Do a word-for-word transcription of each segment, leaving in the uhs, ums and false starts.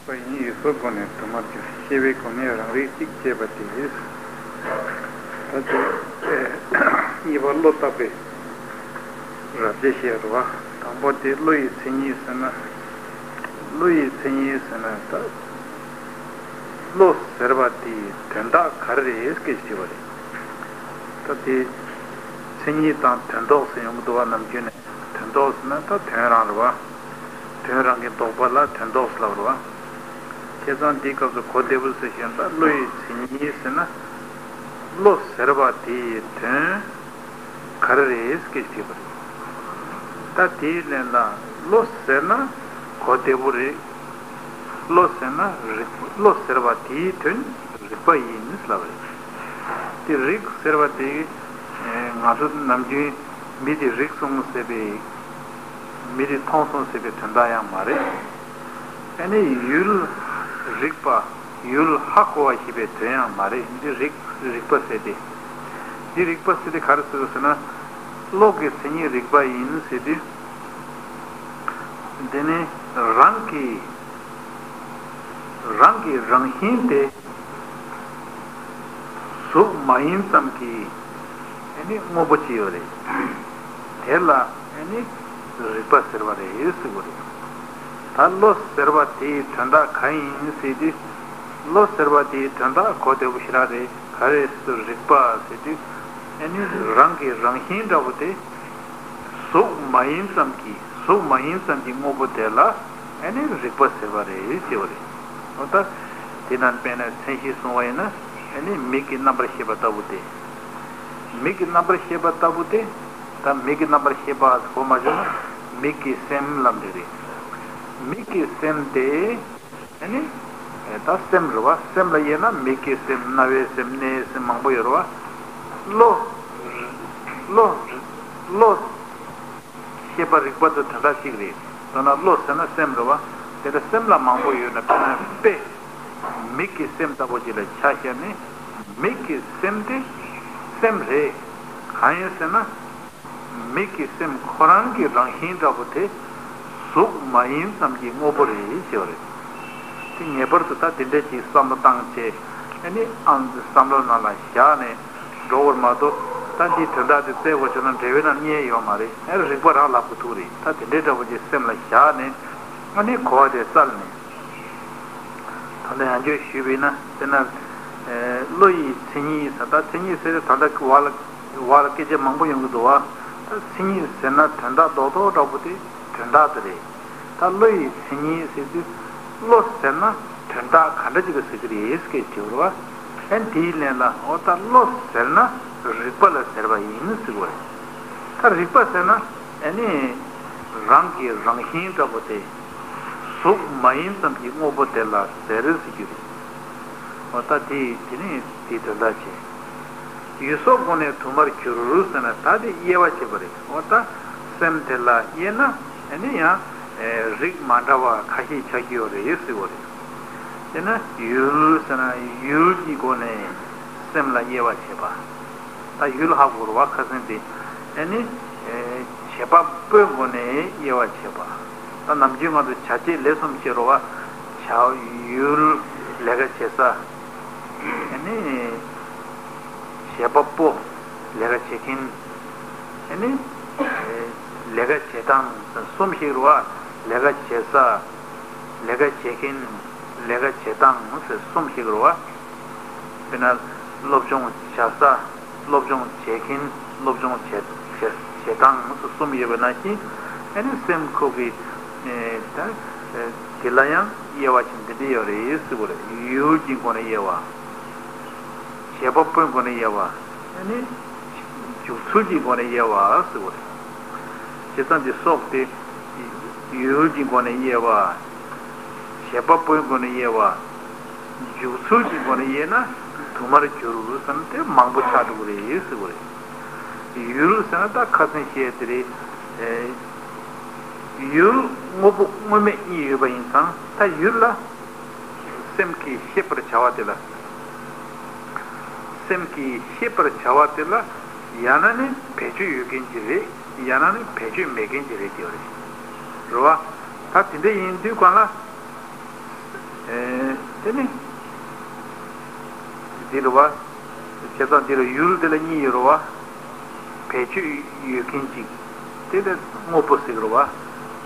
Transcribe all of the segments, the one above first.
པ་ཡིན། ཡུལ་སོགས་སྒོ་ནས་དུ་མར་གྱུར། ཤེས་པའི་སྒོ་ནས་རང་རིག་གཅིག་ཅེས་པ་དེ། ད་དེ་གཉིས་པ་བློ་བརྟག་པའི་རབ་བྱེད་བཤད་རེད་བ། དང་པོ་དེ་བློ་ཡི་མཚན་ཉིད་ཟེར་ན། བློ་ཡི་མཚན་ཉིད་ཟེར་ན་ད། བློ་ཟེར་བ་དེའི་དོན་དག་ག་རེ་རེད་སྐད་ཆ་དྲིས་པ་རེད། ད་དེ་མཚན་ཉིད་དང་དོན་ལྡོག་ཟེར་ཡོང་གི་འདུག་བ། ནམ་རྒྱུན་ནས་དོན་ལྡོག་ཟེར་ན་ད་དོན་རང་རེད་བ། དོན་རང་གི་ལྡོག་པ་ལ་དོན་ལྡོག་ཟེར་ལབ་རེད་བ། བྱས་ཙང་འདིའི་སྐབས་སུ་གོ་བདེ་པོ་ཟེར་བཞིན་ད་བློ་ཡི་མཚན་ཉིད་ཟེར་ན། བློ་ཟེར་བ་དེའི་དོན་ག་རེ་རེད་སྐད་ཆ་དྲིས་པ་རེད། ད་དེའི་ལན་ལ་བློ་ཟེར་ན་གོ་བདེ་པོ་རེད། བློ་ཟེར་ན་རིག་བློ་ཟེར་བ་དེའི་དོན་རིག་པ་ཡིན་ལབ་རེད། དེ་རིག་ཟེར་བ་དེ་ང་ཚོ་ནམ་རྒྱུན་མི་དེ་རིག་སོང་ཟེར་བའི། མི་དེ་མཐོང་སོང་ཟེར་བའི་དོན་དག་ཡང་མ་རེད། ཨ་ནི་ཡུལ་རིག་པ། ཡུལ་ཧ་གོ་བ་ཞེས་པའི་དོན་ཡང་མ་རེད། འདི་རིག་རིག་པ་ཟེར་ཏེ། འདི་རིག་པ་ཟེར་ཏེ་ག་རེ་ཟེར་ཟེར་ན། བློ་གི་མཚན་ཉིད་རིག་པ་ཡིན་ཟེར་དུས། འདི་ནི་རང་གི་རང་གི་རང་བཞིན་དེ་གཟུགས་མ་ཡིན་ཙམ་གྱི་ཨ་ནི་དངོས་པོ་ཅིག་ཡོད་རེད། དེ་ལ་ཨ་ནི་རིག་པ་ཟེར་བ་རེད་ཟེར་བ་རེད། ད་བློ་ཟེར་བ་དེའི་དོན་དག་གང་ཡིན་ཟེར་དུས། བློ་ཟེར་བ་དེའི་དོན་དག་གོ་བདེ་པོ་ཞེ་དྲག་རེད། ག་རེ་ཟེར་རིག་པ་ཟེར་དུས། ཨ་ནི་རང་གི་རང་བཞིན་འདྲ་པོ་དེ། གཟུགས་མ་ཡིན་ཙམ་གྱི་གཟུགས་མ་ཡིན་ཙམ་གྱི་དངོས་པོ་དེ་ལ་ཨ་ནི་རིག་པ་ཟེར་བ་རེད་ཅེས་པ་རེད། འོ་ད་དེ་ནང་དཔེར་ན་མཚན་གཞི་གསུངས་པ་ཡིན་ན། ཨ་ནི་མིག་གི་རྣམ་པར་ཤེས་པ་ལྟ་བུ་སྟེ། མིག་གི་རྣམ་པར་ཤེས་པ་ལྟ་བུ་སྟེ། ད་མིག་གི་རྣམ་པར་ཤེས་པ་གོ་མ་བྱུང་ན་མིག་གི་སེམས་ལབ་འདི་རེད། མིག་གི་སེམས་དེ། ཨ་ནི། ད་སེམས་རེད་བ། སེམས་ལ་དབྱེ་ན་མིག་གི་སེམས། རྣ་བའི་སེམས། སྣའི་སེམས། མང་པོ་ཡོད་རེད་བ། བློ། བློ། བློ། ཤེས་པ་རིག་པ་དེ་དོན་དག་གཅིག་རེད། མདོར་ན་བློ་ཟེར་ན་སེམས་རེད་བ། དེ་ལ་སེམས་ལ་མང་པོ་ཡོད་ན། དཔེར་ན་དཔེ། མིག་གི་སེམས་ལྟ་བུ་ཅིག་ལ་ཆ་བཞག་ནས། མིག་གི་སེམས་དེ་སེམས་རེད། གང་ཡིན་ཟེར་ན། མིག་གི་སེམས་ཁོ་རང་གི་རང་བཞིན་འདྲ་པོ་དེ་གཟུགས་མ་ཡིན་ཙམ་གྱི་དངོས་པོ་རེད་ཅེས་པ་རེད། དེ་ངེས་པར་དུ་ད་དེ་འདྲ་ཅིག་བསམ་བློ་བཏང་བྱས། ཨ་ནི་ཨང་བསམ་བློ་ནང་ལ་བཞག་ནས་འགྲོ་བར་མ་གཏོགས། ད་འདིའི་དོན་དག་དེ་བཙལ་དགོས་བྱུང་ན་འགྲེལ་པའི་ནང་རྙེད་ཡོད་མ་རེད། ཨ་རིག་པ་རང་ལ་གོ་ཐུབ་རེད། ད་དེ་འདྲའི་འདྲ་པོ་ཅིག་སེམས་ལ་བཞག་ནས། ཨ་ནི་གོ་བ་དེ་བཙལ་ནས། ད་ལྟ་ཡང་བསྐྱར་ཞུས་པ་ཡིན་ན། དཔེར་ན། ཨེ། བློ་ཡི་མཚན་ཉིད་ཟེར། ད་མཚན་ཉིད་ཟེར་ཏེ་ད་ལྟ་བར་ལ་བར་ལ་སྐད་ཆ་མང་པོ་ཡོང་གི་འདུག་བ། ད་མཚན་ཉིད་ཟེར་ན་དོན་དག་རྡོག་རྡོག་འདྲ་པོ་དེ་དོན་དག་དེ་རེད། ད་བློ་ཡི་མཚན་ཉིད་ཟེར་དུས། བློ་ཟེར་ན་དོན་དག་ག་འདྲ་ཅིག་ལ་ཟེར་གྱི་རེད་ཟེར་གྱི་ཡོད་རེད་བ། ཨ་ནི་དེའི་ལན་ལ། འོ་ད་བློ་ཟེར་ན་རིག་པ་ལ་ཟེར་བ་ཡིན་ཟེར་གྱི་ཡོད་རེད། ད་རིག་པ་ཟེར་ན་ཨ་ནི་རང་གི་རང་བཞིན་འདྲ་པོ་དེ། གཟུགས་མ་ཡིན་ཙམ་གྱི་དངོས་པོ་དེ་ལ་ཟེར་ཟེར་རྒྱུ་རེད། འོ་ད་དེ་དེ་ནི་དེའི་དོན་དག་བྱས། ཡུལ་སོགས་སྒོ་ནས་དུ་མར་གྱུར་ཟེར་ན། ད་དེ་དབྱེ་བ་བྱེད་པ་རེད། འོ་ད་སེམས་དེ་ལ་དབྱེ་ན་ཨ་ནི་ཡང་རིགས་མ་འདྲ་བ་ཁ་ཤས་ཆགས་ཀྱི་ཡོད་རེད་ཟེར་བ་རེད། དེ་ན་ཡུལ་ཟེར་ན་ཡུལ་གྱི་སྒོ་ནས་སེམས་ལ་དབྱེ་བ་བྱེད་པ། ད་ཡུལ་ཧ་གོ་རེད་བ། ཁ་སང་དེ། ཨ་ནི། ཨེ། བྱེད་པ་པོའི་སྒོ་ནས་དབྱེ་བ་བྱེད་པ། ད་ནམ་རྒྱུན་ང་ཚོ་བྱ་བྱེད་ལས་གསུམ་བཤད་རེད་བ། བྱ་ཡུལ། ལས་ཀ་བྱེད་ས། ཨ་ནི། བྱེད་པ་པོ། ལས་ཀ་བྱེད་མཁན། ཨ་ནི། ཨེ། ལས་ཀ་བྱེད་སྟངས་གསུམ་ཞིག་རེད་བ། ལས་ཀ་བྱེད་ས། ལས་ཀ་བྱེད་མཁན། ལས་ཀ་བྱེད་སྟངས་ཟེར་གསུམ་ཞིག་རེད་བ། དཔེར་ན་སློབ་སྦྱོང་བྱ་ས། སློབ་སྦྱོང་བྱེད་མཁན། སློབ་སྦྱོང་བྱེད་བྱེད་བྱེད་སྟངས་ཟེར་གསུམ་ཡོད་པ་ནང་བཞིན། ཨ་ནི་སེམས་ཁོ་གི་ཨེ་ད་ཨེ་དེ་ལ་ཡང་དབྱེ་བ་ཅིག་འདི་འདྲ་ཡོད་རེད་ཟེར་བ་རེད། ཡུལ་གྱི་སྒོ་ནས་དབྱེ་བ། བྱེད་པ་པོའི་སྒོ་ནས་དབྱེ་བ། ཨ་ནི་འཇུག་ཚུལ་གྱི་སྒོ་ནས་དབྱེ་བ་ཟེར་བ་རེད། བྱས་ཙང་འདི་སོགས་དེ་ཡུལ་གྱི་སྒོ་ནས་དབྱེ་བ། བྱེད་པ་པོའི་སྒོ་ནས་དབྱེ་བ། འཇུག་ཚུལ་གྱི་སྒོ་ནས་དབྱེ་ན་དུ་མར་གྱུར་ཟེར་ན་དེ་མང་པོ་ཆགས་འགྲོ་གི་རེད་ཟེར་བ་རེད། ཡུལ་ཟེར་ན་ད་ཁ་སང་བཤད་དེ་རེད། ཨེ། ཡུལ་དངོས་པོ་དངོས་མེད་གཉིས་ཡོད་པ་ཡིན་ཙང་། ད་ཡུལ་ལ་སེམས་ཀྱིས་ཤེས་པར་བྱ་བ་དེ་ལ། སེམས་ཀྱིས་ཤེས་པར་བྱ་བ་དེ་ལ་ཡང་ན་ནི་བེད་སྤྱོད་ཡོད་མཁན་ཅིག་རེད། ཡང་ན་ནི་བེད་སྤྱོད་མེད་མཁན་ཅིག་རེད་ཅེས་པ་རེད། རེད་བ། ད་དེ་འདྲ་ཡིན་དུས་གང་ལ། དེ་ནི་འདི་རེད་བ། བྱས་ཙང་འདི་ལ་ཡུལ་དེ་ལ་གཉིས་ཡོད་རེད་བ། བེད་སྤྱོད་ཡོད་མཁན་གཅིག་དེ་ལ་དངོས་པོ་ཟེར་གི་རེད་བ།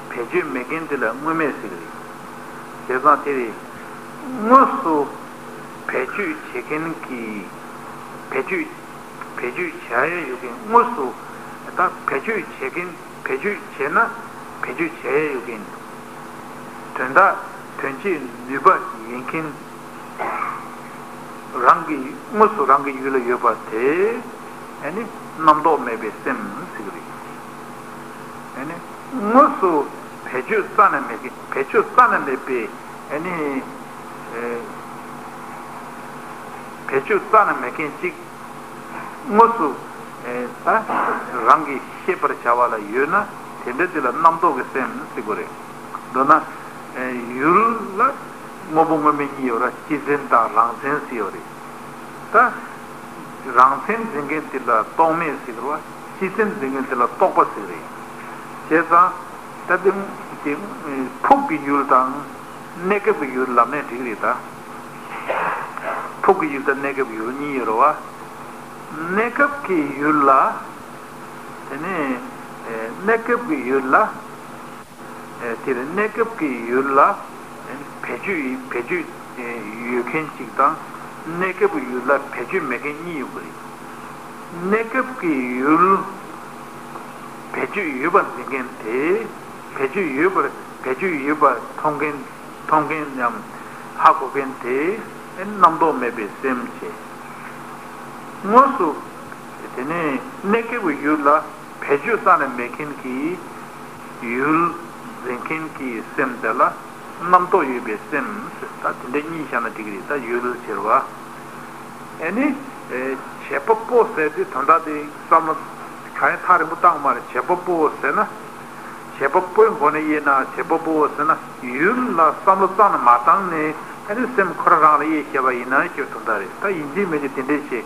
བེད་སྤྱོད་མེད་མཁན་དེ་ལ་དངོས་མེད་ཟེར་གི་རེད། བྱས་ཙང་དེ་རེད། དངོས་སུ་བེད་སྤྱོད་བྱེད་མཁན་གྱི་བེད་སྤྱོད་བེད་སྤྱོད་བྱ་ཡ་ཡོད་མཁན། དངོས་སུ་ད་བེད་སྤྱོད་བྱེད་མཁན། བེད་སྤྱོད་བྱས་ན་བེད་སྤྱོད་བྱ་ཡ་ཡོད་མཁན། དོན་དག་དོན་བྱེད་ནུས་པ་ཡོད་མཁན། རང་གི་དངོས་སུ་རང་གི་ཡུལ་ལ་ཡོད་པ་དེ་ཨ་ནི་རྣམ་རྟོག་མེད་པའི་སེམས་ཟེར་གི་རེད། ཨ་ནི་དངོས་སུ་བེད་སྤྱོད་རྩ་ནས་མེད་མཁན། བེད་སྤྱོད་རྩ་ནས་མེད་པའི་ཨ་ནི་ཨེ་བེད་སྤྱོད་རྩ་ནས་མེད་མཁན་གཅིག་དངོས་སུ་ཨེ་ད་རང་གིས་ཤེས་པར་བྱ་བ་ལ་ཡོད་ན་དེ་འདྲ་དེ་ལ་རྣམ་རྟོག་གི་སེམས་ཟེར་དགོས་རེད། མདོར་ན་ཨེ་ཡུལ་ལ་དངོས་པོ་དངོས་མེད་གཉིས་ཡོད་ར། སྤྱི་མཚན་དང་རང་མཚན་ཟེར་ཡོད་རེད། ད་རང་མཚན་འཛིན་མཁན་དེ་ལ་རྟོག་མེད་ཟེར་བ། སྤྱི་མཚན་འཛིན་མཁན་དེ་ལ་རྟོག་པ་ཟེར་རེད། བྱས་ཙང་ད་དེ་དེ་ཕུགས་ཀྱི་ཡུལ་དང་གནས་སྐབས་ཀྱི་ཡུལ་ལབ་ནས་འགྲིག་རེད་ད། ཕུགས་ཀྱི་ཡུལ་དང་གནས་སྐབས་ཀྱི་ཡུལ་གཉིས་ཡོད་རེད་བ། གནས་སྐབས་ཀྱི་ཡུལ་ལ། དེ་ནས་ཨེ་གནས་སྐབས་ཀྱི་ཡུལ་ལ། ཨེ་དེ་ལ་གནས་སྐབས་ཀྱི་ཡུལ་ལ་ཨེ་བེད་སྤྱོད་ཡིན། བེད་སྤྱོད་ཨེ་ཡོད་མཁན་གཅིག་དང་། གནས་སྐབས་ཀྱི་ཡུལ་ལ་བེད་སྤྱོད་མེད་མཁན་གཉིས་ཡོད་པ་རེད། གནས་སྐབས་ཀྱི་ཡུལ་བེད་སྤྱོད་ཡོད་པར་འཛིན་མཁན་དེ། བེད་སྤྱོད་ཡོད་པར་བེད་སྤྱོད་ཡོད་པར་མཐོང་མཁན། མཐོང་མཁན་ནམ་ཧ་གོ་མཁན་དེ་རྣམ་རྟོག་མེད་པའི་སེམས་བྱས། དངོས་སུ་དེ་ནས་གནས་སྐབས་ཀྱི་ཡུལ་ལ་བེད་སྤྱོད་རྩ་ནས་མེད་མཁན་གྱི་ཡུལ་འཛིན་མཁན་གྱི་སེམས་དེ་ལ་རྣམ་རྟོག་ཡོད་པའི་སེམས་ཟེར། ད་དེ་འདྲ་གཉིས་བཞག་ན་འགྲིག་གི་རེད། ད་ཡུལ་ཟེར་བ། ཨེ་ནི་ཨེ་བྱེད་པ་པོ་ཟེར་དུས་དོན་དག་དེ་བསམ་བློ་གང་ཡང་ཐག་རིང་པོ་བཏང་མ་རེད། བྱེད་པ་པོ་ཟེར་ན། བྱེད་པ་པོའི་སྒོ་ནས་དབྱེ་ན། བྱེད་པ་པོ་ཟེར་ན་ཡུལ་ལ་བསམ་བློ་རྩ་ནས་མ་བཏང་ནས་ཨ་ནི་སེམས་ཁོ་རང་རང་ལ་དབྱེ་བཞག་པ་ཡིན་ན་ཞེས་དོན་དག་རེད། ད་ཡིན་གཅིག་མིན་གཅིག་དེ་འདྲས་བྱས།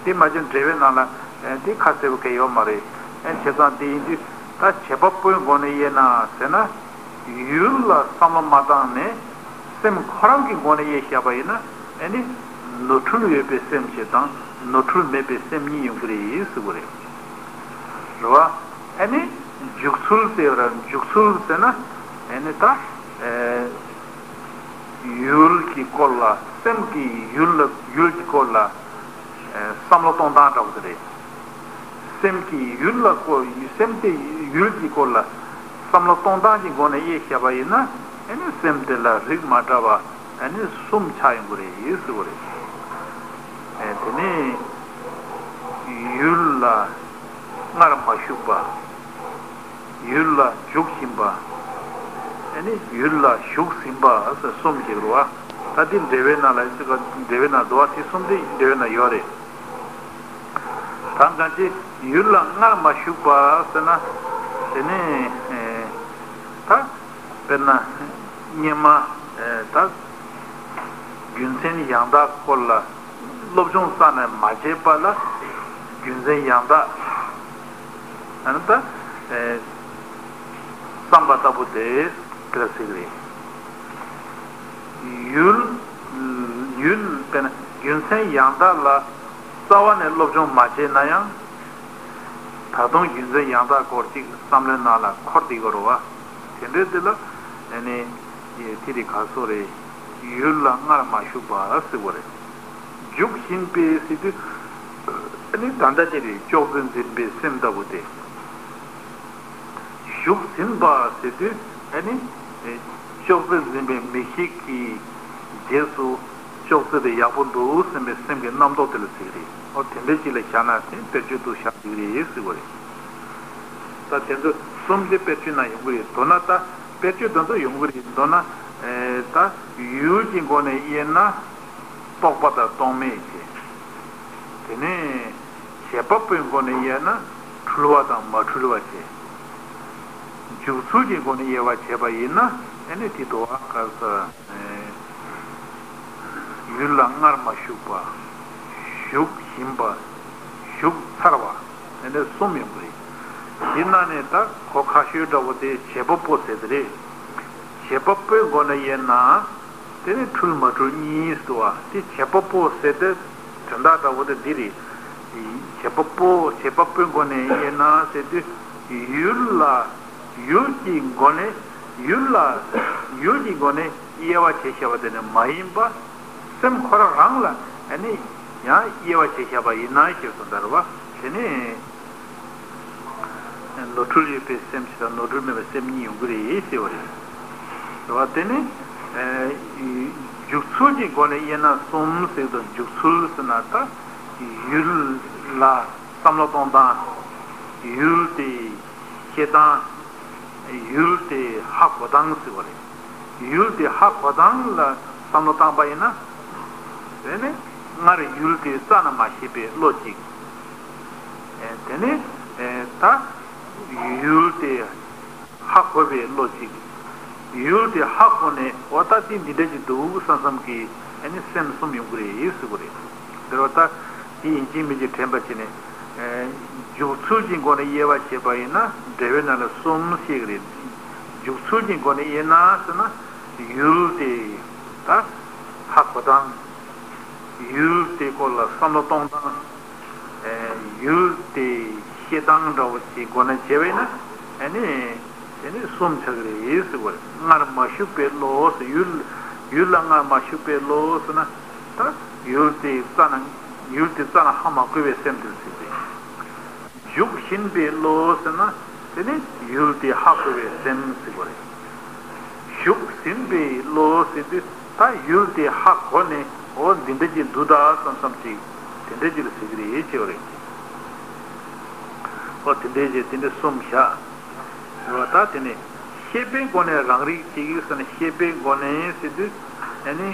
དེ་མ་གཞི་འགྲེལ་པའི་ནང་ལ་ཨ་དེ་ཁ་གསལ་པོ་གང་ཡོད་མ་རེད། ཨ་བྱས་ཙང་དེ་ཡིན་དུས་ད་བྱེད་པ་པོའི་སྒོ་ནས་དབྱེ་ན་ཟེར་ན། ཡུལ་ལ་བསམ་བློ་མ་བཏང་ནས་སེམས་ཁོ་རང་གི་སྒོ་ནས་དབྱེ་བཞག་པ་ཡིན་ན། ཨ་ནི་ནོར་འཁྲུལ་ཡོད་པའི་སེམས་ཞིག་དང་ནོར་འཁྲུལ་མེད་པའི་སེམས་གཉིས་ཡོང་གི་རེད་ཟེར་བ་རེད། རེད་བ། ཨ་ནི་འཇུག་ཚུལ་ཟེར་བ་འཇུག་ཚུལ་ཟེར་ན། ཨ་ནི་ད་ཨེ་ཡུལ་གྱི་སྐོར་ལ། སེམས་ཀྱི་ཡུལ་ལ། ཡུལ་གྱི་སྐོར་ལ་ཨེ་བསམ་བློ་གཏོང་སྟངས་འདྲ་བོ་དེ་རེད། སེམས་ཀྱི་ཡུལ་ལ་སྐོར། སེམས་དེ་ཡུལ་གྱི་སྐོར་ལ་བསམ་བློ་གཏོང་སྟངས་ཀྱི་སྒོ་ནས་དབྱེ་བཞག་པ་ཡིན་ན། ཨ་ནི་སེམས་དེ་ལ་རིགས་མ་འདྲ་བ་ཨ་ནི་གསུམ་ཆགས་ཡོང་གི་རེད་ཟེར་བ་རེད། ཨེ་དེ་ནས་ཡུལ་ལ་སྔར་མ་ཞུགས་པ། ཡུལ་ལ་འཇུག་བཞིན་པ། ཨ་ནི་ཡུལ་ལ་ཞུགས་ཟིན་པ་ཟེར་གསུམ་ཞིག་རེད་བ། ད་འདི་འགྲེལ་པའི་ནང་ལ་ཅིག་འགྲེལ་པའི་ནང་འདུག་བ། དེ་གསུམ་དེ་འགྲེལ་པའི་ནང་ཡོད་རེད། ད་གང་ཅི་ཡུལ་ལ་སྔར་མ་ཞུགས་པ་ཟེར་ན། དེ་ནི་ཨེ་ད་དཔེར་ན་སྔོན་མ་ཨེ་ད་རྒྱུ་མཚན་ཡང་དག་སྐོར་ལ་སློབ་སྦྱོང་རྩ་ནས་མ་བྱས་པ་ལ་རྒྱུ་མཚན་ཡང་དག་ཨ་ནི་ད་ཨེ་བསམ་པ་ལྟ་བུ་དེ་དེ་ལ་ཟེར་གི་རེད། ཡུལ། ཡུལ་དཔེར་ན་རྒྱུ་མཚན་ཡང་དག་ལ་རྩ་བ་ནས་སློབ་སྦྱོང་མ་བྱས་ན་ཡང་། ད་དུང་རྒྱུ་མཚན་ཡང་དག་སྐོར་ཅིག་བསམ་བློའི་ནང་ལ་འཁོར་བསྡད་ཀྱི་ཡོད་རེད་བ། དེ་འདྲའི་དེ་ལ་ཨ་ནི་དེ་རིགས་ག་སོགས་རེད། ཡུལ་ལ་སྔར་མ་ཞུགས་པ་ཟེར་བ་རེད། འཇུག་བཞིན་པའི་ཟེར་དུས་ཨ་ནི་ད་ལྟ་ཅི་རེད། ཅོག་ཙེ་འཛིན་པའི་སེམས་ལྟ་བུ་དེ། ཞུགས་ཟིན་པ་ཟེར་དུས་ཨ་ནི་ཅོག་ཙེ་འཛིན་པའི་མིག་ཤེས་ཀྱི་རྗེས་སུ་ཅོག་ཙེ་དེ་ཡག་པོ་འདུག་སེམས་པའི་སེམས་ཀྱི་རྣམ་རྟོག་དེ་ལ་ཟེར་གི་རེད། ཨོ་དེ་འདྲའི་ཅིག་ལ་བཞག་ན་དེ་དཔེར་བརྗོད་དུ་བཞག་གི་རེད་ཟེར་བ་རེད། ད་དེ་ཚོ་གསུམ་དེ་དཔེར་བརྗོད་ན་ཡོང་གི་རེད། མདོར་ན་ད་དཔེར་བརྗོད་དེ་ཚོ་ཡོང་གི་རེད། མདོར་ན་ཨེ་ད་ཡུལ་གྱི་སྒོ་ནས་དབྱེ་ན་རྟོག་པ་དང་རྟོག་མེད་བྱས། དེ་ནས་བྱེད་པ་པོའི་སྒོ་ནས་དབྱེ་ན་འཁྲུལ་བ་དང་མ་འཁྲུལ་བ་བྱས། འཇུག་ཚུལ་གྱི་སྒོ་ནས་དབྱེ་བ་བྱས་པ་ཡིན་ན་ཨ་ནི་དེ་དུ་བ་ག་ས་ཡུལ་ལ་སྔར་མ་ཞུགས་པ། ཞུགས་བཞིན་པ། ཞུགས་ཚར་བ། ཨ་ནི་གསུམ་ཡོང་གི་རེད། དེ་ནང་ནས་ད་གོ་ཁ་ཤོས་འདྲ་བོ་དེ་བྱེད་པ་པོ་ཟེར་དེ་རེད། བྱེད་པ་པོའི་སྒོ་ནས་དབྱེ་ན། དེ་ནི་འཁྲུལ་མ་འཁྲུལ་གཉིས་སུ་བ། དེ་བྱེད་པ་པོ་ཟེར་ཏེ་དོན་དག་འདྲ་བོ་དེ་འདི་རེད། བྱེད་པ་པོ་བྱེད་པ་པོའི་སྒོ་ནས་དབྱེ་ན་ཟེར་དུས་ཡུལ་ལ་ཡུལ་གྱི་སྒོ་ནས་ཡུལ་ལ་ཡུལ་གྱི་སྒོ་ནས་དབྱེ་བ་བྱས་བཞག་པ་དེ་ནི་མ་ཡིན་པ། སེམས་ཁོ་རང་རང་ལ་ཨ་ནི་ཡང་དབྱེ་བ་བྱས་བཞག་པ་ཡིན་ན་ཞེས་སོགས་འདྲ་བ་དེ་ནི། ནོར་འཁྲུལ་ཡོད་པའི་སེམས་ཤིག་དང་ནོར་འཁྲུལ་མེད་པའི་སེམས་གཉིས་ཡོང་གི་རེད་ཟེར་བ་རེད། རེད་བ། དེ་ནི་འཇུག་ཚུལ་གྱི་སྒོ་ནས་དབྱེ་ན་གསུམ་ཟེར་དུས་འཇུག་ཚུལ་ཟེར་ན་ད་ཡུལ་ལ་བསམ་བློ་གཏོང་སྟངས། ཡུལ་དེ་ཤེས་སྟངས། ཡུལ་དེ་ཧ་གོ་སྟངས་ཟེར་བ་རེད། ཡུལ་དེ་ཧ་གོ་སྟངས་ལ་བསམ་བློ་བཏང་པ་ཡིན་ན། དེ་ནི་སྔར་ཡུལ་དེ་རྩ་ནས་མ་ཤེས་པའི་བློ་གཅིག་དེ་ནི་ད་ཡུལ་དེ་ཧ་གོ་བའི་བློ་གཅིག་ཡུལ་དེ་ཧ་གོ་ནས་འོ་ད་དེ་འདི་འདྲ་ཅིག་འདུག་བསམ་བསམ་གྱི་ཨ་ནི་སེམས་གསུམ་ཡོང་གི་རེད་ཟེར་གི་རེད། འདིར་བ་ད་དེ་ཡིན་གཅིག་མིན་གཅིག་དྲན་པ་བྱས་ནས། འཇུག་ཚུལ་གྱི་སྒོ་ནས་དབྱེ་བ་བྱས་པ་ཡིན་ན་འགྲེལ་པའི་ནང་ལ་གསུམ་བཤད་ཀྱི་རེད། འཇུག་ཚུལ་གྱི་སྒོ་ནས་དབྱེ་ན་ཟེར་ན། ཡུལ་དེ་ད་ཧ་གོ་སྟངས། ཡུལ་དེ་སྐོར་ལ་བསམ་བློ་གཏོང་སྟངས། ཡུལ་དེ་ཤེས་སྟངས་འདྲ་བོ་ཞིག་སྒོ་ནས་བྱས་པ་ཡིན་ན་ཨ་ནི། དེ་ནི་གསུམ་ཆགས་ཀྱི་རེད་ཟེར་བ་རེད། སྔར་མ་ཞུགས་པའི་བློ་ཟེར་ཡུལ། ཡུལ་ལ་སྔར་མ་ཞུགས་པའི་བློ་ཟེར་ན། ད་ཡུལ་དེ་རྩ་ན་ཡུལ་དེ་རྩ་ན་ཧ་མ་གོ་བའི་སེམས་དེ་ཟེར་གྱི་རེད། ཞུགས་བཞིན་པའི་བློ་ཟེར་ན། དེ་ནི་ཡུལ་དེ་ཧ་གོ་བའི་སེམས་ཟེར་བ་རེད། ཞུགས་ཟིན་པའི་བློ་ཟེར་དུས་ད་ཡུལ་དེ་ཧ་གོ་ནས་འོ་འདི་འདྲ་ཅིག་འདུག་ད་བསམ་བསམ་ཅིག་དེ་འདྲ་ཅིག་ལ་ཟེར་གྱི་རེད་ཅེས་པ་རེད། འོ་དེ་འདྲའི་རྗེས་དེ་འདྲ་གསུམ་བཞག་འོ་ད་དེ་ནས་ཤེས་པའི་སྒོ་ནས་རང་རིག་གཅིག་ཟེར་ན་ཤེས་པའི་སྒོ་ནས་ཟེར་དུས་ཨ་ནི་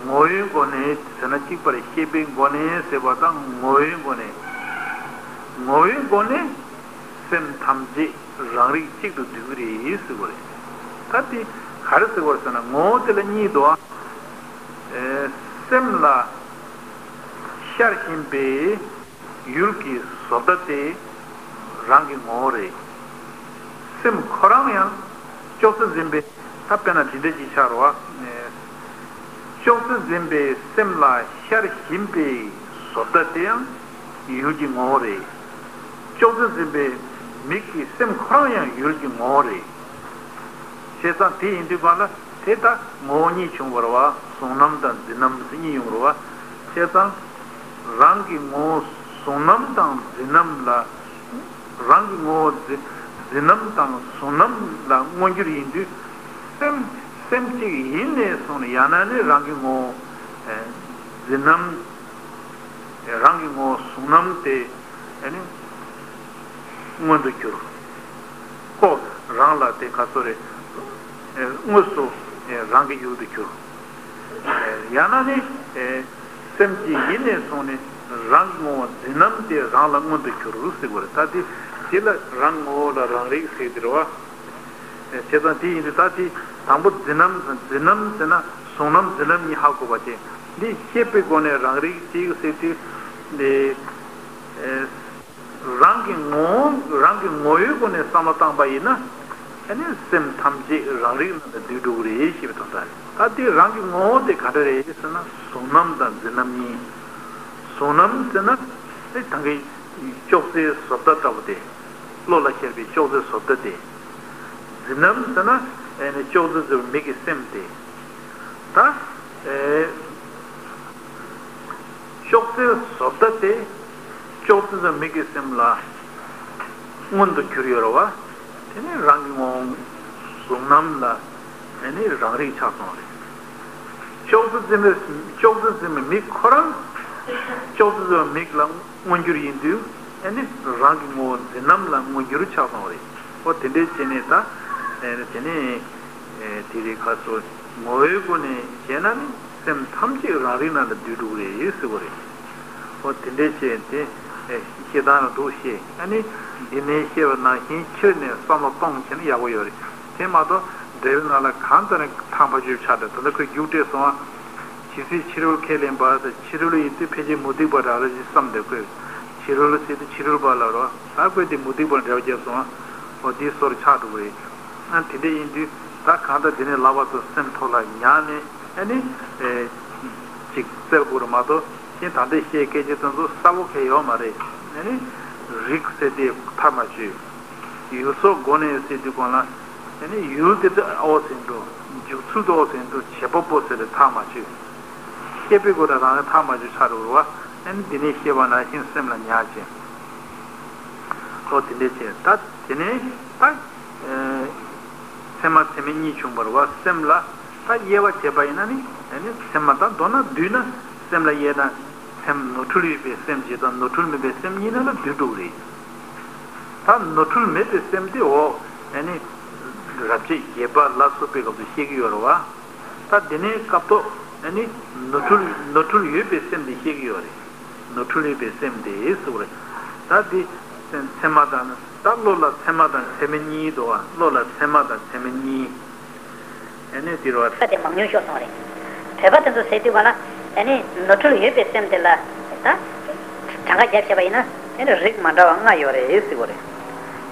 ངོ་བོའི་སྒོ་ནས་ཟེར་ན་གཅིག་པ་རེད། ཤེས་པའི་སྒོ་ནས་ཟེར་བ་དང་ངོ་བོའི་སྒོ་ནས། ངོ་བོའི་སྒོ་ནས་སེམས་ཐམས་ཅད་རང་རིག་གཅིག་ཏུ་འདུས་ཀྱི་རེད་ཟེར་བ་རེད། ད་དེ་ག་རེ་ཟེར་བ་རེད་ཟེར་ན་ངོ་བོ་དེ་ལ་གཉིས་འདུག་ཨ། སེམས་ལ་ཤར་བཞིན་པའི་ཡུལ་གྱི་བཟོ་ལྟ་དེ་རང་གི་ངོ་བོ་རེད། སེམས་ཁོ་རང་ཡང་ཅོག་ཙེ་འཛིན་པའི་ད་དཔེར་ན་འདི་འདྲ་ཅིག་ཆགས་རེད་བ། ཅོག་ཙེ་འཛིན་པའི་སེམས་ལ་ཤར་བཞིན་པའི་བཟོ་ལྟ་དེ་ཡང་ཡུལ་གྱི་ངོ་བོ་རེད། ཅོག་ཙེ་འཛིན་པའི་མིག་གི་སེམས་ཁོ་རང་ཡང་ཡུལ་གྱི་ངོ་བོ་རེད། བྱས་ཙང་དེ་ཡིན་དུས་གང་ལ་དེ་ལྟ་ངོ་བོ་གཉིས་བྱུང་བ་རེད་བ། གཟུང་རྣམ་དང་འཛིན་རྣམ་ཟེར་གཉིས་ཡོང་བ་རེད་བ། བྱས་ཙང་རང་གི་ངོ་བོ་གཟུང་རྣམ་དང་འཛིན་རྣམ་ལ། རང་གི་ངོ་བོ་འཛིན་འཛིན་རྣམ་དང་གཟུང་རྣམ་ལ་མངོན་གྱུར་ཡིན་དུས། སེམས་སེམས་གཅིག་ཡིན་ནས་བཟུང་ནས་ཡང་ན་ནི་རང་གི་ངོ་བོ་འཛིན་རྣམ། རང་གི་ངོ་བོ་གཟུང་རྣམ་དེ་ཨ་ནི་མངོན་དུ་གྱུར། ཁོ་རང་ལ་དེ་ག་ཚོད་རེད། དངོས་སུ་རང་གི་ཡུལ་དུ་གྱུར། ཡང་ན་ནི་སེམས་ཀྱི་ཡིན་ནས་བཟུང་ནས་རང་གི་ངོ་བོ་འཛིན་རྣམ་དེ་རང་ལ་མངོན་དུ་གྱུར་ཟེར་དགོས་རེད། ད་དེ་དེ་ལ་རང་ངོ་བོ་ལ་རང་རིག་ཟེར་གྱི་རེད་བ། བྱས་ཙང་དེ་ཡིན་དུས་ད་དེ་དང་པོ་འཛིན་རྣམ་འཛིན་རྣམ་ཟེར་ན་གཟུང་རྣམ་འཛིན་རྣམ་གཉིས་ཧ་གོ་བ་དེ། འདི་ཤེས་པའི་སྒོ་ནས་རང་རིག་གཅིག་ཟེར་དུས་འདི། རང་གི་ངོ་བོ་རང་གི་ངོ་བོའི་སྒོ་ནས་བསམ་བློ་བཏང་པ་ཡིན་ན། ཨ་ནི་སེམས་ཐམས་ཅད་རང་རིག་ནང་དུ་འདུས་འགྲོ་གི་རེད་ཞེས་པའི་དོན་དག་རེད། ད་དེ་རང་གི་ངོ་བོ་དེ་ག་འདྲ་རེད་ཟེར་ན་གཟུང་རྣམ་དང་འཛིན་རྣམ་གཉིས། གཟུང་རྣམ་ཟེར་ན་དེ་ད་གིན་ཅོག་ཙེའི་བཟོ་ལྟ་ལྟ་བུ་དེ། བློ་ལ་ཤར་བའི་ཅོག་ཙེའི་བཟོ་ལྟ་དེ། འཛིན་རྣམ་ཟེར་ན་ཨ་ནི་ཅོག་ཙེ་ཟེར་བའི་མིག་གི་སེམས་དེ། ད། ཨེ། ཅོག་ཙེའི་བཟོ་ལྟ་དེ། ཅོག་ཙེ་ཟེར་མིག་གི་སེམས་ལ་མངོན་དུ་གྱུར་ཡོད་རེད་བ། དེ་ནི་རང་གི་ངོ་བོ་གཟུང་རྣམ་ལ་དེ་ནི་རང་རིག་ཆགས་སོང་རེད། ཅོག་ཙེ་འཛིན་པའི་ཅོག་ཙེ་འཛིན་པའི་མིག་ཁོ་རང་ཅོག་ཙེ་ཟེར་མིག་ལ་མངོན་གྱུར་ཡིན་དུས་ཨེ་ནི་རང་གི་ངོ་བོ་འཛིན་རྣམ་ལ་མངོན་གྱུར་ཆགས་སོང་རེད། ཨོ་དེ་འདྲའི་བྱས་ནས་ད་དེ་ནི། དེ་རིང་ཁ་སོ་ངོ་བོའི་སྒོ་ནས་བྱས་ན་ནི་སེམས་ཐམས་ཅད་རང་རིག་ནང་ལ་འདུས་འགྲོ་གི་རེད་ཟེར་བ་རེད། ཨོ་དེ་འདྲའི་བྱས་ཏེ་ཤེས་སྟངས་ལ་འདུག་ཤེས་ཨ་ནི་འདི་ནས་བཤད་པ་ནང་བཞིན་ཕྱིར་ནས་བསམ་བློ་གཏོང་བྱས་ན་ཡག་པོ་ཡོད་རེད། དེ་མ་གཏོགས་འབྲས་བུ་ནང་ལ་གང་ལྟར་ཐང་ཕ་ཆོས་ཆགས་འདུག་ད་ལྟ་ཁོས་རྒྱུགས་སྤྲད་སོང་ཨ། ཇི་སྲིད་ཕྱི་རོལ་ཁས་ལེན་པ་དང་ཕྱི་རོལ་ཡིན་དུས་ཕལ་ཆེར་མུ་སྟེགས་པ་འདྲ་ལ་ཞིག་བསམ་འདུག་ཁོས། ཕྱི་རོལ་ཟེར་དུས་ཕྱི་རོལ་པ་ལ་རོ། ད་ཁོས་དེ་མུ་སྟེགས་པ་འདྲ་བ་བརྒྱབ་སོང་ཨ། འོ་དེའི་སོར་ཆགས་འགྲོ་གི་རེད། ཨ་དེ་འདྲ་ཡིན་དུས་ད་གང་ལྟར་དེ་ནས་ལབ་པ་ཚོ་སེམས་ཐོག་ལ་ཉར་ནས་ ཨ་ནི། ཨེ། ཅིག་བཙལ་དགོས་རེད་མ་གཏོགས་གཞན་ད་ལྟའི་བཤད་སྐད་ཆ་དེ་ཚོ་གསལ་པོ་གང་ཡོད་མ་རེད། ཨ་ནི། རིགས་ཟེར་དེ་ཐག་མ་ཆོད། ཡུལ་སོགས་སྒོ་ནས་ཟེར་དུས་གོང་ལ། ཨ་ནི་ཡུལ་དེ་ཚོ་ཨོ་ཟེར་འགྲོ། འཇུག་ཚུལ་དེ་ཨོ་ཟེར་འགྲོ། བྱེད་པ་པོ་ཟེར་དེ་ཐག་མ་ཆོད། བཤད་པའི་སྒོ་ནས་རང་རེ་ཐག་མ་ཆོད་ཆགས་འགྲོ་བ། ཨ་ནི་འདི་ནས་བཤད་པ་ནང་བཞིན་སེམས་ལ་ཉར་བྱས། ཨོ་དེ་འདྲས་བྱས། ད་དེ་ནས་ད། ཨེ། ཚད་མ་ཚད་མེད་གཉིས་བྱུང་བ་རེད་བ། སེམས་ལ་ད་དབྱེ་བ་བྱས་པ་ཡིན་ན་ནི། ཨ་ནི་ཚད་མ་དང་མདོར་ན་བསྡུས་ན་སེམས་ལ་དབྱེ་ན། སེམས་ནོར་འཁྲུལ་ཡོད་པའི་སེམས་གཅིག་དང་ནོར་འཁྲུལ་མེད་པའི་སེམས་གཉིས་ནང་ལ་བསྡུས་འགྲོ་གི་རེད། ད་ནོར་འཁྲུལ་མེད་པའི་སེམས་དེ་འོ། ཨ་ནི་རབ་བྱེད་བརྒྱད་པ་ལ་སོགས་པའི་སྐབས་སུ་བཤད་ཀྱི་ཡོད་རེད་བ། ད་དེ་ནས་སྐབས་ཐོག་ཨ་ནི་ནོར་འཁྲུལ་ནོར་འཁྲུལ་ཡོད་པའི་སེམས་དེ་བཤད་ཀྱི་ཡོད་རེད། ནོར་འཁྲུལ་ཡོད་པའི་སེམས་དེ་ཟེར་བ་རེད། ད་དེ་ཚད་མ་དང་ད་བློ་ལ་ཚད་མ་དང་ཚད་མེད་གཉིས་འདུག་བ། བློ་ལ་ཚད་མ་དང་ཚད་མེད་གཉིས། ཨ་ནི་དེ་རེད་བ། ད་དེ་མང་ཉུང་ཤོར་སོང་བ་རེད། བོད་པ་དེ་ཚོ་ཟེར་དུས་ག་ལ། ཨ་ནི་ནོར་འཁྲུལ་ཡོད་པའི་སེམས་དེ་ལ་ད་གྲངས་ཀ་རྒྱབ་བྱས་པ་ཡིན་ན། ཨ་ནི་རིགས་མ་འདྲ་བ་ལྔ་ཡོད་རེད་ཟེར་བ་རེད།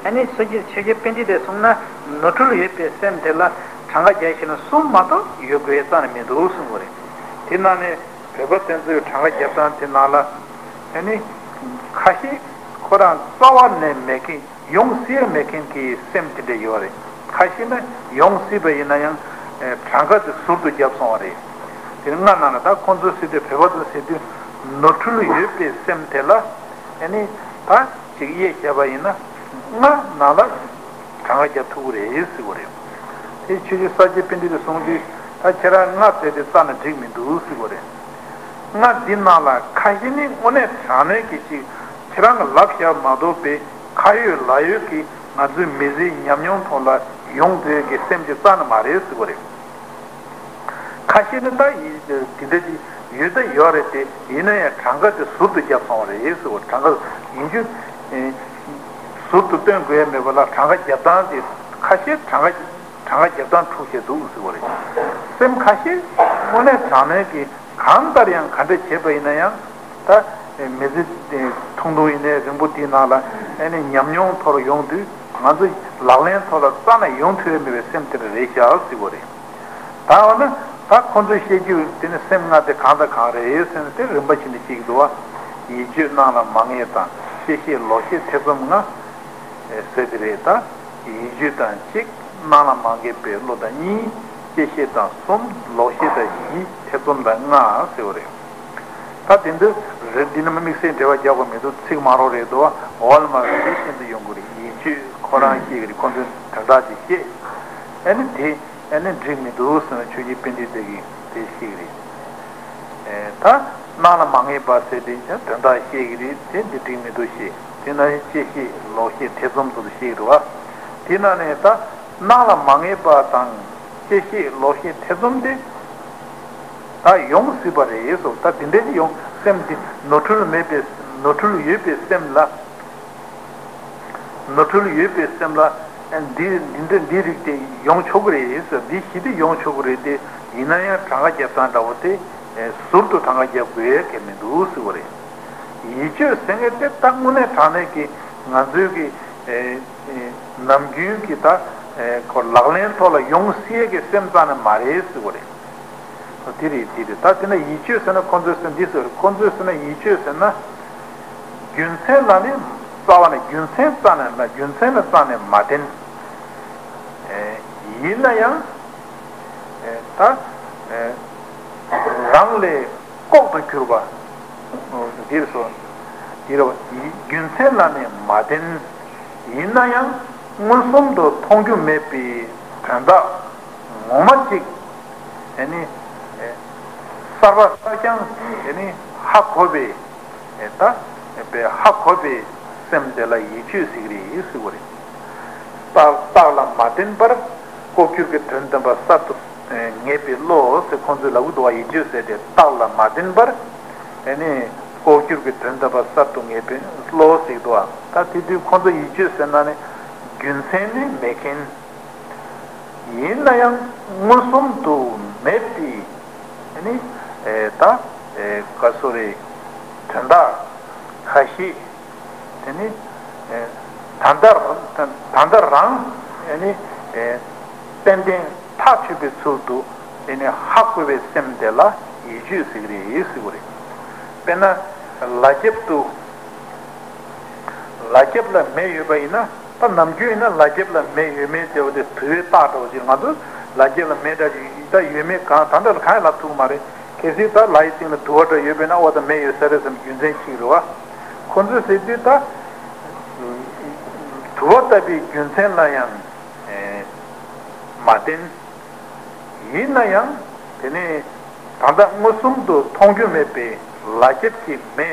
ཨ་ནི་སོ་སྐྱེ་ཆོས་རྒྱལ་པཎྜི་ཏས་གསུངས་ན། ནོར་འཁྲུལ་ཡོད་པའི་སེམས་དེ་ལ་གྲངས་ཀ་རྒྱག་ཤེས་ན་གསུམ་མ་གཏོགས་ཡོད་དགོས་རྩ་ནས་མི་འདུག་གསུངས་པ་རེད། དེ་ནང་ནས་བོད་པ་དེ་ཚོའི་གྲངས་ཀ་རྒྱབ་སྟངས་དེ་ནང་ལ། ཨ་ནི་ཁ་ཤས་ཁོ་རང་རྩ་བ་ནས་མེད་མཁན། ཡོང་སྲིད་མེད་མཁན་གྱི་སེམས་དེ་འདྲ་ཡོད་རེད། ཁ་ཤས་ནི་ཡོང་སྲིད་པ་ཡིན་ན་ཡང་། ཨེ། གྲངས་ཀ་དེ་ཟུར་དུ་བརྒྱབ་སོང་བ་རེད། དེ་ནི་ལྔ་ནང་ལ་ད་ཁོང་ཚོ་ཟེར་དུས་བོད་པ་ཚོ་ཟེར་དུས་ནོར་འཁྲུལ་ཡོད་པའི་སེམས་དེ་ལ། ཨ་ནི་ད་ཅིག་དབྱེ་བྱས་པ་ཡིན་ན་ལྔ་ནང་ལ་གྲངས་ཀ་རྒྱབ་ཐུབ་ཀྱི་རེད་ཟེར་བ་རེད། དེ་ཆོས་རྗེ་ས་སྐྱ་པཎྜི་ཏས་གསུངས་དུས་ད་ཁྱེད་རང་ལྔ་བཙལ་ཏེ་བལྟས་ན་འགྲིག་མི་འདུག་ཟེར་བ་རེད། ལྔ་འདི་ནང་ལ་ཁ་ཤས་ནི་དངོས་གནས་དྲང་གནས་ཀྱི་ཅིག་ཁྱེད་རང་གི་ལབ་བཞག་མ་གཏོགས་པའི་ཁ་ཡོད་ལག་ཡོད་ཀྱི་ང་ཚོའི་མི་ཚེའི་ཉམས་མྱོང་ཐོག་ལ་ཡོང་འདོད་ཀྱི་སེམས་ཀྱི་རྩ་ནས་མ་རེད་ཟེར་བ་རེད། ཁ་ཤས་ནི་ད་ཡིན་དེ་འདྲ་ཅིག་ཡོད་ད་ཡོད་རེད་དེ། ཡིན་ན་ཡང་གྲངས་ཀ་དེ་ཟུར་དུ་བརྒྱབ་སོང་བ་རེད་ཟེར་བ། གྲངས་ཀ་ཡིན་རྒྱུ་ཟུར་དུ་སྟོན་དགོས་ཡ་མེད་པ་ལ་གྲངས་ཀ་རྒྱབ་སྟངས་དེ་ཁ་ཤས་གྲངས་ཀ་གྲངས་ཀ་རྒྱབ་སྟངས་འཁྲུག་བྱས་འདུག་ཟེར་བ་རེད། སེམས་ཁ་ཤས་དངོས་གནས་དྲང་གནས་ཀྱི་གང་ལྟར་ཡང་ག་འདྲ་བྱས་པ་ཡིན་ན་ཡང་། ད་མི་ཚེ་ཐུང་ཐུང་ཡིན་ནའི་རིང་པོ་དེའི་ནང་ལ་ཨ་ནི་ཉམས་མྱོང་ཐོག་ལ་ཡོང་དུས་ང་ཚོ་ལག་ལེན་ཐོག་ལ་རྩ་ནས་ཡོང་ཐུབ་ཡ་མེད་པའི་སེམས་དེ་འདྲ་རེད་ཤག་ཟེར་བ་རེད། ད་འོ་ན་ད་ཁོང་ཚོས་བཤད་རྒྱུ་དེ་ནི་སེམས་ལྔ་དེ་གང་དང་གང་རེད་ཟེར་ན། དེ་རིམ་པ་བཞིན་དུ་བཤད་ཀྱི་འདུག་བ། ཡིད་དཔྱོད་སྣང་ལ་མ་ངེས་དང་། བཅད་ཤེས་ལོག་ཤེས་ཐེ་ཚོམ་ལྔ་ཟེར་གྱི་རེད། ད་ཡིད་དཔྱོད་དང་གཅིག་སྣང་ལ་མ་ངེས་པའི་བློ་དང་གཉིས། བཅད་ཤེས་དང་གསུམ། ལོག་ཤེས་དང་བཞི། ཐེ་ཚོམ་དང་ལྔ་ཟེར་བ་རེད། ད་དེ་འདི་རེད། འདི་ནི་མ་དམིགས་བསལ་འགྲེལ་པ་རྒྱག་དགོས་མི་འདུག་ཚིག་མང་རོགས་རེད་འདུག་འོ་ལ་མ་རེད། དེ་བཞིན་དུ་ཡོང་གི་རེད། ཡིད་དཔྱོད་ཁོ་རང་ཤེས་ཀྱི་རེད། ཁོ་ཚོས་དོན་དག་ཅིག་བཤད། ཨ་ནི་དེ་ཨ་ནི་འགྲིག་མི་འདུག་ཟེར་ན་ཆོས་རྗེ་པཎྜི་ཏ་གིས་དེ་བཤད་ཀྱི་རེད། ཨེ། ད་སྣང་ལ་མ་ངེས་པ་ཟེར་དེ་ཀྱང་དོན་དག་བཤད་ཀྱི་རེད། དེ་འདི་འགྲིག་མི་འདུག་བཤད། དེ་ན་བཅད་ཤེས་ལོག་ཤེས་ཐེ་ཚོམ་སོགས་བཤད་ཀྱི་རེད་བ། དེ་ན་ནས་ད་སྣང་ལ་མ་ངེས་པ་དང་བཅད་ཤེས་ལོག་ཤེས་ཐེ་ཚོམ་དེ་ད་ཡོང་སྲིད་པ་རེད་སོ། ད་དེ་འདྲ་ཅིག་ཡོང་། སེམས་འདི་ནོར་འཁྲུལ་མེད་པའི་ནོར་འཁྲུལ་ཡོད་པའི་སེམས་ལ། ནོར་འཁྲུལ་ཡོད་པའི་སེམས་ལ་འདི་འདི་འདྲ་འདི་རིགས་དེ་ཡོང་ཆོག་གི་རེད་ཟེར། འདི་བཞི་དེ་ཡོང་ཆོག་གི་རེད་དེ། ཡིན་ན་ཡང་གྲངས་ཀ་རྒྱབ་སྟངས་འདྲ་བོ་དེ་ཟུར་དུ་གྲངས་ཀ་རྒྱབ་དགོས་ཡ་གལ་མི་འདུག་ཟེར་བ་རེད། ཡིད་དཔྱོད་ཟེར་མཁན་དེ་ད་དངོས་གནས་དྲང་གནས་ཀྱི་ང་ཚོའི་གི་ནམ་རྒྱུན་གྱི་ད་ཁོ་ལག་ལེན་ཐོག་ལ་ཡོང་སྲིད་ཡ་གི་སེམས་རྩ་ནས་མ་རེད་ཟེར་བ་རེད། དེ་རེད། དེ་རེད། ད་དེ་ན་ཡིད་དཔྱོད་ཟེར་ན་ཁོ་ཚོས་ཟེར་འདི་ཟེར། ཁོ་ཚོས་ཟེར་ན་ཡིད་དཔྱོད་ཟེར་ན། རྒྱུ་མཚན་ལ་ནི་རྩ་བ་ནས་རྒྱུ་མཚན་རྩ་ནས་ལ་རྒྱུ་མཚན་ལ་རྩ་ནས་མ་བརྟེན། ཨེ། ཡིན་ན་ཡང་། ཨེ། ད། ཨེ། རང་ལས་ལྐོག་ཏུ་གྱུར་པ། འདིར་སོ། འདིར་བ། རྒྱུ་མཚན་ལ་ནི་མ་བརྟེན། ཡིན་ན་ཡང་མངོན་སུམ་དུ་མཐོང་རྒྱུ་མེད་པའི་དོན་དག་ངོ་མ་གཅིག་ཨེ་ནི། ཨེ། གསར་པ་གསར་རྐྱང་ཨེ་ནི་ཧ་གོ་བའི། ཨེ། ད། ཨེ། པའི་ཧ་གོ་བའི་སེམས་དེ་ལ་ཡིད་དཔྱོད་ཟེར་གྱི་རེད་ཟེར་བ་རེད། རྟགས་རྟགས་ལ་མ་བརྟེན་པར་ལྐོག་གྱུར་གྱི་དོན་བདེན་པ་གསར་དུ་ངེས་པའི་བློ་ཟེར་ཁོང་ཚོས་ལབ་ཀྱི་འདུག་བ། ཡིད་དཔྱོད་ཟེར་དེ་རྟགས་ལ་མ་བརྟེན་པར་ཨེ་ནི་ལྐོག་གྱུར་གྱི་དོན་བདེན་པ་གསར་དུ་ངེས་པའི་བློ་ཟེར་གྱི་འདུག་བ། ད་དེ་དུས་ཁོང་ཚོ་ཡིད་དཔྱོད་ཟེར་ན་ནི་རྒྱུ་མཚན་ནི་མེད་མཁན། ཡིན་ན་ཡང་མངོན་སུམ་དུ་མེད་པའི་ཨེ་ནི། ཨེ། ད། ཨེ། ག་སོ་རེ། དོན་དག་ཁ་ཤས་དེ་ནི། ཨེ། ད་ལྟ་ད་ལྟ་རང་ཨེ་ནི། ཨེ། ཏན་ཏན་ཐག་ཆོད་པའི་ཚུལ་དུ་ དེ་ནས་ཧ་གོ་བའི་སེམས་དེ་ལ་ཡིད་དཔྱོད་ཟེར་གི་རེད་ཟེར་གི་རེད། དཔེར་ན་ལ་རྒྱབ་ཏུ། ལ་རྒྱབ་ལ་མེ་ཡོད་པ་ཡིན་ན། ད་ནམ་རྒྱུན་ཡིན་ན་ལ་རྒྱབ་ལ་མེ་ཡོད་མེད་ཟེར་བ་དེ་དུ་བའི་རྟགས་འདྲ་བོ་ཅིག་ང་ཚོ་ལ་རྒྱབ་ལ་མེ་འདྲ་ཅིག་ད་ཡོད་མེད་གང་ད་ལྟ་ལ་གང་ཡང་ལབ་ཐུབ་ཀྱི་མ་རེད། གལ་སྲིད་ད་ལ་ཡི་སྟེང་ལ་དུ་བ་འདྲ་ཡོད་པས་ན་ཨོ་ད་མེ་ཡོད་ས་རེད་བསམ་རྒྱུ་མཚན་གཅིག་རེད་བ། ཁོ་ཚོས་ཟེར་དུས་ད། དུ་བ་ལྟ་བུའི་རྒྱུ་མཚན་ལ་ཡང་། ཨེ། མ་བརྟེན། ཡིན་ན་ཡང་། དེ་ནི། ད་ལྟ་མངོན་སུམ་དུ་མཐོང་རྒྱུ་མེད་པའི་ལ་རྒྱབ་ཀྱི་མེ།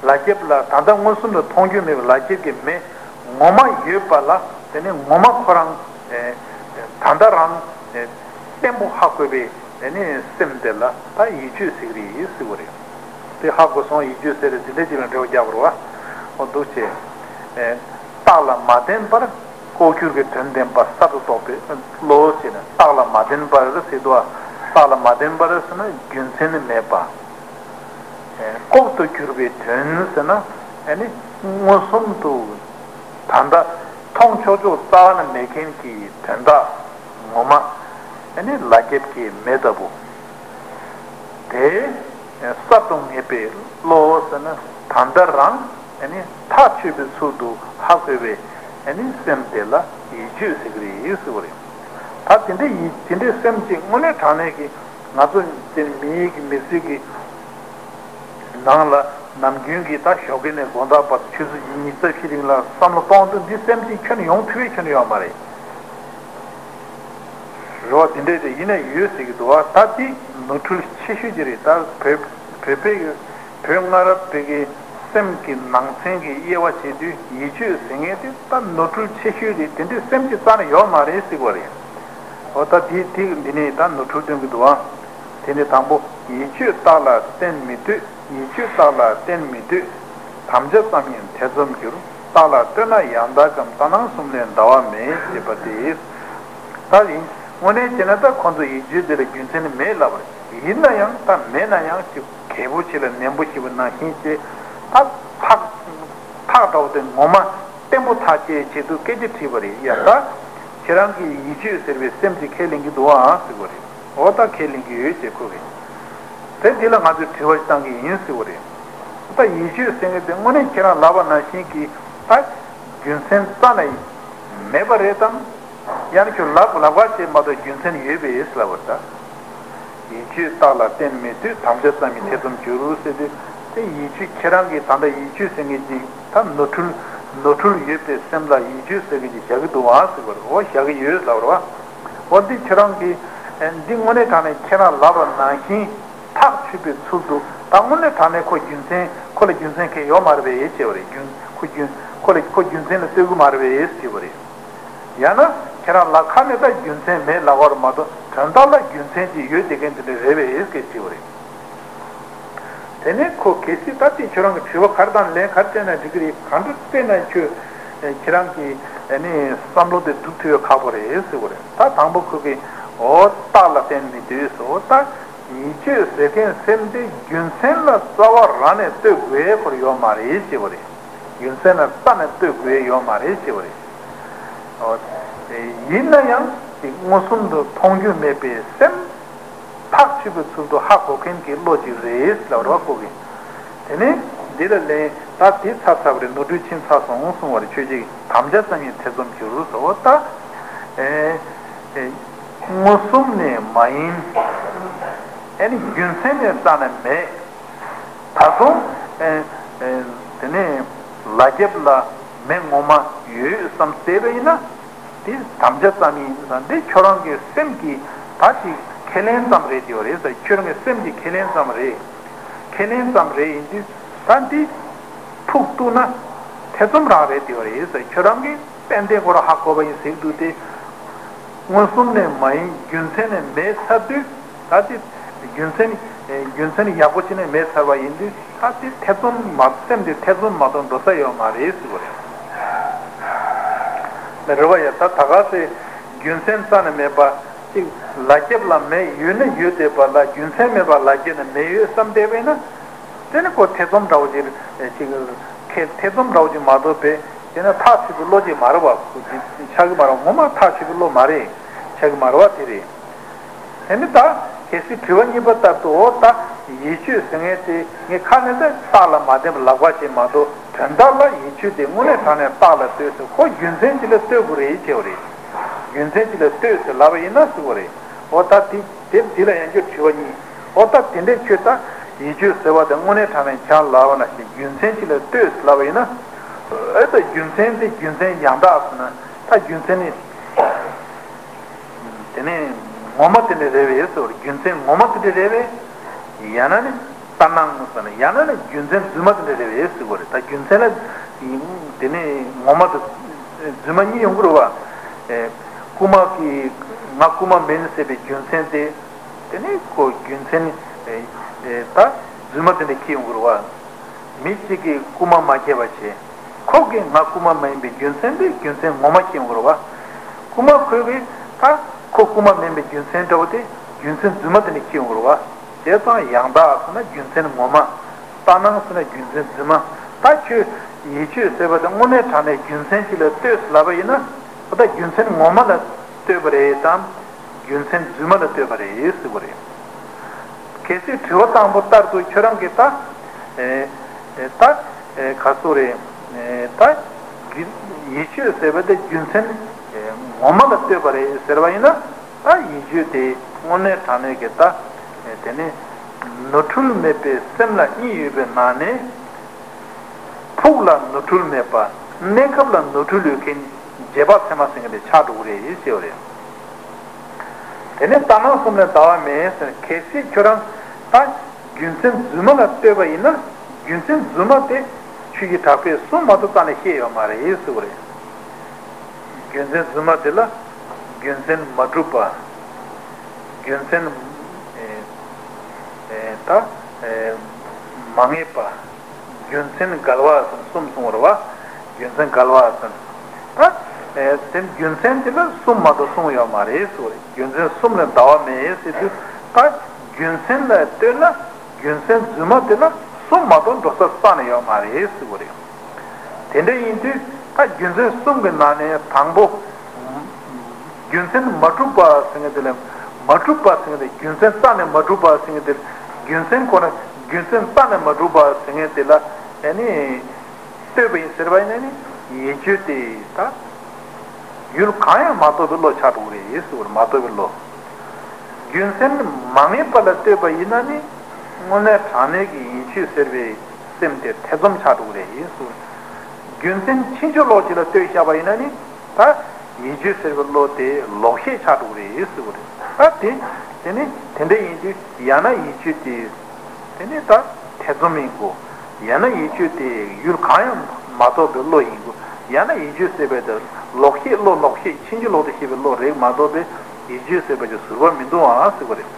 ལ་རྒྱབ་ལ་ད་ལྟ་མངོན་སུམ་དུ་མཐོང་རྒྱུ་མེད་པའི་ལ་རྒྱབ་ཀྱི་མེ་ངོ་མ་ཡོད་པ་ལ་དེ་ནི་ངོ་མ་ཁོ་རང་། ཨེ། ད་ལྟ་རང་། ཨེ། བརྟན་པོ་ཧ་གོ་བའི་དེ་ནི་སེམས་དེ་ལ་ད་ཡིད་དཔྱོད་ཟེར་གི་རེད་ཟེར་བ་རེད། དེ་ཧ་གོ་སོང་ཡིད་དཔྱོད་ཟེར་རེད་དེ་འདྲ་ཅིག་ལ་འབྲེལ་བ་རྒྱག་པ་རེད་བ། འོ་འདུག་བྱས། ཨེ། རྟགས་ལ་མ་བརྟེན་པར། ལྐོག་གྱུར་གྱི་དོན་བདེན་པ་གསར་དུ་རྟོགས་པའི་བློ་ཞེ་ན་རྟགས་ལ་མ་བརྟེན་པར་ཟེར་དུས། རྟགས་ལ་མ་བརྟེན་པར་ཟེར་ན་རྒྱུ་མཚན་ནི་མེད་པ། ལྐོག་ཏུ་གྱུར་པའི་དོན་ཟེར་ན་ཨ་ནི་མངོན་སུམ་དུ་ད་ལྟ་མཐོང་ཆོག་ཆོག་རྩ་བ་ནས་མེད་མཁན་གྱི་དོན་དག་ངོ་མ་ཨ་ནི་ལ་རྒྱབ་ཀྱི་མེ་ལྟ་བུ། དེ་གསར་དུ་ངེས་པའི་བློ་ཟེར་ན་ད་ལྟ་རང་ཨ་ནི་ཐག་ཆོད་པའི་ཚུལ་དུ་ཧ་གོ་བའི་ཨ་ནི་སེམས་དེ་ལ་ཡིད་དཔྱོད་ཟེར་གི་རེད་ཟེར་བ་རེད། ད་དེ་འདྲའི་ཡིད་དེ་འདྲའི་སེམས་ཅིག་དངོས་གནས་དྲང་གནས་ཀྱི་ང་ཚོ་དེ་མི་ཡིད་ཀྱི་མི་ཚེ་གི་ནང་ལ་ནམ་རྒྱུན་གྱི་ད་ཞོགས་ཀས་ནས་དགོང་དག་བར་དུ་ཆུ་ཚོད་ཉི་ཤུ་རྩ་བཞི་རིང་ལ་བསམ་བློ་གཏོང་དུས་འདི་སེམས་ཅིག་ཁྱོན་ནས་ཡོང་ཐུབ་ཡས་ཁྱོན་ནས་ཡོད་མ་རེད། རེད་བ། དེ་འདྲས་དེ་ཡིན་ན་ཡོད་ཟེར་གྱི་འདུག་བ། ད་འདི་ནོར་འཁྲུལ་ཆེ་ཤོས་ཅིག་རེད། ད་བོད་བོད་པའི་བོད་སྔ་རབས་པའི་གི་སེམས་ཀྱི་ནང་ཚན་གྱི་དབྱེ་བ་བྱེད་དུས་ཡིད་དཔྱོད་ཟེར་མཁན་དེ་ད་ནོར་འཁྲུལ་ཆེ་ཤོས་རེད། དེ་འདྲས་སེམས་ཀྱི་རྩ་ནས་ཡོད་མ་རེད་ཟེར་གྱི་བ་རེད། འོ་ད་དེ་དེ་འདི་ནས་ད་ནོར་འཁྲུལ་སྟོན་གྱི་འདུག་བ། དེ་ནས་དང་པོ་ཡིད་དཔྱོད་རྟགས་ལ་བརྟེན་མི་འདོད། ཡིད་དཔྱོད་རྟགས་ལ་བརྟེན་མི་འདོད། དམ་བཅའ་ཙམ་ཡང་ཐེ་ཚོམ་འགྱུར། རྟགས་ལ་ལྟོས་ན་ཡང་དག་གམ་ལྟ་སྣང་གསུམ་ལས་འདའ་བ་མེད་ཅེས་པ་སྟེ། ད་ཡིན། དངོས་གནས་བྱས་ན་ད་ཁོང་ཚོ་ཡིད་དཔྱོད་འདི་ལ་རྒྱུ་མཚན་ནི་མེད་ལབ་པ་རེད། ཡིན་ན་ཡང་ད་མེད་ན་ཡང་ཅིག་གལ་པོ་ཆེ་ལ་ནན་པོ་ཞེས་པ་ནང་བཞིན་བྱས། ད་ཐག་ཐག་འདྲ་བོ་དེ་ངོ་མ་བརྟན་པོ་ཐག་བཅད་ཆེད་དུ་སྐད་ཆ་དྲིས་པ་རེད། ཡ་ད་ཁྱེད་རང་གིས་ཡིད་དཔྱོད་ཟེར་བའི་སེམས་ཅིག་ཁས་ལེན་གྱི་འདུག་ཨང་ཟེར་བ་རེད། འོ་ད་ཁས་ལེན་གྱི་ཡོད་ཅེས་ཁོ་གིས། དེ་འདི་ལ་ང་ཚོས་དྲི་བ་ཞིག་བཏང་གི་ཡིན་ཟེར་བ་རེད། ད་ཡིད་དཔྱོད་ཟེར་མཁན་དེ་དངོས་གནས་ཁྱེད་རང་ལབ་པ་ནང་བཞིན་གྱི་ད་རྒྱུ་མཚན་རྩ་ནས་མེད་པ་རེད་དམ། ཡང་ན་ཁྱོད་ལབ་ལབ་པ་བྱས་མ་གཏོགས་རྒྱུ་མཚན་ཡོད་པས་ལབ་པ་ད། ཡིད་དཔྱོད་རྟགས་ལ་བརྟེན་མི་འདོད། དམ་བཅའ་ཙམ་ཡིན་ཐེ་ཚོམ་འགྱུར་ཟེར་དུས། དེ་ཡིད་དཔྱོད་ཁྱེད་རང་གིས་ད་ལྟ་ཡིད་དཔྱོད་ཟེར་མཁན་ཅིག་ད་ནོར་འཁྲུལ་ནོར་འཁྲུལ་ཡོད་པའི་སེམས་ལ་ཡིད་དཔྱོད་ཟེར་མཁན་ཅིག་བཞག་གི་འདུག་ཨང་ཟེར་བ་རེད། འོ་བཞག་གི་ཡོད་ལབ་པ་རེད་བ། འོ་འདི་ཁྱེད་རང་གིས་ཨེ་འདི་དངོས་གནས་དྲང་གནས་ཁྱེད་རང་ལབ་པ་ནང་བཞིན་ཐག་ཆོད་པའི་ཚུལ་དུ་ད་དངོས་གནས་དྲང་གནས་ཁོ་རྒྱུ་མཚན་ཁོ་ལ་རྒྱུ་མཚན་གང་ཡང་ཡོད་མ་རེད་པས་ཅེས་པ་རེད། རྒྱུ་ཁོ་རྒྱུ་ཁོ་ལ་ཁོ་རྒྱུ་མཚན་ལ་ལྟོས་ཀྱི་མ་རེད་པས་ཅེས་པ་རེད། ཡང་ན་ཁྱེད་རང་ལ་ཁ་ནས་ད་རྒྱུ་མཚན་མེད་ལབ་པ་རེད་མ་གཏོགས་དོན་དག་ལ་རྒྱུ་མཚན་ཅིག་ཡོད་བསྡད་མཁན་དེ་འདྲ་རེད་པས་ཅེས་པ་རེད། དེ་ནས་ཁོ་གལ་སྲིད་ད་ལྟའི་ཁྱོད་རང་གི་དྲི་བ་ག་རེ་དང་ལན་ག་རེ་སྤྲད་ན་འགྲིག་གི་རེད། ག་འདྲ་སྤྲད་ན་ཁྱོད་ཁྱེད་རང་གི་ཨ་ནི་བསམ་བློ་དེ་སྒྲུབ་ཐུབ་ཡ་ཁག་པོ་རེད་ཟེར་བ་རེད། ད་དང་པོ་ཁོ་གིས་འོ་རྟགས་ལ་བརྟེན་མི་འདོད་ཟེར། འོ་ད་ཡིད་དཔྱོད་ཟེར་མཁན་སེམས་དེ་རྒྱུ་མཚན་ལ་རྩ་བ་རང་ནས་ལྟོས་དགོས་ཁོ་རང་ཡོད་མ་རེད་ཅེས་པ་རེད། རྒྱུ་མཚན་ལ་རྩ་ནས་ལྟོས་དགོས་ཡོད་མ་རེད་ཅེས་པ་རེད། འོ་ཡིན་ན་ཡང་དེ་མངོན་སུམ་དུ་མཐོང་རྒྱུ་མེད་པའི་སེམས། ཐག་ཆོད་པའི་ཚུལ་དུ་ཧ་གོ་མཁན་གྱི་བློ་ཅིག་རེད་ལབ་རོགས་ཁོ་གིས། དེ་ནས་འདི་ལ་ལན་ད་དེ་ཚར་ཚར་བ་རེད། ནོར་འཁྲུལ་ཕྱིན་ཚར་སོང་གསུང་བ་རེད། ཁྱོད་ཀྱིས་དམ་བཅའ་ཙམ་ཡིན་ཐེ་ཚོམ་གྱུར་ཟེར་བ་ད། ཨེ་ཨེ་མངོན་སུམ་ནས་མ་ཡིན། ཨེ་ནི་རྒྱུ་མཚན་ནས་རྩ་ནས་མེད། ད་དུང་ཨེ་ཨེ་དེ་ནས་ལ་རྒྱབ་ལ་མེ་ངོ་མ་ཡོད་བསམ་བསྡད་པ་ཡིན་ན། དེ་དམ་བཅའ་ཙམ་ཡིན་ཟེར། འདི་ཁྱོད་རང་གི་སེམས་ཀྱི་ད་ཅིག་ཁས་ལེན་ཙམ་རེད། དེ་རེད་ཟེར། ཁྱོད་རང་གི་སེམས་ཀྱི་ཁས་ལེན་ཙམ་རེད། ཁས་ལེན་ཙམ་རེད། ཡིན་དུས་ད་འདི་ཕུག་གཏུགས་ན་ཐེ་ཚོམ་རང་རེད། དེ་རེད་ཟེར། ཁྱོད་རང་གི་ཏན་ཏན་ཁོ་རང་ཧ་གོ་བ་ཡིན་ཟེར་གྱི་འདུག་སྟེ། མངོན་སུམ་ནས་མ་ཡིན་རྒྱུ་མཚན་ནས་མེད་ཚར་དུས། ད་དེ་རྒྱུ་མཚན་རྒྱུ་མཚན་ཡག་པོ་བྱས་ནས་མེད་ཚར་བ་ཡིན་དུས། ད་དེ་ཐེ་ཚོམ་མ་སེམས་དེ་ཐེ་ཚོམ་མ་གཏོགས་འགྲོ་ས་ཡོད་མ་རེད་ཟེར་བ་རེད། རེད་བ་ཡ། ད་ད་ག་ཚོད་རྒྱུ་མཚན་རྩ་ནས་མེད་པ་ཅིག་ལ་རྒྱབ་ལ་མེ་ཡོད་ན་ཡོད་བསྡད་པ་ལ་རྒྱུ་མཚན་མེད་པ་ལ་རྒྱབ་ན་མེ་ཡོད་བསམ་བསྡད་པས་ན། དེ་ནི་ཁོ་ཐེ་ཚོམ་འདྲ་བོ་ཅིག་ཅིག་ཁེ་ཐེ་ཚོམ་འདྲ་བོ་ཅིག་མ་གཏོགས་པས་དེ་ན་ཐག་ཆོད་པའི་བློ་ཅིག་མ་རེད་བ། ཆགས་ཀྱི་མ་རེད་བ། ངོ་མ་ཐག་ཆོད་པའི་བློ་མ་རེད། ཆགས་ཀྱི་མ་རེད་བ། དེ་རེད། དེ་ནི་ད་གལ་སྲིད་དྲི་བ་གཉིས་པ་ལྟར་དུ། འོ་ད་ཡིད་དཔྱོད་ཟེར་མཁན་དེ་ངས་ཁ་ནས་ད་རྟགས་ལ་མ་བརྟེན་པར་ལབ་པ་ཞིག་མ་གཏོགས། དོན་དག་ལ་ཡིད་དཔྱོད་དེ་དངོས་གནས་དྲང་གནས་རྟགས་ལ་ལྟོས་ཟེར། ཁོ་རྒྱུ་མཚན་ཅིག་ལ་ལྟོས་དགོས་རེད་ཅེས་པ་རེད། རྒྱུ་མཚན་ཅིག་ལ་ལྟོས་ཟེར་ལབ་པ་ཡིན་ན་ཟེར་བ་རེད། འོ་ད་དེ་དེ་འདི་ལ་ཡང་བསྐྱར་དྲི་བ་གཉིས། འོ་ད་དེ་འདྲའི་ཁྱོད་ད་ཡིད་དཔྱོད་ཟེར་བ་དེ་དངོས་གནས་དྲང་གནས་ཁྱོད་ལབ་པ་ནང་བཞིན་རྒྱུ་མཚན་ཅིག་ལ་ལྟོས་ཟེར་ལབ་པ་ཡིན་ན། ཨེ་ད་རྒྱུ་མཚན་དེ་རྒྱུ་མཚན་ཡང་དག་ཟེར་ན། ད་རྒྱུ་མཚན་ནི། དེ་ནས་ངོ་མ་དེ་འདྲ་རེད་པས་ཟེར་བ་རེད། རྒྱུ་མཚན་ངོ་མ་དེ་འདྲ་རེད་པས། ཡང་ན་ནི་ལྟར་སྣང་ཟེར་ན། ཡང་ན་ནི་རྒྱུ་མཚན་རྫུན་མ་དེ་འདྲ་རེད་པས་ཟེར་བ་རེད། ད་རྒྱུ་མཚན་ལ་དེ་ནས་ངོ་མ་དེ་རྫུན་མ་གཉིས་ཡོང་གི་རེད་པ། ཨེ། རྐུན་མ་གིས་ང་རྐུན་མ་མིན་ཟེར་བའི་རྒྱུ་མཚན་དེ། དེ་ནས་ཁོ་རྒྱུ་མཚན་ནི་ཨེ་ཨེ་ད་རྫུན་མ་དེ་འདྲ་འཁྱེར་ཡོང་གི་རེད་པ། མི་གཅིག་གིས་རྐུན་མ་མ་བརྒྱབ་པ་བྱས། ཁོ་གིས་ང་རྐུན་མ་མ་ཡིན་པའི་རྒྱུ་མཚན་དེ་རྒྱུ་མཚན་ངོ་མ་འཁྱེར་ཡོང་གི་རེད་པ། རྐུན་མ་ཁོ་གིས་ད་ཁོ་རྐུན་མ་མིན་པའི་རྒྱུ་མཚན་འདྲ་བོ་དེ་རྒྱུ་མཚན་རྫུན་མ་དེ་འདྲ་འཁྱེར་ཡོང་གི་རེད་པ། བྱས་ཙང་ཡང་དག་ཟེར་ན་རྒྱུ་མཚན་ངོ་མ། ལྟར་སྣང་ཟེར་ན་རྒྱུ་མཚན་རྫུན་མ། ད་ཁྱོད་ཡིད་དཔྱོད་ཟེར་བ་དེ་དངོས་གནས་དྲང་གནས་རྒྱུ་མཚན་ཅིག་ལ་ལྟོས་ལབ་པ་ཡིན་ན། ད་རྒྱུ་མཚན་ངོ་མ་ལ་ལྟོས་པ་རེད་དམ། རྒྱུ་མཚན་རྫུན་མ་ལ་ལྟོས་པ་རེད་ཟེར་བ་རེད། གལ་སྲིད་དྲི་བ་དང་པོ་ལྟར་དུ་ཁྱོད་རང་གིས་ད། ཨེ་ཨེ་ད་ཨེ་ག་ཚོད་རེད། ཨེ་ད་རྒྱུ་ཡིད་དཔྱོད་ཟེར་བ་དེ་རྒྱུ་མཚན་ཨེ་ངོ་མ་ལ་ལྟོས་པ་རེད་ཟེར་བ་ཡིན་ན། ད་ཡིད་དཔྱོད་དེ་དངོས་གནས་དྲང་གནས་ཀྱི་ད། ཨེ་དེ་ནི་ནོར་འཁྲུལ་མེད་པའི་སེམས་ལ་གཉིས་ཡོད་པའི་ནང་ནས། ཕུགས་ལ་ནོར་འཁྲུལ་མེད་པ། གནས་སྐབས་ལ་ནོར་འཁྲུལ་ཡོད་མཁན་རྗེས་དཔག་ཚད་མ་ཟེར་མཁན་དེ་ཆགས་འགྲོ་གི་རེད་ཅེས་པ་རེད། དེ་ནས་ལྟར་སྣང་གསུམ་ལས་འདའ་བ་མེད་ཟེར། གལ་སྲིད་ཁྱོད་རང་ད་རྒྱུ་མཚན་རྫུན་མ་ལ་ལྟོས་པ་ཡིན་ན། རྒྱུ་མཚན་རྫུན་མ་དེ་ཆོས་ཀྱི་གྲགས་པས་གསུམ་མ་གཏོགས་རྩ་ནས་བཤད་ཡོད་མ་རེད་ཟེར་བ་རེད། རྒྱུ་མཚན་རྫུན་མ་དེ་ལ་རྒྱུ་མཚན་མ་གྲུབ་པ། རྒྱུ་མཚན་ཨེ་ཨེ་ད་ཨེ་མ་ངེས་པ། རྒྱུ་མཚན་འགལ་བ་ཟེར་གསུམ་གསུངས་པ་རེད་པ། རྒྱུ་མཚན་འགལ་བ་ཟེར། ད་ཨེ་དེ་རྒྱུ་མཚན་དེ་ལ་གསུམ་མ་གཏོགས་གསུངས་ཡོད་མ་རེད་ཟེར་བ་རེད། རྒྱུ་མཚན་གསུམ་ལས་འདའ་བ་མེད་ཟེར་དུས། ད་རྒྱུ་མཚན་ལ་ལྟོས་ན་རྒྱུ་མཚན་རྫུན་མ་དེ་ལ་གསུམ་མ་གཏོགས་འགྲོ་ས་རྩ་ནས་ཡོད་མ་རེད་ཟེར་བ་རེད། དེ་འདྲ་ཡིན་དུས་ད་རྒྱུ་མཚན་གསུམ་གྱི་ནང་ནས་དང་པོ། རྒྱུ་མཚན་མ་གྲུབ་པ་ཟེར་མཁན་དེ་ལ། མ་གྲུབ་པ་ཟེར་མཁན་དེ། རྒྱུ་མཚན་རྩ་ནས་མ་གྲུབ་པ་ཟེར་མཁན་དེ། རྒྱུ་མཚན་ཁོ་ན་རྒྱུ་མཚན་རྩ་ནས་མ་གྲུབ་པ་ཟེར་མཁན་དེ་ལ་ཨ་ནི་ལྟོས་པ་ཡིན་ཟེར་བ་ཡིན་ན་ནི། ཡིད་དཔྱོད་དེ་ད་ཡུལ་གང་ཡང་མ་རྟོགས་པའི་བློ་ཆགས་འགྲོ་གི་རེད་ཟེར་བ་རེད། མ་རྟོགས་པའི་བློ། རྒྱུ་མཚན་མ་ངེས་པ་ལ་ལྟོས་པ་ཡིན་ན་ནི། དངོས་གནས་དྲང་གནས་ཀྱི་ཡིད་དཔྱོད་ཟེར་བའི་སེམས་དེ་ཐེ་ཚོམ་ཆགས་འགྲོ་གི་རེད་ཟེར་བ་རེད། རྒྱུ་མཚན་ཕྱིན་ཅི་ལོག་ཅིག་ལ་ལྟོས་བཞག་པ་ཡིན་ན་ནི། ད་ཡིད་དཔྱོད་ཟེར་བའི་བློ་དེ་ལོག་ཤེས་ཆགས་འགྲོ་གི་རེད་ཟེར་བ་རེད། ད་དེ་དེ་ནི་དེ་འདྲ་ཡིན་དུས། ཡང་ན་ཡིད་དཔྱོད་དེ་དེ་ནི་ད་ཐེ་ཚོམ་ཡིན་དགོས། ཡང་ན་ཡིད་དཔྱོད་དེ་ཡུལ་གང་ཡང་མ་རྟོགས་པའི་བློ་ཡིན་དགོས། ཡང་ན་ཡིད་དཔྱོད་ཟེར་བའི་དེ་ལོག་ཤེས། བློ་ལོག་ཤེས། ཕྱིན་ཅི་ལོག་ཏུ་ཤེས་པའི་བློ་རེད་མ་གཏོགས་པའི་ཡིད་དཔྱོད་ཟེར་བ་ཅིག་ཟུར་པ་མི་འདུག་ཨང་ཟེར་བ་རེད།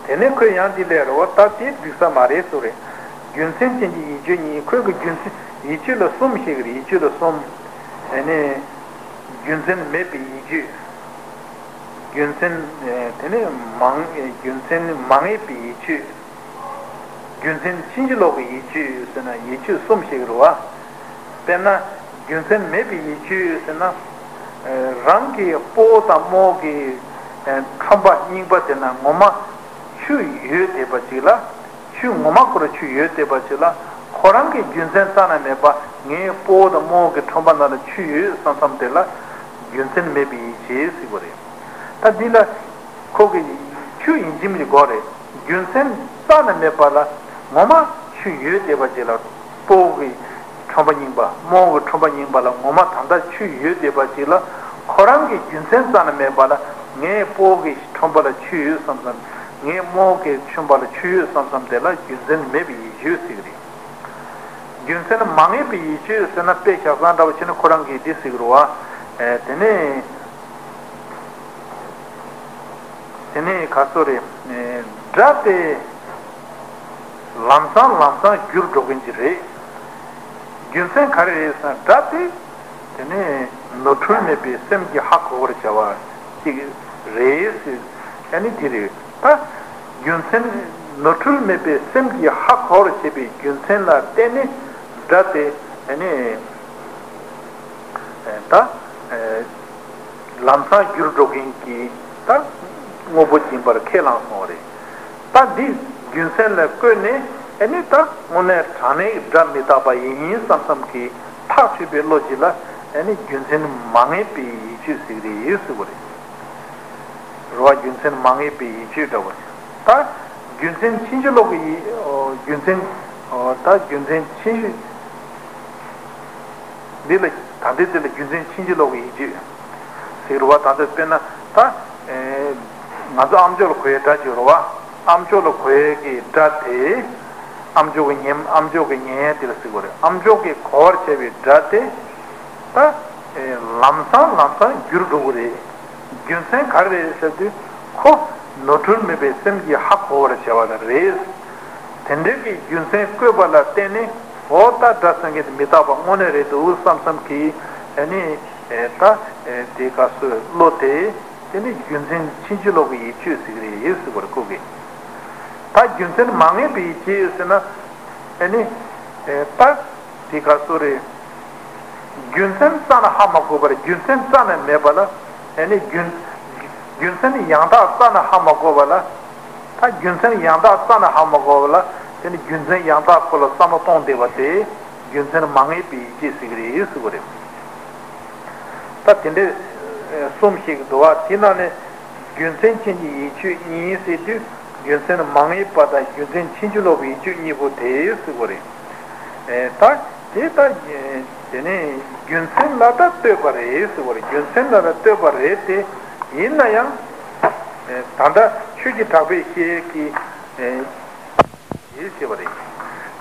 དེ་ནས་ཁོས་ཡང་འདི་ལས་རེད་བ། ད་དེ་འགྲིག་ས་མ་རེད་ཟེར་བ་རེད། རྒྱུ་མཚན་ཅན་གྱི་ཡིད་དཔྱོད་གཉིས། ཁོས་ཀྱི་རྒྱུ་མཚན། ཡིད་དཔྱོད་ལ་གསུམ་བཤད་ཀྱི་རེད། ཡིད་དཔྱོད་ལ་གསུམ། དེ་ནས་རྒྱུ་མཚན་མེད་པའི་ཡིད་དཔྱོད། རྒྱུ་མཚན། དེ་ནས་མ་ངེས། རྒྱུ་མཚན་མ་ངེས་པའི་ཡིད་དཔྱོད། རྒྱུ་མཚན་ཕྱིན་ཅི་ལོག་གི་ཡིད་དཔྱོད་ཟེར་ན་ཡིད་དཔྱོད་གསུམ་བཤད་ཀྱི་རེད་བ། དཔེར་ན། རྒྱུ་མཚན་མེད་པའི་ཡིད་དཔྱོད་ཟེར་ན། རང་གི་སྤོ་བོ་དང་རྨོ་བོ་གི་ཁྲོན་པ་རྙིང་པ་དེ་ན་ངོ་མ་ཆུ་ཡོད་བསྡད་པ་ཅིག་ལ། ཆུ་ངོ་མ་ཁོ་རང་ཆུ་ཡོད་བསྡད་པ་ཅིག་ལ། ཁོ་རང་གི་རྒྱུ་མཚན་རྩ་ནས་མེད་པ། ངའི་སྤོ་བོ་དང་རྨོ་བོ་གི་ཁྲོན་པ་ནང་ལ་ཆུ་ཡོད་བསམ་བསམ་དེ་ལ་རྒྱུ་མཚན་མེད་པའི་ཡིད་དཔྱོད་ཟེར་བ་རེད། ད་འདི་ལ། ཁོ་གི་ཆུ་ཡིན་གཅིག་མིན་གཅིག་དགོས་རེད། རྒྱུ་མཚན་རྩ་ནས་མེད་པ་ལ་ངོ་མ་ཆུ་ཡོད་བསྡད་པ་ཅིག་ལ། སྤོ་བོ་གི་ཁྲོན་པ་རྙིང་པ། རྨོ་བོ་གི་ཁྲོན་པ་རྙིང་པ་ལ་ངོ་མ་ད་ལྟ་ཆུ་ཡོད་བསྡད་པ་ཅིག་ལ། ཁོ་རང་གི་རྒྱུ་མཚན་རྩ་ནས་མེད་པ་ལ། ངའི་སྤོ་བོ་གི་ཁྲོན་པ་ལ་ཆུ་ཡོད་བསམ་བསམ། ངའི་རྨོ་བོ་གི་ཁྲོན་པ་ལ་ཆུ་ཡོད་བསམ་བསམ་དེ་ལ་རྒྱུ་མཚན་མེད་པའི་ཡིད་དཔྱོད་ཟེར་གི་རེད། རྒྱུ་མཚན་མ་ངེས་པའི་ཡིད་དཔྱོད་ཟེར་ན། དཔེ་བཞག་སྟངས་འདྲ་བོ་བྱས་ན་ཁོ་རང་གིས་འདི་ཟེར་གི་རེད་བ། དེ་ནས། དེ་ནས་ག་ཚོད་རེད། དགྲ་དེ་ལམ་སང་ལམ་སང་འགྱུར་འགྲོ་མཁན་ཅིག་རེད། རྒྱུ་མཚན་ག་རེ་རེད་ཟེར་ན། དགྲ་དེ་དེ་ནས་ནོར་འཁྲུལ་མེད་པའི་སེམས་ཀྱིས་ཧ་གོ་བར་བྱ་བ་ཅིག་རེད་ཟེར། ཨ་ནི་དེ་རེད། ད་རྒྱུ་མཚན་ནོར་འཁྲུལ་མེད་པའི་སེམས་ཀྱིས་ཧ་གོ་བར་བྱེད་པའི་རྒྱུ་མཚན་ལ་བརྟེན་ནས་དགྲ་དེ་ཨ་ནི་ད། ལམ་སང་འགྱུར་འགྲོ་མཁན་གྱི་ད་ དངོས་པོ་ཡིན་པར་ཁས་བླངས་སོང་བ་རེད། ད་འདི་རྒྱུ་མཚན་ལ་བཀོད་ནས་ཨ་ནི་ད་དངོས་གནས་དྲང་གནས་ཀྱི་སྒྲ་མི་རྟག་པ་ཡིན་བསམ་བསམ་གྱིས་ཐག་ཆོད་པའི་བློ་ཅིག་ལ་ཨ་ནི་རྒྱུ་མཚན་མ་ངེས་པའི་ཡིད་དཔྱོད་ཟེར་གྱི་རེད་ཟེར་བ་རེད། རེད་བ། རྒྱུ་མཚན་མ་ངེས་པའི་ཡིད་དཔྱོད་འདྲ་བོ་རེད། ད་རྒྱུ་མཚན་ཕྱིན་ཅི་ལོག་གི་ཡིད་རྒྱུ་མཚན་ད་རྒྱུ་མཚན་ཕྱིན་ཅི། འདི་ལ་ད་ལྟའི་དེ་ལ་རྒྱུ་མཚན་ཕྱིན་ཅི་ལོག་གི་ཡིད་དཔྱོད་ཟེར་བ། ད་ལྟ་དཔེར་ན་ད་ང་ཚོ་ཨམ་ཅོག་ལ་གོ་ཡའི་སྒྲ་ཅིག་ཡོད་རེད་བ། ཨམ་ཅོག་ལ་གོ་ཡའི་གི་སྒྲ་དེ་ཨམ་ཅོག་གི་ཉན་ཨམ་ཅོག་གི་ཉན་ཡ་དེ་ལ་ཟེར་གྱི་རེད། ཨམ་ཅོག་གིས་གོ་བར་བྱ་བའི་སྒྲ་དེ་ད་ལམ་སང་ལམ་སང་འགྱུར་འགྲོ་གི་རེད། རྒྱུ་མཚན་ག་རེ་རེད་ཟེར་དུས་ཁོ་ནོར་འཁྲུལ་མེད་པའི་སེམས་ཀྱིས་ཧ་གོ་བར་བྱ་བ་དེ་རེད། དེ་འདྲའི་གི་རྒྱུ་མཚན་བཀོད་པ་ལ་བརྟེན་ནས་འོ་ད་སྒྲ་ཟེར་མཁན་དེ་མི་རྟག་པ་དངོས་གནས་རེད་འདུག་བསམ་བསམ་གྱིས་ཨ་ནི་ད་དེ་ག་སོའི་བློ་དེ་དེ་ནི་རྒྱུ་མཚན་ཕྱིན་ཅི་ལོག་གི་ཡིད་དཔྱོད་ཟེར་གྱི་རེད་ཟེར་བར་ཁོ་གིས། ད་རྒྱུ་མཚན་མ་ངེས་པའི་ཡིད་དཔྱོད་ཟེར་ན་ཨ་ནི་ད། དེ་ག་སོ་རེད། རྒྱུ་མཚན་རྩ་ནས་ཧ་མ་གོ་བར་རྒྱུ་མཚན་རྩ་ནས་མེད་པ་ལ་ཨ་ནི་རྒྱུ་རྒྱུ་མཚན་ཡང་དག་རྩ་ནས་ཧ་མ་གོ་བ་ལ། ད་རྒྱུ་མཚན་ཡང་དག་རྩ་ནས་ཧ་མ་གོ་བ་ལ་དེ་ནི་རྒྱུ་མཚན་ཡང་དག་སྐོར་ལ་བསམ་བློ་གཏོང་བསྡད་པ་དེ་རྒྱུ་མཚན་མ་ངེས་པའི་ཡིད་དཔྱོད་ཟེར་གྱི་རེད་ཟེར་གྱི་རེད། ད་དེ་འདྲའི་གསུམ་ཞིག་འདུག་བ། དེ་ནང་ནས་རྒྱུ་མཚན་ཅན་གྱི་ཡིད་དཔྱོད་གཉིས་ཟེར་དུས་རྒྱུ་མཚན་མ་ངེས་པ་དང་རྒྱུ་མཚན་ཕྱིན་ཅི་ལོག་པའི་ཡིད་དཔྱོད་གཉིས་པོ་དེ་ཟེར་གྱི་རེད། ད་དེ་ལྟ་དེ་ནས་རྒྱུ་མཚན་ལ་ད་ལྟོས་པ་རེད་ཟེར་བ་རེད། རྒྱུ་མཚན་ལ་ད་ལྟོས་པ་རེད་དེ། ཡིན་ན་ཡང་ད་ལྟ་ཆོས་ཀྱི་གྲགས་པས་བཤད་ཀྱི་ཡིད་ཞེས་པ་རེད།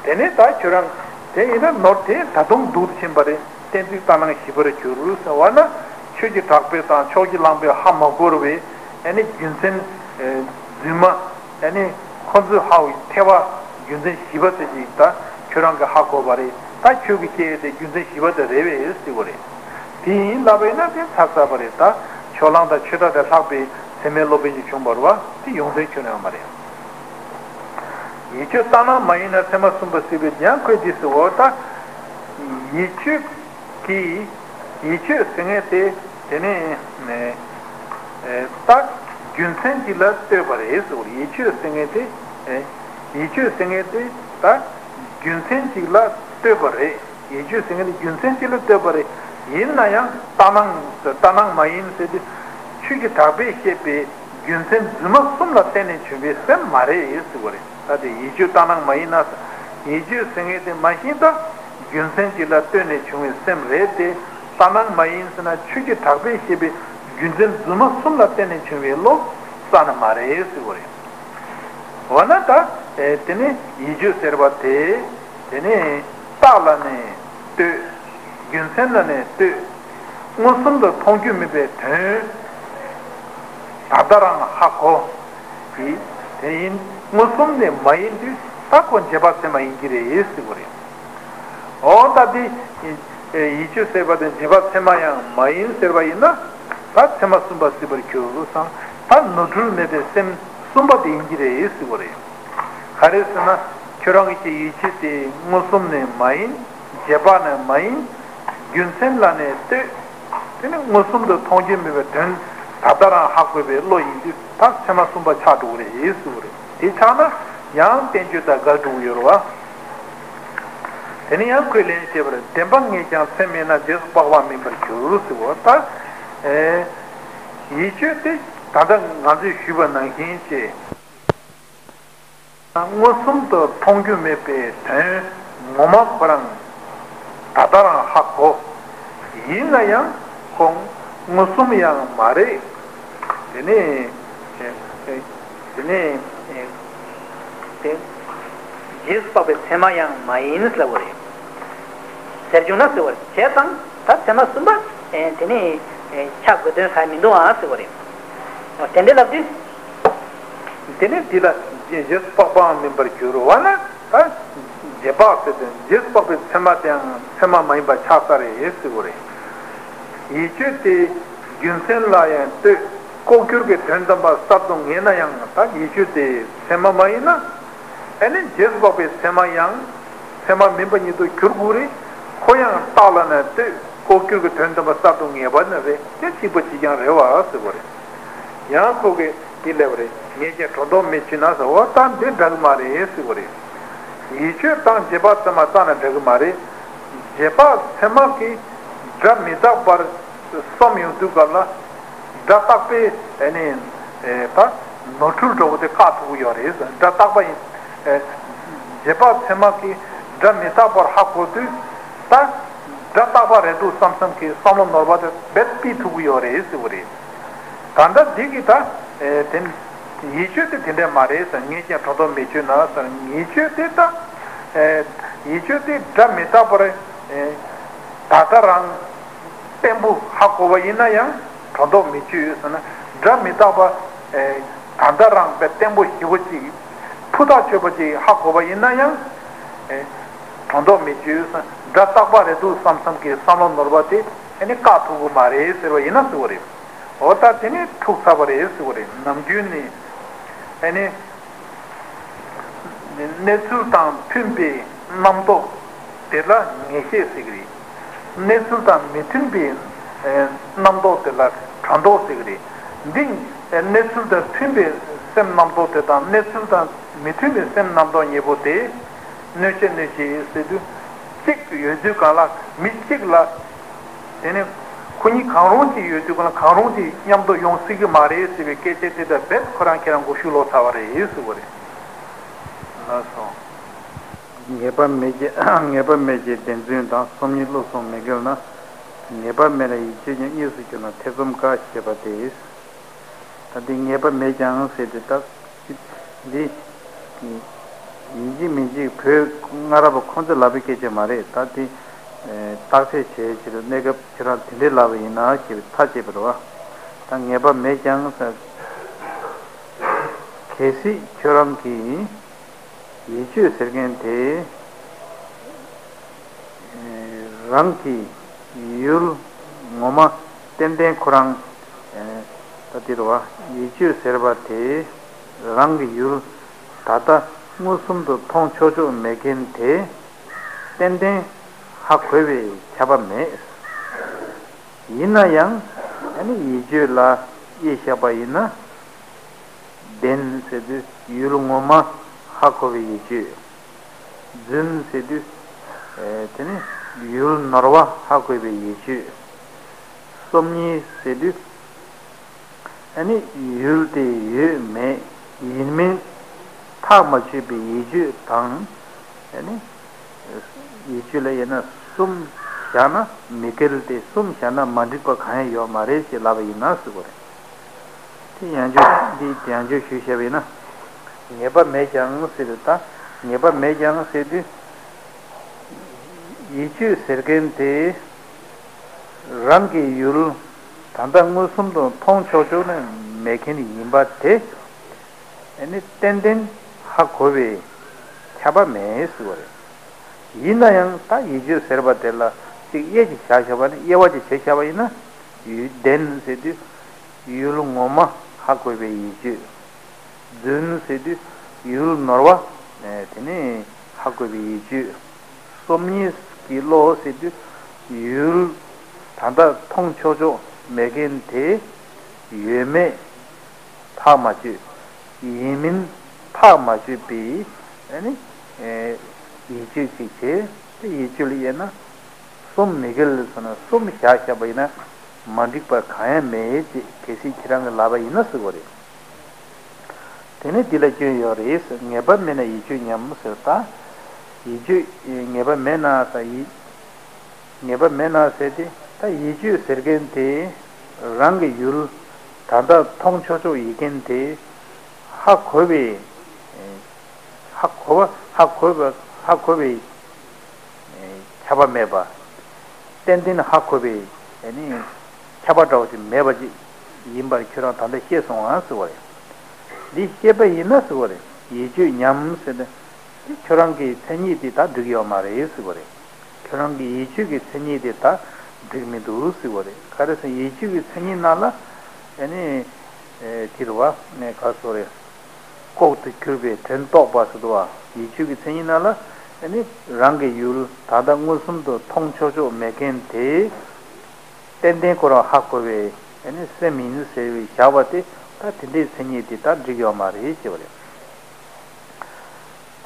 དེ་ནས་ད་ཁྱོད་རང་དེ་ཡིན་ན་ནོར་དེ་ད་དུང་སྡུག་ཏུ་ཕྱིན་པ་རེད། གཏན་ཚིགས་ལྟར་སྣང་བཞི་པར་གྱུར་ཟེར་བ་ན་ཆོས་ཀྱི་གྲགས་པས་དང་ཕྱོགས་ཀྱི་གླང་པོས་ཧ་མ་གོ་བའི་ཨ་ནི་རྒྱུ་མཚན་རྫུན་མ། ཨ་ནི་ཁོ་ཚོས་ཧ་གོ་ཐེ་བ་རྒྱུ་མཚན་བཞི་པ་ཟེར་གྱི་ད་ཁྱོད་རང་གིས་ཧ་གོ་བ་རེད། ད་ཁྱོད་ཀྱིས་བཤད་ཡས་དེ་རྒྱུ་མཚན་བཞི་པ་དེ་རེད་པས་ཟེར་བ་རེད། དེ་ཡིན་ལབ་པ་ཡིན་ན་དེ་ཚར་ཚར་བ་རེད། ད་ཕྱོགས་གླང་དང་ཆོས་གྲགས་དེ་ལྷག་པའི་ཚད་མའི་སློབ་དཔོན་ཞིག་བྱུང་བ་རེད་བ། དེ་ཡོང་དོན་ཁྱོན་ནས་ཡོད་མ་རེད། ཡིད་དཔྱོད་ལྟར་སྣང་མ་ཡིན་ན་ཚད་མ་གསུམ་པ་ཟེར་བའི་ཡང་ཁོས་འདི་ཟེར་བ་ད། ཡིད་དཔྱོད་ཀྱི་ཡིད་དཔྱོད་ཟེར་མཁན་དེ་དེ་ནས་ད་རྒྱུ་མཚན་གཅིག་ལ་ལྟོས་པ་རེད་ཟེར་བ་རེད། ཡིད་དཔྱོད་ཟེར་མཁན་དེ་ཡིད་དཔྱོད་ཟེར་མཁན་དེ་ད་རྒྱུ་མཚན་གཅིག་ལ་ལྟོས་པ་རེད། ཡིད་དཔྱོད་ཟེར་མཁན་དེ་རྒྱུ་མཚན་གཅིག་ལ་ལྟོས་པ་རེད། ཡིན་ན་ཡང་ལྟར་སྣང་ལྟར་སྣང་མ་ཡིན་ཟེར་དུས་ཆོས་ཀྱི་གྲགས་པས་བཤད་པའི་རྒྱུ་མཚན་རྫུན་མ་གསུམ་ལ་བརྟེན་ནས་བྱུང་བའི་སེམས་མ་རེད་ཟེར་བ་རེད། ད་དེ་ཡིད་དཔྱོད་ལྟར་སྣང་མ་ཡིན་ན། ཡིད་དཔྱོད་ཟེར་མཁན་དེ་མ་གཞི་ད་རྒྱུ་མཚན་གཅིག་ལ་ལྟོས་ནས་བྱུང་བའི་སེམས་རེད་དེ། ལྟར་སྣང་མ་ཡིན་ཟེར་ན་ཆོས་ཀྱི་གྲགས་པས་བཤད་པའི་རྒྱུ་མཚན་རྫུན་མ་གསུམ་ལ་བརྟེན་ནས་བྱུང་བའི་བློ་རྩ་ནས་མ་རེད་ཟེར་བ་རེད། འོ་ན་ད་དེ་ནི་ཡིད་དཔྱོད་ཟེར་བ་དེ། དེ་ནས་རྟགས་ལ་ནི་ལྟོས། རྒྱུ་མཚན་ལ་ནི་ལྟོས། མངོན་སུམ་དུ་མཐོང་རྒྱུ་མིན་པའི་དོན་ད་ལྟ་རང་ཧ་གོ། དེ་དེ་ཡིན་མངོན་སུམ་ནི་མ་ཡིན་དུས་ད་ཁོ་རྗེས་དཔག་ཚད་མ་ཡིན་གྱི་རེད་ཟེར་བ་རེད། འོ་ད་དེ་ཡིད་དཔྱོད་ཟེར་བ་དེ་རྗེས་དཔག་ཚད་མ་ཡང་མ་ཡིན་ཟེར་བ་ཡིན་ན་ད་ཚད་མ་གསུམ་པ་སྲིད་པར་གྱུར་བསམ། ད་ནོར་འཁྲུལ་མེད་པའི་སེམས་གསུམ་པ་དེ་ཡིན་གྱི་རེད་ཟེར་བ་རེད། ག་རེ་ཟེར་ན། ཁྱོད་རང་གི་ཡིད་དཔྱོད་དེ་མངོན་སུམ་ནས་མ་ཡིན། རྗེས་དཔག་ནས་མ་ཡིན། རྒྱུ་མཚན་ལ་ནས་ལྟོས། དེ་ནི་མངོན་སུམ་དུ་མཐོང་རྒྱུ་མེད་པའི་དོན་ད་ལྟ་རང་ཧ་གོ་བའི་བློ་ཡིན་དུས་ད་ཚད་མ་གསུམ་པ་ཆགས་འགྲོ་གི་རེད་ཟེར་བ་རེད། དེ་ཆགས་ན་ཡང་བསྟན་བཅོས་དང་འགལ་འགྲོ་གི་ཡོད་རེད་བ། དེ་ནི་ཡང་ཁོས་ལན་བཤད་པར་བདེན་པ་ངེས་ཀྱང་མཚན་མེད་ན་རྗེས་སུ་དཔག་པའང་མིན་པར་འགྱུར་ཟེར་བ་ད། ཡིད་དཔྱོད་དེ་ད་ལྟ་ང་ཚོས་ཞུས་པ་ནང་བཞིན་བྱས། མངོན་སུམ་དུ་མཐོང་རྒྱུ་མེད་པའི་དོན་ངོ་མ་ཁོ་རང་ད་ལྟ་རང་ཧ་གོ། ཡིན་ན་ཡང་ཁོང་མངོན་སུམ་ཡང་མ་རེད། དེ་ནས་དེ་ནས་དེ་རྗེས་སུ་དཔག་པའི་ཚད་མ་ཡང་མ་ཡིན་ཟེར་བ་རེད། ཟེར་བྱུང་ན་ཟེར་བ་རེད། བྱས་ཙང་ད་ཚད་མ་གསུམ་པ་དེ་ནས་ཆགས་དགོས་དོན་གང་ཡང་མི་འདུག་ཨང་ཟེར་བ་རེད། དེ་འདྲ་ལབ་དུས། དེ་ནས་འདི་ལ་རྗེས་སུ་དཔག་པའང་མིན་པར་འགྱུར་བ་ན་ད་རྗེས་དཔག་ཟེར་དུས་རྗེས་སུ་དཔག་པའི་ཚད་མ་དེའང་ཚད་མ་མ་ཡིན་པ་ཆགས་ས་རེད་ཟེར་བ་རེད། ཡིད་དཔྱོད་དེ་རྒྱུ་མཚན་ལ་ཡང་ལྟོས། ལྐོག་གྱུར་གྱི་དོན་དམ་པ་གསར་དུ་ངེས་ན་ཡང་ད་ཡིད་དཔྱོད་དེ་ཚད་མ་མ་ཡིན་ན། ཨ་ནི་རྗེས་སུ་དཔག་པའི་ཚད་མ་ཡང་ཚད་མ་མིན་པ་ཉིད་དུ་འགྱུར་དགོས་རེད། ཁོ་ཡང་རྟགས་ལ་ནི་ལྟོས། ལྐོག་གྱུར་གྱི་དོན་དམ་པ་གསར་དུ་ངེས་པ་ནི་རེད་དེ་གཅིག་པ་གཅིག་རྐྱང་རེད་བ་ཟེར་བ་རེད། ཡང་ཁོ་གིས་ དེ་ལབ་པ་རེད། ངེད་ཀྱང་སྒྲོ་འདོགས་མི་གཅོད་ན་ཟེར། འོ་ད་འདི་འདྲ་གི་མ་རེད་ཟེར་བ་རེད། ཡིད་དཔྱོད་དང་རྗེས་དཔག་ཚད་མ་རྩ་ནས་འདྲ་གི་མ་རེད། རྗེས་དཔག་ཚད་མ་གི་སྒྲ་མི་རྟག་པར་བསམ་ཡོང་དུས་སྐབས་ལ། སྒྲ་རྟག་པའི་ཨ་ནི་ཨེ་ད་ནོར་འཁྲུལ་འདྲ་བོ་དེ་བཀག་ཐུབ་ཀྱི་ཡོད་རེད། སྒྲ་རྟག་པ་ཡིན། ཨེ་རྗེས་དཔག་ཚད་མ་གི་སྒྲ་མི་རྟག་པར་ཧ་གོ་དུས། ད་སྒྲ་རྟག་པ་རེད་འདུག་བསམ་བསམ་གྱི་བསམ་བློ་ནོར་བ་དེ་རྦད་སྤེལ་ཐུབ་ཀྱི་ཡོད་རེད་ཟེར་བ་རེད། ད་ལྟ་འདི་གི་ད་ཨེ་དེ་ཡིད་དཔྱོད་དེ་དེ་འདྲ་མ་རེད་ཟེར། ངེད་ཀྱང་སྒྲོ་འདོགས་མི་གཅོད་ན་ཟེར། ཡིད་དཔྱོད་དེ་ད་ཨེ་ཡིད་དཔྱོད་དེ་སྒྲ་མི་རྟག་པར་ཨེ་ད་ལྟ་རང་བརྟན་པོ་ཧ་གོ་བ་ཡིན་ན་ཡང་སྒྲོ་འདོགས་མི་གཅོད་ཟེར་ན། སྒྲ་མི་རྟག་པ་ཨེ་ད་ལྟ་རང་དཔེ་བརྟན་པོ་ཞེ་པོ་ཅིག་ཕུ་ཐག་ཆོད་པོ་ཅིག་ཧ་གོ་བ་ཡིན་ན་ཡང་ཨེ་སྒྲོ་འདོགས་མི་གཅོད་ཟེར། སྒྲ་རྟག་པ་རེད་འདུག་བསམ་བསམ་གྱི་བསམ་བློ་ནོར་བ་དེ་ཨེ་ནི་བཀག་ཐུབ་ཀྱི་མ་རེད་ཟེར་བ་ཡིན་ན་ཟེར་བ་རེད། འོ་ད་དེ་ནི་འཁྲུག་ཚར་བ་རེད་ཟེར་བ་རེད། ནམ་རྒྱུན་ནི་ཨེ་ནི་གནས་ཚུལ་དང་མཐུན་པའི་རྣམ་རྟོག་དེ་ལ་ངེས་ཤེས་ཟེར་གྱི་རེད། གནས་ཚུལ་དང་མི་མཐུན་པའི་ཨེ་རྣམ་རྟོག་དེ་ལ་སྒྲོ་འདོགས་ཟེར་གྱི་རེད། འདི་ཨེ་གནས་ཚུལ་དང་མཐུན་པའི་སེམས་རྣམ་རྟོག་དེ་དང་གནས་ཚུལ་དང་མི་མཐུན་པའི་སེམས་རྣམ་རྟོག་གཉིས་པོ་དེ་གནོད་བྱེད་གནོད་བྱེད་ཟེར་དུས་གཅིག་ཡོད་དུས་གང་ལ་མི་གཅིག་ལ། དེ་ནི་ཁོ་གཉིས་གང་རུང་གཅིག་ཡོད་དུས་གང་ལ་གང་རུང་གཅིག་མཉམ་དུ་ཡོང་སྲིད་ཀྱི་མ་རེད་ཟེར་བའི་སྐད་ཆ་དེ་དག་རྦད་ཁོ་རང་ཁྱེད་རང་མགོ་གཞུག་ལོག་ཚར་བ་རེད་ཟེར་བ་རེད། ལགས་སོ། ངེས་པ་མེད་ཀྱི་ངེས་པ་མེད་ཀྱི་བདེན་རྫུན་དང་སོམ་ཉི་བློ་གསུམ་མི་འགལ་ན། ངེས་པ་མེད་ན་ཡིད་དཔྱོད་ཀྱང་གཉིས་སུ་གྱུར་ན་ཐེ་ཚོམ་དཀའ་ཞེས་པ་སྟེ། ད་འདི་ངེས་པ་མེད་ཀྱང་ཟེར་ཏེ་ད། འདི། ཡིན་གཅིག་མིན་གཅིག་བོད་སྔ་རབས་པ་ཁོང་ཚོས་ལབ་པའི་སྐད་ཆ་མ་རེད། ད་འདི། བརྟག་དཔྱད་བྱེད་ཕྱིར་གནས་སྐབས་ཁྱེད་རང་དེ་འདྲས་ལབ་པ་ཡིན་ན་ཞེས་པའི་ཐག་བཅད་པ་རེད་བ། ད་ངེས་པ་མེད་ཀྱང་ཟེར། གལ་སྲིད་ཁྱོད་རང་གིས་ཡིད་དཔྱོད་ཟེར་མཁན་དེ། རང་གི་ཡུལ་ངོ་མ་ཏན་ཏན་ཁོ་རང་། ད་དེ་རེད་བ། ཡིད་དཔྱོད་ཟེར་བ་དེ་རང་གི་ཡུལ་ད་ལྟ་མངོན་སུམ་དུ་མཐོང་ཆོག་ཆོག་མེད་མཁན་དེ་ཏན་ཏན་ཧ་གོ་བའི་ཁྱབ་པ་མེད། ཡིན་ན་ཡང་ཨ་ནི་ཡིད་དཔྱོད་ལ་དབྱེ་བཞག་པ་ཡིན་ན། བདེན་ཟེར་དུས་ཡུལ་ངོ་མ་ཧ་གོ་བའི་ཡིད་དཔྱོད། རྫུན་ཟེར་དུས་ཨེ་དེ་ནི་ཡུལ་ནོར་བ་ཧ་གོ་བའི་ཡིད་དཔྱོད། སོམ་ཉི་ཟེར་དུས་ཨ་ནི་ཡུལ་དེ་ཡོད་མེད་ཡིན་མིན་ཐག་མ་ཆོད་པའི་ཡིད་དཔྱོད་དང་། ཨ་ནི་ཡིད་དཔྱོད་ལ་དབྱེ་ན་གསུམ་བཞག་ན་མི་འགལ་ཏེ་གསུམ་བཞག་ན་མ་འགྲིག་པ་གང་ཡང་ཡོད་མ་རེད་ཅེས་ལབ་པ་ཡིན་ན་ཟེར་བ་རེད། དེ་ཡང་བསྐྱར་འདི་ཡང་བསྐྱར་ཞུས་བཤད་པ་ཡིན་ན། ངེས་པ་མེད་ཀྱང་ཟེར་དུས་ད་ངེས་པ་མེད་ཀྱང་ཟེར་དུས། ཡིད་དཔྱོད་ཟེར་མཁན་དེ་རང་གི་ཡུལ་ད་ལྟ་མངོན་སུམ་དུ་མཐོང་ཆོག་ཆོག་ནི་མེད་མཁན་ཡིན་པ་དེ་ཨ་ནི་ཏན་ཏན་ཧ་གོ་བའི་ཁྱབ་པ་མེད་ཟེར་བ་རེད། ཡིན་ན་ཡང་ད་ཡིད་དཔྱོད་ཟེར་བ་དེ་ལ་གཅིག་དབྱེ་གཅིག་བྱ་བཞག་པ་ནི་དབྱེ་བ་གཅིག་བྱས་བཞག་པ་ཡིན་ན། ཡུལ་བདེན་ཟེར་དུས་ཡུལ་ངོ་མ་ཧ་གོ་བའི་ཡིད་དཔྱོད། རྫུན་ཟེར་དུས་ཡུལ་ནོར་བ་དེ་ནི་ཧ་གོ་བའི་ཡིད་དཔྱོད། སོམ་ཉི་གི་བློ་ཟེར་དུས་ཡུལ་ད་ལྟ་མཐོང་ཆོག་ཆོག་མེད་མཁན་དེ་ཡོད་མེད་ཐག་མ་ཆོད། ཡིན་མིན་ཐག་མ་ཆོད་པའི་ཨ་ནི་ཡིད་དཔྱོད་ཅིག་བྱས། དེ་ཡིད་དཔྱོད་ལ་དབྱེ་ན་གསུམ་མི་འགལ་ཟེར་ན་གསུམ་བཞག་བཞག་པ་ཡིན་ན་མ་འགྲིག་པ་གང་ཡང་མེད་ཅེས་གལ་སྲིད་ཁྱེད་རང་གིས་ལབ་པ་ཡིན་ན་ཟེར་བ་རེད། དེ་ནས་འདི་ལ་སྐྱོན་ཡོད་རེད་ཟེར། ངེས་པ་མེད་ན་ཡིད་དཔྱོད་ཉམས་ཟེར། ད་ཡིད་དཔྱོད་ངེས་པ་མེད་ན་ཟེར་ཡིད། ངེས་པ་མེད་ན་ཟེར་ཏེ་ད་ཡིད་དཔྱོད་ཟེར་མཁན་དེ་རང་གི་ཡུལ་ད་ལྟ་མཐོང་ཆོག་ཆོག་ཡིན་མཁན་དེ་ཧ་གོ་བའི་ཧ་གོ་བ་ཧ་གོ་བ་ཧ་གོ་བའི་ཁྱབ་པ་མེད་པ། ཏན་ཏན་ཧ་གོ་བའི་ཨ་ནི་ཁྱབ་པ་འདྲ་བོ་ཞིག་མེད་པ་ཅིག་ཡིན་པར་ཁྱོད་རང་ད་ལྟ་ཤེས་སོང་ཨ་ཟེར་བ་རེད། འདི་ཤེས་པ་ཡིན་ན་ཟེར་བ་རེད། ཡིད་དཔྱོད་ཉམས་ཟེར་ན་དེ་ཁྱོད་རང་གི་མཚན་ཉིད་དེ་ད་འགྲིག་ཡོད་མ་རེད་ཟེར་བ་རེད། ཁྱོད་རང་གི་ཡིད་དཔྱོད་ཀྱི་མཚན་ཉིད་དེ་ད་འགྲིག་མི་འདུག་ཟེར་བ་རེད། ག་རེ་ཟེར་ཡིད་དཔྱོད་ཀྱི་མཚན་ཉིད་ནང་ལ་ཨ་ནི་དེ་རེད་བ་ནས་ག་སོ་རེད། ལྐོག་ཏུ་གྱུར་པའི་དོན་རྟོགས་པ་ཟེར་འདུག་བ། ཡིད་དཔྱོད་ཀྱི་མཚན་ཉིད་ནང་ལ་ཨ་ནི་རང་གི་ཡུལ་ད་ལྟ་མངོན་སུམ་དུ་མཐོང་ཆོག་ཆོག་མེད་མཁན་དེ་ཏན་ཏན་ཁོ་རང་ཧ་གོ་བའི་ཨ་ནི་སེམས་ཡིན་ཟེར་བའི་བཞག་པ་དེ་ ད་དེ་འདྲའི་མཚན་ཉིད་དེ་ད་འགྲིག་ཡོད་མ་རེད་ཅེས་པ་རེད།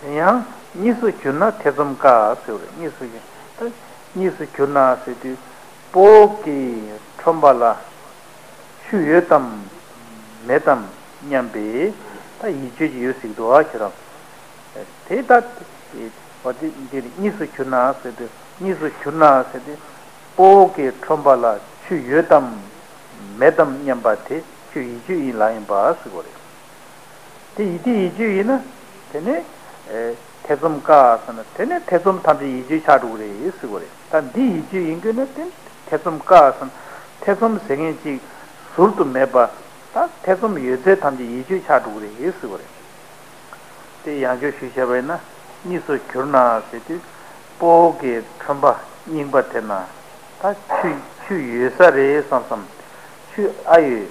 དེ་ཡང་གཉིས་སུ་གྱུར་ན་ཐེ་ཚོམ་དཀའ་ཟེར་བ་རེད། གཉིས་སུ་གྱུར་ད་གཉིས་སུ་གྱུར་ན་ཟེར་དུས་སྤོ་བོ་གིས་ཁྲོམ་པ་ལ་ཆུ་ཡོད་དམ་མེད་དམ་སྙམ་པའི་ད་ཡིད་དཔྱོད་ཅིག་ཡོད་ཟེར་གྱི་འདུག་ཨ་ཁྱེད་རང་། དེ་ལྟ་སྟེ། འོ་དེ་འདིར་གཉིས་སུ་གྱུར་ན་ཟེར་དུས་གཉིས་སུ་གྱུར་ན་ཟེར་དུས་སྤོ་བོ་གིས་ཁྲོམ་པ་ལ་ཆུ་ཡོད་དམ་མེད་དམ་སྙམ་པ་དེ་ཁྱོད་ཡིད་དཔྱོད་ཡིན་ལབ་ཡིན་པ་ཟེར་གྱི་རེད། དེ་ཡིད་དེ་ཡིད་དཔྱོད་ཡིན་ན་དེ་ནས་ཨེ་ཐེ་ཚོམ་དཀའ་ཟེར་ན་དེ་ནས་ཐེ་ཚོམ་ཐམས་ཅད་ཡིད་དཔྱོད་ཆགས་འགྲོ་གི་རེད་ཟེར་གྱི་རེད། ད་འདི་ཡིད་དཔྱོད་ཡིན་དགོས་ན་དེ་ཐེ་ཚོམ་དཀའ་ཟེར་ན་ཐེ་ཚོམ་ཟེར་མཁན་ཅིག་ཟུར་དུ་མེད་པ་ད་ཐེ་ཚོམ་ཡོད་ཚད་ཐམས་ཅད་ཡིད་དཔྱོད་ཆགས་འགྲོ་གི་རེད་ཟེར་གྱི་རེད། དེ་ཡང་བསྐྱར་ཞུས་བྱས་པ་ཡིན་ན་གཉིས་སུ་གྱུར་ན་ཟེར་དུས་སྤོ་བོ་གིས་ཁྲོམ་པ་རྙིང་པ་དེ་ན་ད་ཆུ་ཆུ་ཡོད་ས་རེད་བསམ་བསམ། ཆུ་ཨ་ཡོད།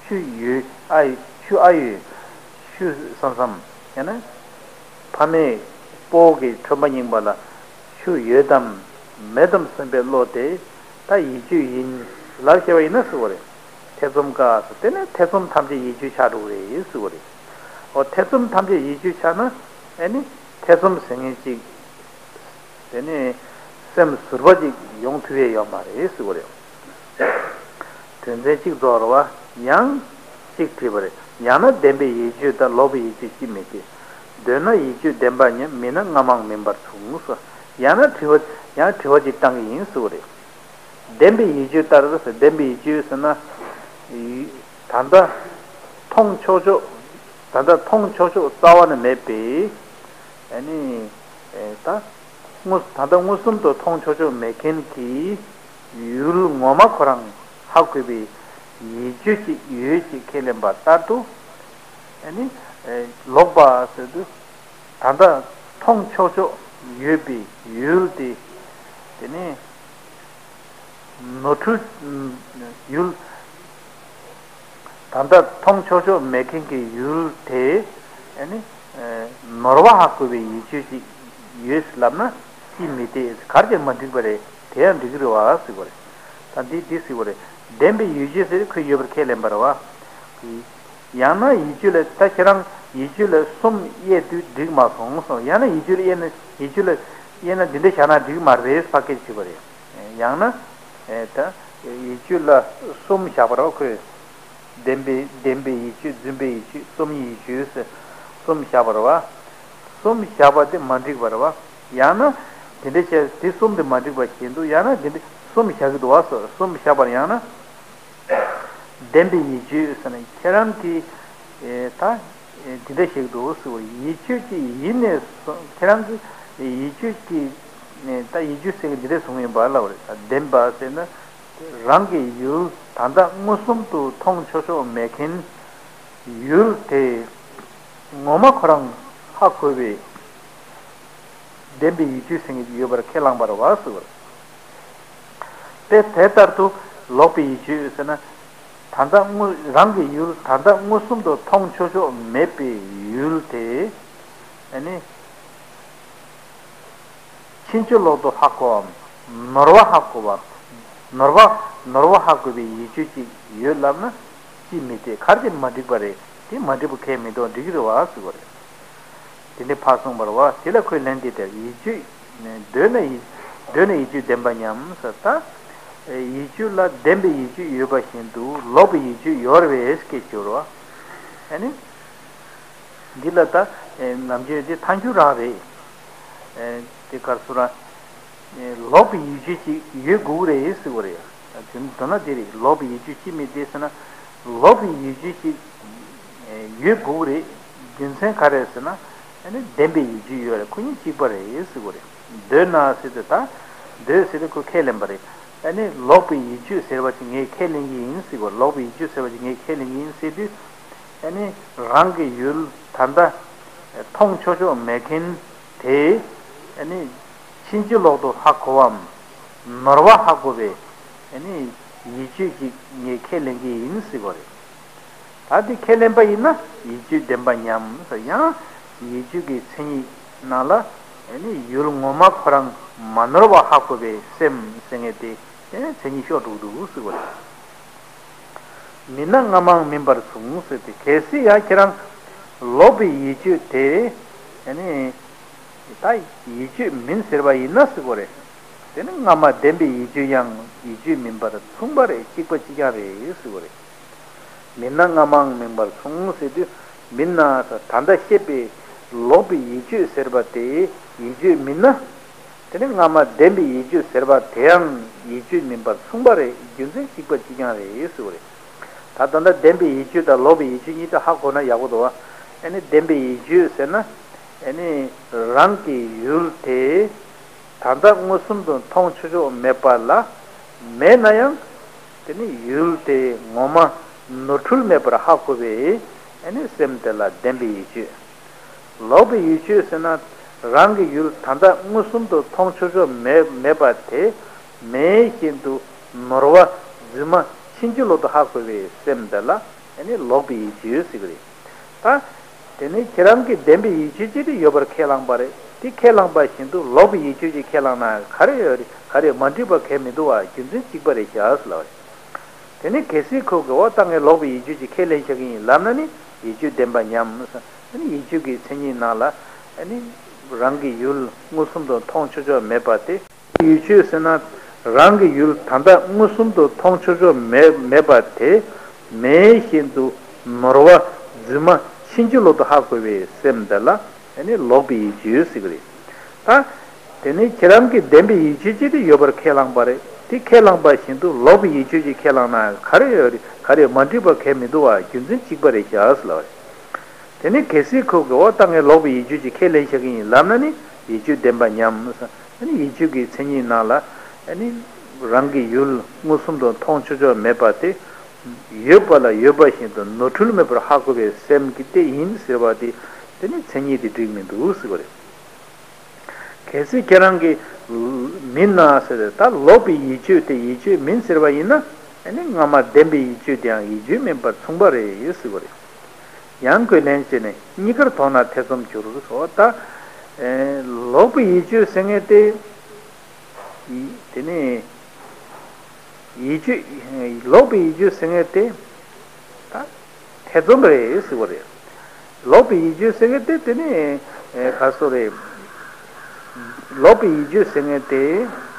ཆུ་ཡོད་ཨ་ཡོད་ཆུ་ཨ་ཡོད་ཆུ་བསམ་བསམ། ཡང་ན་ཕ་མས་སྤོ་བོ་གིས་ཁྲོམ་པ་རྙིང་པ་ལ་ཆུ་ཡོད་དམ་མེད་དམ་སེམས་པའི་བློ་དེ་ད་ཡིད་དཔྱོད་ཡིན་ལབ་བྱས་པ་ཡིན་ན་ཟེར་བ་རེད། ཐེ་ཚོམ་དཀའ་ཟེར་དེ་ནས་ཐེ་ཚོམ་ཐམས་ཅད་ཡིད་དཔྱོད་ཆགས་འགྲོ་གི་རེད་ཟེར་བ་རེད། འོ་ཐེ་ཚོམ་ཐམས་ཅད་ཡིད་དཔྱོད་ཆགས་ན་ཨེ་ནི་ཐེ་ཚོམ་ཟེར་མཁན་ཅིག་དེ་ནས་སེམས་ཟུར་པ་ཅིག་ཡོང་ཐུབ་ཡས་ཡོད་མ་རེད་ཟེར་བ་རེད། དོན་ཚན་གཅིག་རྫོགས་རེད་བ། ཡང་གཅིག་དྲིས་པ་རེད། ཡང་ན་བདེན་པའི་ཡིད་དཔྱོད་དང་ལོག་པའི་ཡིད་དཔྱོད་ཅི་མི་སྟེ། འདོད་ན་ཡིད་དཔྱོད་བདེན་པ་མཉམ། མིན་ན་སྔ་མའང་མིན་པར་མཚུངས་སོ། ཡང་ན་དྲི་བ་ཡང་དྲི་བ་ཅིག་བཏང་གི་ཡིན་ཟེར་བ་རེད། བདེན་པའི་ཡིད་དཔྱོད་ལྟར་ཟེར་བདེན་པའི་ཡིད་དཔྱོད་ཟེར་ན། ད་ལྟ་མཐོང་ཆོག་ཆོག་ད་ལྟ་མཐོང་ཆོག་ཆོག་རྩ་བ་ནས་མེད་པའི། ཨ་ནི། ད་དངོས་ད་ལྟ་མངོན་སུམ་དུ་མཐོང་ཆོག་ཆོག་མེད་མཁན་གྱི་ཡུལ་ངོ་མ་ཁོ་རང་ཧ་གོ་བའི་ཡིད་དཔྱོད་ཅིག་ཡོད་ཅེས་ཁས་ལེན་པ་ལྟར་དུ། ཨ་ནི། ལོག་པ་ཟེར་དུས། ད་ལྟ་མཐོང་ཆོག་ཆོག་ཡོད་པའི་ཡུལ་དེ། དེ་ནས་ནོར་འཁྲུལ་ཡུལ། ད་ལྟ་མཐོང་ཆོག་ཆོག་མེད་མཁན་གྱི་ཡུལ་དེ། ཨ་ནི། ནོར་བ་ཧ་གོ་བའི་ཡིད་དཔྱོད་ཅིག་ཡོད་ལབ་ན་ཅི་མི་བདེ་གར་ཀྱང་མ་འགྲིག་པ་རེད། དེ་ཡང་འགྲིག་གི་རེད་བ་ཟེར་བ་རེད། ད་འདི་འདི་ཟེར་བ་རེད། བདེན་པའི་ཡིད་དཔྱོད་ཟེར་ཁོས་ཡོད་པར་ཁས་ལེན་པ་རེད་བ། ཡང་ན་ཡིད་དཔྱོད་ལ་ད་ཁྱེད་རང་ཡིད་དཔྱོད་ལ་གསུམ་དབྱེ་དུས་འགྲིག་མ་སོང་གསུངས། ཡང་ན་ཡིད་དཔྱོད་ལ་དབྱེ་ན་ཡིད་དཔྱོད་ལ་དབྱེ་ན་འདི་འདྲ་བཞག་ན་འགྲིག་མ་རེད་ཕ་སྐད་ཞུས་པ་རེད། ཡང་ན་ད་ཡིད་དཔྱོད་ལ་གསུམ་བཞག་པ་རེད་ཁོས། བདེན་པའི་བདེན་པའི་ཡིད་དཔྱོད་རྫུན་པའི་ཡིད་དཔྱོད་རྩོམ་ཡིག་ཡིད་དཔྱོད་ཟེར་གསུམ་བཞག་པ་རེད་བ། གསུམ་བཞག་པ་དེ་མ་འགྲིག་པ་རེད་བ། ཡང་ན་དེ་འདྲ་བྱས་དེ་གསུམ་དེ་མ་འགྲིག་པ་བྱེད་འདུག་ཡང་ན་དེ་འདྲ་གསུམ་བཞག་གི་འདུག་བ་ཟེར་གསུམ་བཞག་པར་ཡང་ན། བདེན་པའི་ཡིད་དཔྱོད་ཟེར་ན་ཁྱེད་རང་གིས་ད་འདི་འདྲ་ཞིག་འདུག་ཟེར་བ་ཡིད་དཔྱོད་ཀྱི་ཡིད་ནས་སོ་ཁྱེད་རང་གིས་ཡིད་དཔྱོད་ཀྱི་ད་ཡིད་དཔྱོད་ཟེར་གི་འདི་འདྲ་གསུངས་ཡིན་པ་ལབ་པ་རེད། ད་བདེན་པ་ཟེར་ན་རང་གི་ཡུལ་ད་ལྟ་མངོན་སུམ་དུ་མཐོང་ཆོག་ཆོག་མེད་མཁན་ཡུལ་དེ་ངོ་མ་ཁོ་རང་ཧ་གོ་བའི། བདེན་པའི་ཡིད་དཔྱོད་ཟེར་མཁན་ཅིག་ཡོད་པར་ཁས་བླངས་པ་རེད་བ་ཟེར་བ་རེད། དཔེ་དེ་ལྟར་དུ་ལོག་པའི་ཡིད་དཔྱོད་ཟེར་ན། ད་ལྟ་དངོས་རང་གི་ཡུལ་ད་ལྟ་མངོན་སུམ་དུ་མཐོང་ཆོག་ཆོག་མེད་པའི་ཡུལ་དེ། ཨ་ནི། ཕྱིན་ཅི་ལོག་ཏུ་ཧ་གོ་བའམ། ནོར་བ་ཧ་གོ་བ། ནོར་བ་ནོར་བ་ཧ་གོ་བའི་ཡིད་དཔྱོད་ཅིག་ཡོད་ལབ་ན། ཅི་མི་འཐད་གར་དེ་མ་འགྲིག་པ་རེད། དེ་མ་འགྲིག་པ་ཁས་མི་འདུག་འགྲིག་གི་རེད་བ་ཟེར་བ་རེད། དེ་ནས་ཕར་གསུངས་པ་རེད་བ། དེ་ལ་ཁོས་ལན་འདི་ལྟར་ཡིད་དཔྱོད། འདོད་ན་ཡིད་འདོད་ན་ཡིད་དཔྱོད་བདེན་པ་མཉམ་ཟེར་ད། ཡིད་དཔྱོད་ལ་བདེན་པའི་ཡིད་དཔྱོད་ཡོད་པ་བཞིན་དུ་ལོག་པའི་ཡིད་དཔྱོད་ཡོད་རེད་སྐད་ཅོར་བ། ཨ་ནི། འདི་ལ་ད་ནམ་རྒྱུན་དེ་ཐལ་འགྱུར་རང་རེད། དེ་གར་སུ་རང་། ལོག་པའི་ཡིད་དཔྱོད་ཅིག་ཡོད་དགོས་ཀྱི་རེད་ཟེར་བ་རེད། དོན་དོན་ན་དེ་རེད། ལོག་པའི་ཡིད་དཔྱོད་ཅི་མི་བདེ་ཟེར་ན། ལོག་པའི་ཡིད་དཔྱོད་ཅིག་ཡོད་དགོས་ཀྱི་རེད། རྒྱུ་མཚན་ག་རེ་ཟེར་ན། ཨ་ནི་བདེན་པའི་ཡིད་དཔྱོད་ཡོད་རེད། ཁོ་གཉིས་གཅིག་པ་རེད་ཟེར་བ་རེད། འདོད་ན་ཟེར་དུས་ད། འདོད་ཟེར་དུས་ཁོས་ཁས་ལེན་པ་རེད། ཨ་ནི་ལོག་པའི་ཡིད་དཔྱོད་ཟེར་བ་ཅིག་ངས་ཁས་ལེན་གྱི་ཡིན་ཟེར་བ། ལོག་པའི་ཡིད་དཔྱོད་ཟེར་བ་ཅིག་ངས་ཁས་ལེན་གྱི་ཡིན་ཟེར་དུས། ཨ་ནི་རང་གི་ཡུལ་ད་ལྟ་མཐོང་ཆོག་ཆོག་མེད་མཁན་དེ། ཨ་ནི་ཕྱིན་ཅི་ལོག་ཏུ་ཧ་གོ་བའམ། ནོར་བ་ཧ་གོ་བའི། ཨ་ནི་ཡིད་དཔྱོད་ཅིག་ངས་ཁས་ལེན་གྱི་ཡིན་ཟེར་བ་རེད། ད་འདི་ཁས་ལེན་པ་ཡིན་ན་ཡིད་དཔྱོད་བདེན་པ་མཉམ་ཟེར། ཡང་ཡིད་དཔྱོད་ཀྱི་མཚན་ཉིད་ནང་ལ་ཨ་ནི་ཡུལ་ངོ་མ་ཁོ་རང་མ་ནོར་བ་ཧ་གོ་བའི་སེམས་ཟེར་མཁན་དེ་མཚན་ཉིད་ཤོར་འགྲོ་གི་འདུག་ཟེར་བ་རེད། མིན་ན་སྔ་མའང་མིན་པར་མཚུངས་ཟེར་ཏེ། གལ་སྲིད་ཡང་ཁྱེད་རང་ལོག་པའི་ཡིད་དཔྱོད་དེ་ཨ་ནི་ད་ཡིད་དཔྱོད་མིན་ཟེར་བ་ཡིན་ན་ཟེར་གོ་རེད། དེ་ནི་སྔ་མ་བདེན་པའི་ཡིད་དཔྱོད་ཡང་ཡིད་དཔྱོད་མིན་པར་མཚུངས་པ་རེད། གཅིག་པ་གཅིག་རྐྱང་རེད་ཟེར་གོ་རེད། མིན་ན་སྔ་མའང་མིན་པར་མཚུངས་ཟེར་དུས། མིན་ན་ད་ལྟ་བཤད་པའི་ལོག་པའི་ཡིད་དཔྱོད་ཟེར་བ་དེ་ཡིད་དཔྱོད་མིན་ན། དེ་ནི་སྔ་མ་བདེན་པའི་ཡིད་དཔྱོད་ཟེར་བ་དེའང་ཡིད་དཔྱོད་མིན་པར་མཚུངས་པ་རེད། རྒྱུ་མཚན་གཅིག་པ་གཅིག་རྐྱང་རེད་ཟེར་བ་རེད། ད་ད་ལྟ་བདེན་པའི་ཡིད་དཔྱོད་དང་ལོག་པའི་ཡིད་དཔྱོད་གཉིས་ཀ་ཧ་གོ་ན་ཡག་པོ་འདུག་བ། ཨ་ནི་བདེན་པའི་ཡིད་དཔྱོད་ཟེར་ན། ཨ་ནི་རང་གི་ཡུལ་དེ་ད་ལྟ་མངོན་སུམ་དུ་མཐོང་ཆོག་ཆོག་མེད་པ་ལ། མེད་ན་ཡང་དེ་ནི་ཡུལ་དེ་ངོ་མ་ནོར་འཁྲུལ་མེད་པར་ཧ་གོ་བའི་ཨ་ནི་སེམས་དེ་ལ་བདེན་པའི་ཡིད་དཔྱོད། ལོག་པའི་ཡིད་དཔྱོད་ཟེར་ན། རང་གི་ཡུལ་ད་ལྟ་མངོན་སུམ་དུ་མཐོང་ཆོག་ཆོག་མེད་མེད་པ་དེ། མེད་བཞིན་དུ་ནོར་བ་རྫུན་མ་ཕྱིན་ཅི་ལོག་ཏུ་ཧ་གོ་བའི་སེམས་དེ་ལ་ཨ་ནི་ལོག་པའི་ཡིད་དཔྱོད་ཟེར་གི་རེད། ད་དེ་ནི་ཁྱེད་རང་གིས་བདེན་པའི་ཡིད་དཔྱོད་ཅིག་དེ་ཡོད་པར་ཁས་བླངས་པ་རེད། དེ་ཁས་བླངས་པ་བཞིན་དུ་ལོག་པའི་ཡིད་དཔྱོད་ཅིག་ཁས་བླངས་ན་ག་རེ་ཡོད་རེད། ག་རེ་མ་འགྲིག་པ་གང་ཡང་མི་འདུག་བ། རྒྱུ་མཚན་གཅིག་པ་རེད་ཤག་ཟེར་ལབ་པ་རེད། དེ་ནས་གལ་སྲིད་ཁོ་གིས་འོ་ད་ངས་ལོག་པའི་ཡིད་དཔྱོད་ཅིག་ཁས་ལེན་བྱ་གི་ཡིན་ལབ་ན་ནི་ཡིད་དཔྱོད་བདེན་པ་ཉམས། ཨ་ནི་ཡིད་དཔྱོད་ཀྱི་མཚན་ཉིད་ནང་ལ་ཨ་ནི་རང་གི་ཡུལ་མངོན་སུམ་དུ་མཐོང་ཆོག་ཆོག་མེད་པ་དེ། ཡིད་དཔྱོད་ཟེར་ན་རང་གི་ཡུལ་ད་ལྟ་མངོན་སུམ་དུ་མཐོང་ཆོག་ཆོག་མེད་མེད་པ་དེ། མེད་བཞིན་དུ་ནོར་བ་རྫུན་མ་ཕྱིན་ཅི་ལོག་ཏུ་ཧ་གོ་བའི་སེམས་དེ་ལ་ཨ་ནི་ལོག་པའི་ཡིད་དཔྱོད་ཟེར་གི་རེད། ད། དེ་ནས་ཁྱེད་རང་གིས་བདེན་པའི་ཡིད་དཔྱོད་ཅིག་དེ་ཡོད་པར་ཁས་བླངས་པ་རེད། དེ་ཁས་བླངས་པ་བཞིན་དུ་ལོག་པའི་ཡིད་དཔྱོད་ཅིག་ཁས་བླངས་ན་ག་རེ་ཡོད་རེད། ག་རེ་མ་འགྲིག་པ་གང་ཡང་མི་འདུག་བ། རྒྱུ་མཚན་གཅིག་པ་རེད་ཤག་ཟེར་ལབ་པ་རེད། དེ་ནས་གལ་སྲིད་ཁོ་གིས་འོ་ད་ངས་ལོག་པའི་ཡིད་དཔྱོད་ཅིག་ཁས་ལེན་བྱ་གི་ཡིན་ལབ་ན་ནི་ཡིད་དཔྱོད་བདེན་པ་ཉམས། ཨ་ནི་ཡིད་དཔྱོད་ཀྱི་མཚན་ཉིད་ནང་ལ་ཨ་ནི་རང་གི་ཡུལ་མངོན་སུམ་དུ་མཐོང་ཆོག་ཆོག་མེད་པ་དེ། ཡོད་པ་ལ་ཡོད་པ་བཞིན་དུ་ནོར་འཁྲུལ་མེད་པར་ཧ་གོ་བའི་སེམས་ཀྱི་དེ་ཡིན་ཟེར་བ་དེ། དེ་ནི་མཚན་ཉིད་དེ་འགྲིག་མི་འདུག་ཟེར་བ་རེད། གལ་སྲིད་ཁྱེད་རང་གིས་མིན་ན་ཟེར་ཏེ་ད་ལོག་པའི་ཡིད་དཔྱོད་དེ་ཡིད་དཔྱོད་མིན་ཟེར་བ་ཡིན་ན། ཨ་ནི་སྔ་མ་བདེན་པའི་ཡིད་དཔྱོད་དེའང་ཡིད་དཔྱོད་མིན་པར་མཚུངས་པ་རེད་ཟེར་བ་རེད། ཡང་ཁོས་ལན་བྱས་ནས་གཉིས་ཀར་དོགས་ན་ཐེ་ཚོམ་འགྱུར་སོ། ད་ལོག་པའི་ཡིད་དཔྱོད་ཟེར་མཁན་དེ། དེ་ནི་ཡིད་དཔྱོད་ལོག་པའི་ཡིད་དཔྱོད་ཟེར་མཁན་དེ། ད་ཐེ་ཚོམ་རེད་ཟེར་བ་རེད། ལོག་པའི་ཡིད་དཔྱོད་ཟེར་མཁན་དེ་དེ་ནི་ག་སོ་རེད། ལོག་པའི་ཡིད་དཔྱོད་ཟེར་མཁན་དེ་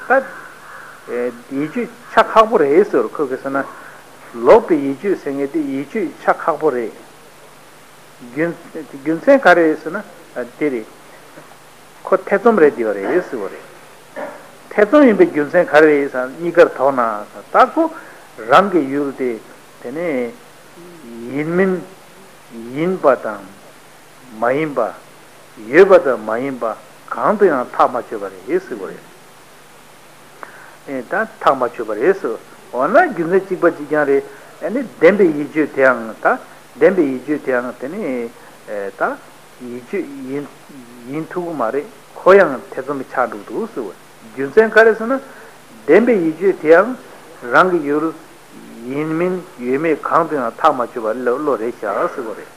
ད་ཡིད་དཔྱོད་ཆགས་ཁག་པོ་རེད་ཟེར། ཁོས་ག་ཟེར་ན། ལོག་པའི་ཡིད་དཔྱོད་ཟེར་མཁན་དེ་ཡིད་དཔྱོད་ཆགས་ཁག་པོ་རེད། རྒྱུ་རྒྱུ་མཚན་ག་རེ་རེད་ཟེར་ན་དེ་རེད། ཁོ་ཐེ་ཚོམ་རེད་དེ་བ་རེད་ཟེར་བ་རེད། ཐེ་ཚོམ་ཡིན་པའི་རྒྱུ་མཚན་ག་རེ་རེད་ཟེར་ན་གཉིས་ཀར་དོགས་ན་ཟེར། ད་ཁོ་རང་གི་ཡུལ་དེ་དེ་ནས་ཡིན་མིན་ཡིན་པ་དང་མ་ཡིན་པ། ཡོད་པ་དང་མ་ཡིན་པ་གང་དུ་ཡང་ཐག་མ་ཆོད་པ་རེད་ཟེར་བ་རེད། ཨེ་ད་ཐག་མ་ཆོད་པ་རེད་ཟེར། འོ་ན་རྒྱུ་མཚན་གཅིག་པ་གཅིག་རྐྱང་རེད། ཨ་ནི་བདེན་པའི་ཡིད་དཔྱོད་དེའང་ད་བདེན་པའི་ཡིད་དཔྱོད་དེའང་དེ་ནི་ཨེ་ད་ཡིད་དཔྱོད་ཡིན་ཡིན་ཐུབ་ཀྱི་མ་རེད། ཁོ་ཡང་ཐེ་ཚོམ་ཆགས་འགྲོ་གི་འདུག་ཟེར་བ། རྒྱུ་མཚན་ག་རེ་ཟེར་ན། བདེན་པའི་ཡིད་དཔྱོད་དེའང་རང་གི་ཡུལ་ཡིན་མིན་ཡོད་མེད་གང་དུ་ཡང་ཐག་མ་ཆོད་པ་བློ་བློ་རེད་བཞག་ཟེར་བ་རེད།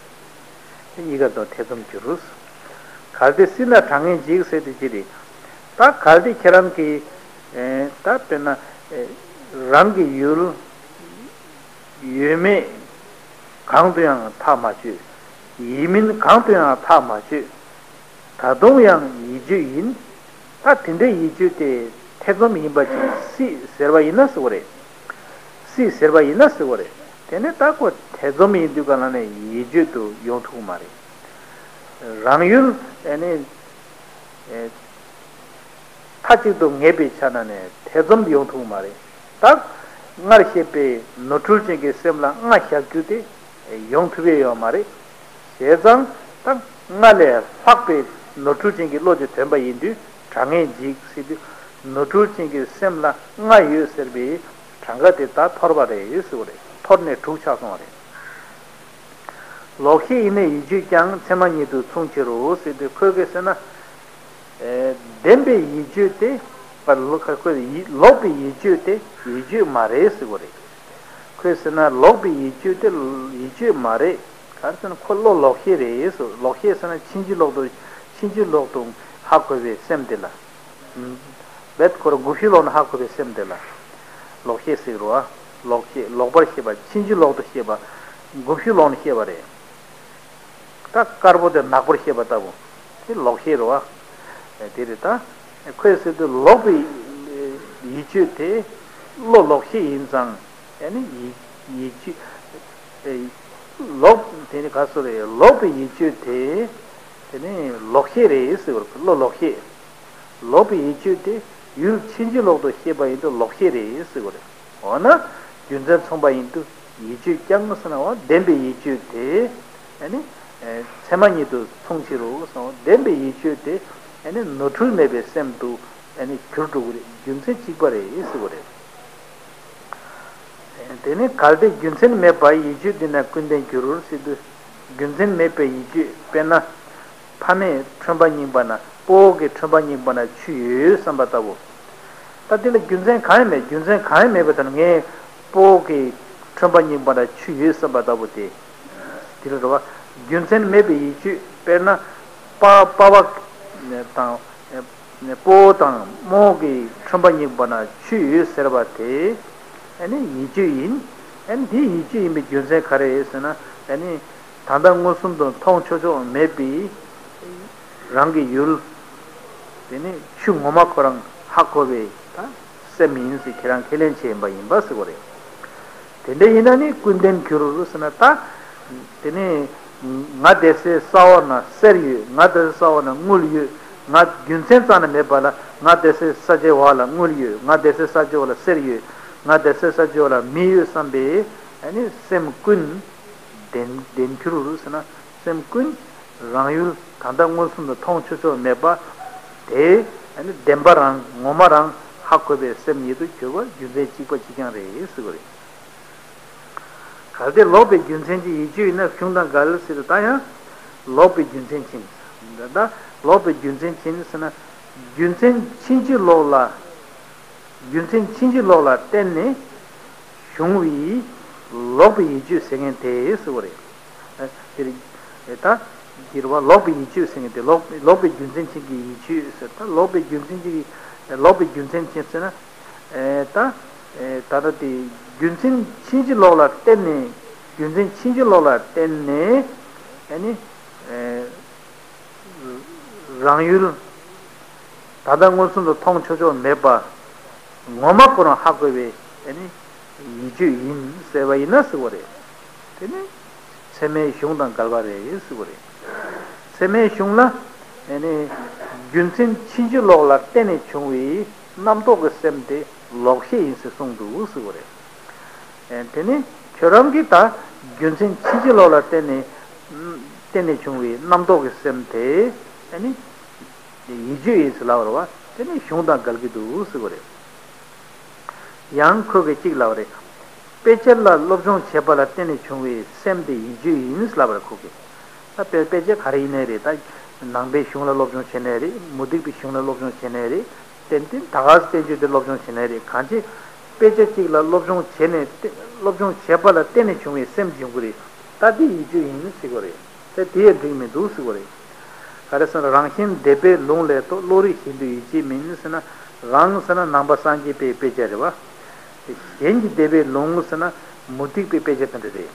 གཉིས་ཀ་དང་ཐེ་ཚོམ་གྱི་རུས། གལ་ཏེ་སྲིད་ན་གྲང་ངར་འཇིག་ཟེར་དེ་ཅི་རེད། ད་གལ་ཏེ་ཁྱེད་རང་གིས་ཨེ་ད་དཔེར་ན་ཨེ་རང་གི་ཡུལ་ཡོད་མེད་གང་དུ་ཡང་ཐག་མ་ཆོད། ཡིན་མིན་གང་དུ་ཡང་ཐག་མ་ཆོད། ད་དུང་ཡང་ཡིད་དཔྱོད་ཡིན། ད་དེ་འདྲའི་ཡིད་དཔྱོད་དེ་ཐེ་ཚོམ་ཡིན་པ་ཅིག་སྲིད་ཟེར་བ་ཡིན་ན་ཟེར་བ་རེད། སྲིད་ཟེར་བ་ཡིན་ན་ཟེར་བ་རེད། དེ་ནས་ད་ཁོ་ཐེ་ཚོམ་ཡིན་དུས་ག་ལ་ནས་ཡིད་དཔྱོད་དུ་ཡོང་ཐུབ་མ་རེད། རང་ཡུལ་ཨེ་ནི་ཨེ་མཐའ་གཅིག་ཏུ་ངེས་པའི་ཆ་ན་ནས་ཐེ་ཚོམ་ཡོང་ཐུབ་མ་རེད། ད་སྔར་བཤད་པའི་ནོར་འཁྲུལ་ཅན་གྱི་སེམས་ལ་སྔ་བཞག་རྒྱུ་དེ་ཡོང་ཐུབ་ཡས་ཡོད་མ་རེད། བྱས་ཙང་ད་སྔར་ལས་ལྷག་པའི་ནོར་འཁྲུལ་ཅན་གྱི་བློ་དེ་ཐོན་པ་ཡིན་དུས་གྲང་ངར་འཇིག་ཟེར་དུས་ནོར་འཁྲུལ་ཅན་གྱི་སེམས་ལ་སྔ་ཡོད་ཟེར་བའི་གྲངས་ཀ་དེ་ད་འཐོར་བ་རེད་ཟེར་བ་རེད། འཐོར་ནས་དྲུག་ཆགས་སོང་བ་རེད། ལོག་ཤེས་ཡེ་ནས་ཡིད་དཔྱོད་ཀྱང་མཚན་མ་ཉིད་དུ་མཚུངས་ཕྱིར་རོ་ཟེར་དུས་ཁོས་ག་ཟེར་ན། ཨེ་བདེན་པའི་ཡིད་དཔྱོད་དེ། པར་ལོ་ཁ་ཁོས་ཡིད་ལོག་པའི་ཡིད་དཔྱོད་དེ་ཡིད་དཔྱོད་མ་རེད་ཟེར་བ་རེད། ཁོས་ཟེར་ན་ལོག་པའི་ཡིད་དཔྱོད་དེ་ཡིད་དཔྱོད་མ་རེད། ག་རེ་ཟེར་ན་ཁོ་བློ་ལོག་ཤེས་རེད་ཟེར། ལོག་ཤེས་ཟེར་ན་ཕྱིན་ཅི་ལོག་ཏུ་ཕྱིན་ཅི་ལོག་ཏུ་ཧ་གོ་བའི་སེམས་དེ་ལ། རྦད་ཁོ་རང་འགུལ་ཤུགས་ལོག་ན་ཧ་གོ་བའི་སེམས་དེ་ལ་ལོག་ཤེས་ཟེར་རོ། ལོག་ཤེས། ལོག་པར་ཤེས་པ། ཕྱིན་ཅི་ལོག་ཏུ་ཤེས་པ། འགུགས་གཞུག་ལོག་ནས་ཤེས་པ་རེད། ད་དཀར་པོ་དེ་ནག་པོར་ཤེས་པ་ལྟ་བུ། དེ་ལོག་ཤེས་རེད་བ། དེ་རེད་ད། ཁོས་ཟེར་དུས་ལོག་པའི་ཡིད་དཔྱོད་དེ་བློ་ལོག་ཤེས་ཡིན་ཙང་། ཡ་ནི་ཡིད་ཡིད་དཔྱོད། ལོག་དེ་ནི་ག་སོ་རེད། ལོག་པའི་ཡིད་དཔྱོད་དེ། དེ་ནི་ལོག་ཤེས་རེད་ཟེར་བ་རེད། བློ་ལོག་ཤེས། ལོག་པའི་ཡིད་དཔྱོད་དེ་ཡུལ་ཕྱིན་ཅི་ལོག་ཏུ་ཤེས་པ་ཡིན་དུས་ལོག་ཤེས་རེད་ཟེར་བ་རེད། འོ་ན་རྒྱུ་མཚན་མཚུངས་པ་ཡིན་དུས་ཡིད་དཔྱོད་ཀྱང་ཟེར་ན་བ་བདེན་པའི་ཡིད་དཔྱོད་དེ། ཨ་ནི་ཚད་མ་ཉིད་དུ་མཚུངས་ཕྱིར་རོ་ཟེར་ན་བདེན་པའི་ཡིད་དཔྱོད་དེ། ཨ་ནི་ནོར་འཁྲུལ་མེད་པའི་སེམས་དུ་ཨ་ནི་གྱུར་འགྲོ་གི་རེད། རྒྱུ་མཚན་གཅིག་པ་རེད་ཟེར་བ་རེད། དེ་ནི་གལ་ཏེ་རྒྱུ་མཚན་མེད་པར་ཡིད་དཔྱོད་འདི་ན་ཀུན་ལྡན་འགྱུར་རོ་ཟེར་དུས། རྒྱུ་མཚན་མེད་པའི་ཡིད་དཔྱོད། དཔེར་ན། ཕ་མས་ཁྲོན་པ་བསྙེགས་པ་ན། སྤོ་བོ་གིས་ཁྲོན་པ་བསྙེགས་པ་ན་ཆུ་ཡོད་བསམ་པ་ལྟ་བུ། ད་དེ་ལ་རྒྱུ་མཚན་གང་ཡང་མེད། རྒྱུ་མཚན་གང་ཡང་མེད་པ་དང་ངས་སྤོ་བོ་གིས་ཁྲོན་པ་བསྙེགས་པ་ན་ཆུ་ཡོད་བསམ་པ་ལྟ་བུ་སྟེ། དེ་ལ་རེད་བ། རྒྱུ་མཚན་མེད་པའི་ཡིད་དཔྱོད། དཔེར་ན། པ་པ་བ་དང་། སྤོ་བོ་དང་རྨོ་བོ་གིས་ཁྲོན་པ་བསྙེགས་པ་ན་ཆུ་ཡོད་ཟེར་བ་དེ། ཨ་ནི་ཡིད་དཔྱོད་ཡིན། ཨ་ནི་དེ་ཡིད་དཔྱོད་ཡིན་པའི་རྒྱུ་མཚན་ག་རེ་ཟེར་ན། ཨ་ནི། ད་ལྟ་མངོན་སུམ་དུ་མཐོང་ཆོག་ཆོག་མེད་པའི་རང་གི་ཡུལ། དེ་ནི་ཆུ་ངོ་མ་ཁོ་རང་ཧ་གོ་བའི་ད་སེམས་ཡིན་ཟེར་ཁྱེད་རང་ཁས་ལེན་བྱས་ཡིན་པ་ཡིན་པ་ཟེར་བ་རེད། དེ་འདྲ་ཡིན་ན་ནི་ཀུན་ལྡན་འགྱུར་ཟེར་ན་ད། དེ་ནི་ང་བསྡད་སའི་ས་འོག་ན་གསེར་ཡོད། ང་བསྡད་སའི་ས་འོག་ན་དངུལ་ཡོད། ང་རྒྱུ་མཚན་རྩ་ནས་མེད་པ་ལ། ང་བསྡད་སའི་ས་ཆའི་འོག་ལ་དངུལ་ཡོད། ང་བསྡད་སའི་ས་ཆའི་འོག་ལ་གསེར་ཡོད། ང་བསྡད་སའི་ས་ཆའི་འོག་ལ་མི་ཡོད་བསམ་པའི་ཨ་ནི་སེམས་ཀུན། ལྡན་ལྡན་འགྱུར་ཟེར་ན་སེམས་ཀུན་རང་ཡུལ་ད་ལྟ་མངོན་སུམ་དུ་མཐོང་ཆོག་ཆོག་མེད་པ། དེ་ཨ་ནི་བདེན་པ་རང་ངོ་མ་རང་ཧ་གོ་བའི་སེམས་ཉིད་དུ་གྱུར་པ་རྒྱུ་མཚན་གཅིག་པ་གཅིག་རྐྱང་རེད་ཟེར་བ་རེད། གལ་ཏེ་ལོག་པའི་རྒྱུ་མཚན་གྱི་ཡིད་དཔྱོད་ཡིན་ན་གཞུང་དང་འགལ་ཟེར་ཏེ་ད་ཡང་ལོག་པའི་རྒྱུ་མཚན་ཕྱིན། ད་ལོག་པའི་རྒྱུ་མཚན་ཕྱིན་ཟེར་ན་རྒྱུ་མཚན་ཕྱིན་ཅི་ལོག་ལ། རྒྱུ་མཚན་ཕྱིན་ཅི་ལོག་ལ་བརྟེན་ནས་བྱུང་བའི་ལོག་པའི་ཡིད་དཔྱོད་ཟེར་མཁན་དེ་ཟེར་བ་རེད། ཨ། དེ་རེད། ཨེ། ད་འགྱུར་བ་ལོག་པའི་ཡིད་དཔྱོད་ཟེར་མཁན་དེ་ལོག་ལོག་པའི་རྒྱུ་མཚན་ཕྱིན་གྱི་ཡིད་དཔྱོད་ཟེར། ད་ལོག་པའི་རྒྱུ་མཚན་གྱི་ལོག་པའི་རྒྱུ་མཚན་ཕྱིན་ཟེར་ན། ཨེ། ད་ཨེ། ད་ལྟ་དེ་རྒྱུ་མཚན་ཕྱིན་ཅི་ལོག་ལ་བརྟེན་ནས། རྒྱུ་མཚན་ཕྱིན་ཅི་ལོག་ལ་བརྟེན་ནས་ཨ་ནི། ཨེ། རང་ཡུལ་ད་ལྟ་མངོན་སུམ་དུ་མཐོང་ཆོག་ཆོག་མེད་པ། ངོ་མ་ཁོ་རང་ཧ་གོ་བའི་ཨ་ནི་ཡིད་དཔྱོད་ཡིན་ཟེར་བ་ཡིན་ན་ཟེར་བ་རེད། དེ་ནི་ཚད་མའི་གཞུང་དང་འགལ་བ་རེད་ཟེར་བ་རེད། ཚད་མའི་གཞུང་ལ་ཨ་ནི་རྒྱུ་མཚན་ཕྱིན་ཅི་ལོག་ལ་བརྟེན་ནས་བྱུང་བའི་རྣམ་རྟོག་གི་སེམས་དེ་ལོག་ཤེས་ཡིན་ཟེར་གསུངས་འདུག་ཟེར་བ་རེད། ཨེ། དེ་ནི་ཁྱོད་རང་གིས་ད་རྒྱུ་མཚན་ཕྱིན་ཅི་ལོག་ལ་བརྟེན་ནས་བརྟེན་ནས་བྱུང་བའི་རྣམ་རྟོག་གི་སེམས་དེ་ཨ་ནི་ཡིད་དཔྱོད་ཡིན་ཟེར་ལབ་རེད་བ། དེ་ནི་གཞུང་དང་འགལ་གྱི་འདུག་ཟེར་བ་རེད། ཡང་ཁོ་གིས་གཅིག་ལབ་རེད། དཔེ་ཆ་ལ་སློབ་སྦྱོང་བྱེད་པ་ལ་བརྟེན་ནས་བྱུང་བའི་སེམས་དེ་ཡིད་དཔྱོད་ཡིན་ཟེར་ལབ་རེད་ཁོ་གིས། ད་དཔེ་དཔེ་ཆ་ག་རེ་ཡིན་ནའི་རེད། ད་ནང་པའི་གཞུང་ལ་སློབ་སྦྱོང་བྱེད་ནའི་རེད། མུ་སྟེགས་པའི་གཞུང་ལ་སློབ་སྦྱོང་བྱེད་ནའི་རེད། ཏན་ཏན་ད་ག་སེ་བསྟན་བཅོས་དེ་སློབ་སྦྱོང་བྱེད་ནའི་རེད། གང་ཅི། དཔེ་ཆ་གཅིག་ལ་སློབ་སྦྱོང་བྱས་ནས་སློབ་སྦྱོང་བྱས་པ་ལ་བརྟེན་ནས་བྱུང་བའི་སེམས་འབྱུང་གི་རེད། ད་དེ་ཡིད་དཔྱོད་ཡིན་ཟེར་གི་རེད། དེ་དེ་ཡང་འགྲིག་མི་འདུག་ཟེར་གི་རེད། ག་རེ་ཟེར་ན་རང་བཞིན་འདོད་པའི་ལུང་ལས་རྟོགས། བློ་རིག་བཞིན་དུ་ཡིད་དཔྱོད་མིན་ཟེར་ན། རང་ཟེར་ན་ནང་པ་སངས་རྒྱས་པའི་དཔེ་ཆ་རེད་བ། གཞན་གྱི་འདོད་པའི་ལུང་ཟེར་ན་མུ་སྟེགས་པའི་དཔེ་ཆ་དེ་འདྲ་རེད།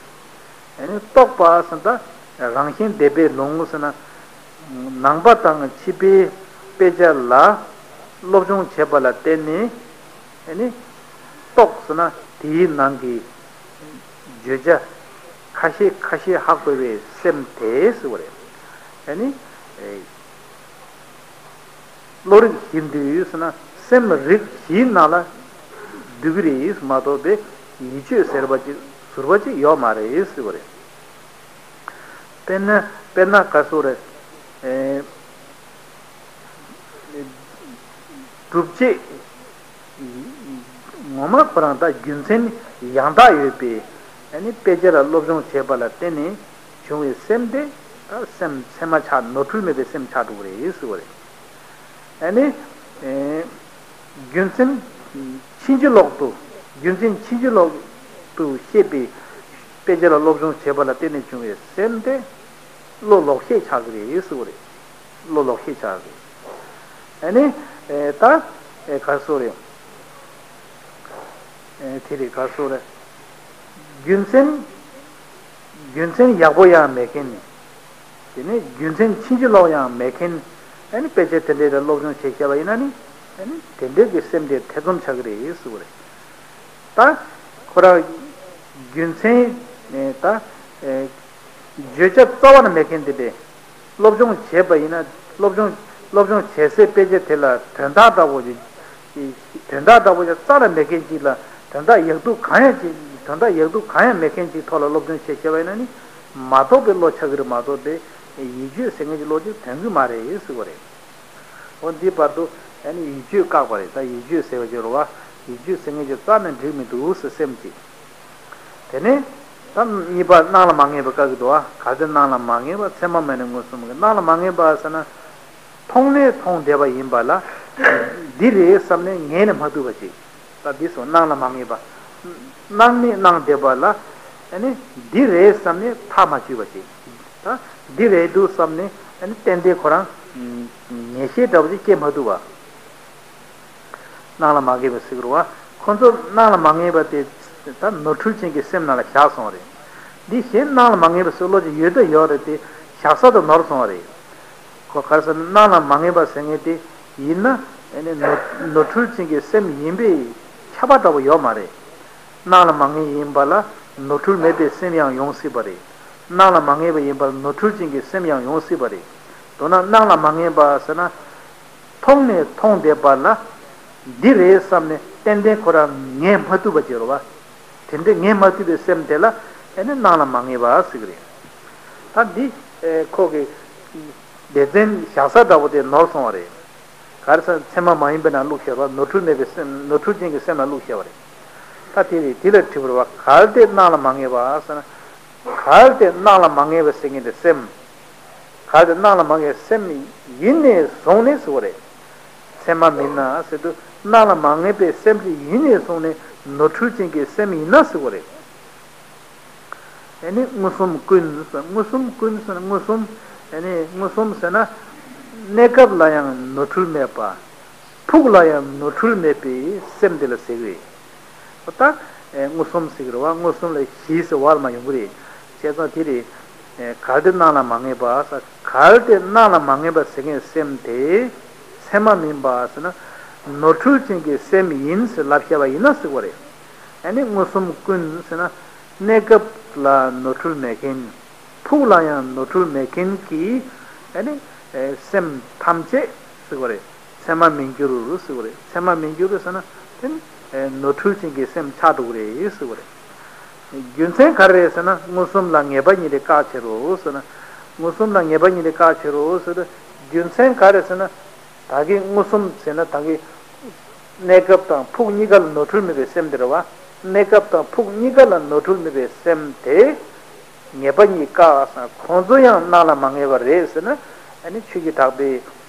ཨ་ནི་རྟོགས་པ་ཟེར་ན་ད་རང་བཞིན་འདོད་པའི་ལུང་ཟེར་ན། ནང་པ་དང་ཕྱི་པའི་དཔེ་ཆ་ལ་སློབ་སྦྱོང་བྱས་པ་ལ་བརྟེན་ནས་ཨ་ནི་རྟོགས་ཟེར་ན་དེའི་ནང་གི་བརྗོད་བྱ་ཁ་ཤས་ཁ་ཤས་ཧ་གོ་བའི་སེམས་དེ་ཟེར་བ་རེད། ཨ་ནི། ཨེ། བློ་རིག་བཞིན་དུ་ཟེར་ན་སེམས་རིག་བཞིའི་ནང་ལ་འདུས་ཀྱི་རེད་མ་གཏོགས་པའི་ཡིད་དཔྱོད་ཟེར་བ་ཅིག་ཟུར་པ་ཅིག་ཡོད་མ་རེད་ཟེར་བ་རེད། དཔེར་ན་དཔེར་ན་ག་སོ་རེད། ཨེ། སྒྲུབ་བྱེད་ངོ་མ་ཁོ་རང་ད་རྒྱུ་མཚན་ཡང་དག་ཡོད་པའི་ཨ་ནི་དཔེ་ཆ་ལ་སློབ་སྦྱོང་བྱས་པ་ལ་བརྟེན་ནས་བྱུང་བའི་སེམས་དེ་ད་སེམས་ཚད་མ་ཆགས། ནོར་འཁྲུལ་མེད་པའི་སེམས་ཆགས་འགྲོ་གི་རེད་ཟེར་བ་རེད། ཨ་ནི། ཨེ། རྒྱུ་མཚན་ཕྱིན་ཅི་ལོག་ཏུ། རྒྱུ་མཚན་ཕྱིན་ཅི་ལོག་ཏུ་ཤེས་པའི་དཔེ་ཆ་ལ་སློབ་སྦྱོང་བྱས་པ་ལ་བརྟེན་ནས་བྱུང་བའི་སེམས་དེ་བློ་ལོག་ཤེས་ཆགས་ཀྱི་རེད་ཟེར་བ་རེད། བློ་ལོག་ཤེས་ཆགས་ཀྱི། ཨ་ནི། ཨེ། ད། ཨེ། ག་སོ་རེད། ཨེ། དེ་རེད་ག་སོ་རེད། རྒྱུ་མཚན། རྒྱུ་མཚན་ཡག་པོ་ཡང་མེད་མཁན། དེ་ནས་རྒྱུ་མཚན་ཕྱིན་ཅི་ལོག་ཡང་མེད་མཁན། ཨ་ནི་དཔེ་ཆ་དེ་འདྲའི་ལ་སློབ་སྦྱོང་བྱེད་བྱས་པ་ཡིན་ན་ནི། ཨ་ནི་དེ་འདྲའི་གི་སེམས་དེ་ཐེ་ཚོམ་ཆགས་ཀྱི་རེད་ཟེར་བ་རེད། ད་ཁོ་རང་རྒྱུ་མཚན་ནས་ད་ཨེ་བརྗོད་བྱ་རྩ་བ་ནས་མེད་མཁན་དེ་འདྲའི། སློབ་སྦྱོང་བྱས་པ་ཡིན་ན། སློབ་སྦྱོང་སློབ་སྦྱོང་བྱེད་སའི་དཔེ་ཆ་དེ་ལ་དོན་དག་ལྟ་བུ་ཞིག་དོན་དག་ལྟ་བུ་ཞིག་རྩ་ལ་མེད་མཁན་ཅིག་ལ། དོན་དག་ཡག་སྡུག་གང་ཡང་ཅིག་དོན་དག་ཡག་སྡུག་གང་ཡང་མེད་མཁན་ཅིག་ཐོག་ལ་སློབ་སྦྱོང་བྱེད་བྱས་པ་ཡིན་ན་ནི། མ་རྟོགས་པའི་བློ་ཆགས་ཀྱི་རེད་མ་གཏོགས་ཏེ། ཡིད་དཔྱོད་ཟེར་མཁན་གྱི་བློ་ཅིག་ཐོན་གྱི་མ་རེད་ཟེར་བ་རེད། འོ་འདི་བར་དུ་ཨ་ནི་ཡིད་དཔྱོད་བཀག་པ་རེད། ད་ཡིད་དཔྱོད་ཟེར་བ་ཅིག་རེད་བ། ཡིད་དཔྱོད་ཟེར་མཁན་ཅིག་རྩ་ནས་འགྲིག་མི་འདུག་ཟེར་སེམས་ཀྱིས། དེ་ནས་ད་གཉིས་པ་སྣང་ལ་མ་ངེས་པ་བཀག་གི་འདུག་ཨ། གལ་ཏེ་སྣང་ལ་མ་ངེས་པ། མཚན་མ་མེད་ན་མངོན་སུམ་གྱི། སྣང་ལ་མ་ངེས་པ་ཟེར་ན། མཐོང་ནས་མཐོང་བསྡད་པ་ཡིན་པ་ལ། འདི་རེད་བསམ་ནས་ངེས་ནས་མ་ཐུབ་པ་ཅིག་ད་འདི་སོང་སྣང་ལ་མ་ངེས་པ། སྣང་ནས་སྣང་བསྡད་པ་ལ། ཨ་ནི་འདི་རེད་བསམ་ནས་ཐག་མ་ཆོད་པ་ཅིག་ད་འདི་རེད་འདུག་བསམ་ནས་ཨ་ནི་ཏན་ཏན་ཁོ་རང་ངེས་ཤེས་འདྲ་པོ་ཅིག་སྐྱེ་མ་ཐུབ་པ། སྣང་ལ་མ་ངེས་པ་ཟེར་གི་རེད་བ། ཁོ་ཚོ་སྣང་ལ་མ་ངེས་པ་དེ་ད་ནོར་འཁྲུལ་ཅན་གྱི་སེམས་ནང་ལ་བཞག་སོང་བ་རེད། འདི་གཞན་སྣང་ལ་མ་ངེས་པ་ཟེར་བློ་ཅིག་ཡོད་ད་ཡོད་རེད་དེ། བཞག་ས་དང་ནོར་སོང་བ་རེད། ཁོ་ག་རེ་ཟེར་ན་སྣང་ལ་མ་ངེས་པ་ཟེར་མཁན་དེ་ཡིན་ན། ཨ་ནི་ནོར་ནོར་འཁྲུལ་ཅན་གྱི་སེམས་ཡིན་པའི་ཁྱབ་པ་འདྲ་པོ་ཡོད་མ་རེད། སྣང་ལ་མ་ངེས་ཡིན་པ་ལ་ནོར་འཁྲུལ་མེད་པའི་སེམས་ཡང་ཡོང་སྲིད་པ་རེད། སྣང་ལ་མ་ངེས་པ་ཡིན་པ་ལ་ནོར་འཁྲུལ་ཅན་གྱི་སེམས་ཡང་ཡོང་སྲིད་པ་རེད། མདོར་ན་སྣང་ལ་མ་ངེས་པ་ཟེར་ན། མཐོང་ནས་མཐོང་བསྡད་པ་ལ། འདི་རེད་བསམ་ནས་ཏན་ཏན་ཁོ་རང་ངེས་མ་ཐུབ་པ་ཅིག་རེད་བ། དེ་འདྲའི་ངེས་མ་ཐུབ་པའི་སེམས་དེ་ལ་ཨ་ནི་སྣང་ལ་མ་ངེས་པ་ཟེར་གི་རེད། ད་འདི་ཨེ་ཁོ་གི་སྡེ་ཚན་བཞག་ས་འདྲ་པོ་དེ་ནོར་སོང་བ་རེད། ག་རེ་ཟེར་ན་མཚན་མ་མ་ཡིན་པའི་ནང་བླུགས་བཞག་པ། ནོར་འཁྲུལ་མེད་པའི་སེམས། ནོར་འཁྲུལ་ཅན་གྱི་སེམས་ལ་བླུགས་བཞག་པ་རེད། ད་དེ་རེད། དེ་ལ་དྲིས་པ་རེད་བ། གལ་ཏེ་སྣང་ལ་མ་ངེས་པ་ཟེར་ན། གལ་ཏེ་སྣང་ལ་མ་ངེས་པ་ཟེར་མཁན་དེ་སེམས། གལ་ཏེ་སྣང་ལ་མ་ངེས་སེམས་ཡིན་ནས་བཟུང་ནས་ཟེར་བ་རེད། མཚན་མ་མིན་ན་ཟེར་དུས་སྣང་ལ་མ་ངེས་པའི་སེམས་དེ་ཡིན་ནས་བཟུང་ནས་ནོར་འཁྲུལ་ཅན་གྱི་སེམས་ཡིན་ན་ཟེར་བ་རེད། ཨ་ནི་མངོན་སུམ་ཀུན་ཟེར། མངོན་སུམ་ཀུན་ཟེར་ན་མངོན་སུམ། ཨ་ནི་མངོན་སུམ་ཟེར་ན། གནས་སྐབས་ལ་ཡང་ནོར་འཁྲུལ་མེད་པ། ཕུགས་ལ་ཡང་ནོར་འཁྲུལ་མེད་པའི་སེམས་དེ་ལ་ཟེར་གི་རེད། ད་ཨེ་མངོན་སུམ་ཟེར་གི་རེད་བ། མངོན་སུམ་ལ་བཞི་ཟེར་བར་མ་ཡོང་གི་རེད། བྱས་ཙང་དེ་རེད། ཨེ་གལ་ཏེ་སྣང་ལ་མ་ངེས་པ་ཟེར། གལ་ཏེ་སྣང་ལ་མ་ངེས་པ་ཟེར་མཁན་སེམས་དེ་མཚན་མ་མིན་པ་ཟེར་ན། ནོར་འཁྲུལ་ཅན་གྱི་སེམས་ཡིན་ཟེར་ལབ་བཞག་པ་ཡིན་ན་ཟེར་བ་རེད། ཨ་ནི་མངོན་སུམ་ཀུན་ཟེར་ན། གནས་སྐབས་ལ་ནོར་འཁྲུལ་མེད་མཁན། ཕུགས་ལ་ཡང་ནོར་འཁྲུལ་མེད་མཁན་གྱི། ཨ་ནི་ཨེ་སེམས་ཐམས་ཅད་ཟེར་བ་རེད། མཚན་མ་མིན་འགྱུར་ཟེར་བ་རེད། མཚན་མ་མིན་འགྱུར་ཟེར་ན་དེ་ནི་ཨེ་ནོར་འཁྲུལ་ཅན་གྱི་སེམས་ཆགས་འགྲོ་གི་རེད་ཟེར་བ་རེད། རྒྱུ་མཚན་ག་རེ་རེད་ཟེར་ན། མངོན་སུམ་ལ་ངེས་པ་གཉིས་དེ་བཀག་བྱེད་རོགས་ཟེར་ན། མངོན་སུམ་ལ་ངེས་པ་གཉིས་དེ་བཀག་བྱེད་རོགས་ཟེར་དུས་རྒྱུ་མཚན་ག་རེ་ཟེར་ན། ད་གིན་མངོན་སུམ་ཟེར་ན་ད་གིན་གནས་སྐབས་དང་ཕུགས་གཉིས་ཀ་ལ་ནོར་འཁྲུལ་མེད་པའི་སེམས་དེ་རེད་བ། གནས་སྐབས་དང་ཕུགས་གཉིས་ཀ་ལ་ནོར་འཁྲུལ་མེད་པའི་སེམས་དེ། ངེས་པ་གཉིས་བཀག་ཟེར་ན་ཁོང་ཚོ་ཡང་སྣང་ལ་མ་ངེས་པ་རེད་ཟེར་ན། ཨ་ནི་ཆོས་ཀྱི་གྲགས་པས་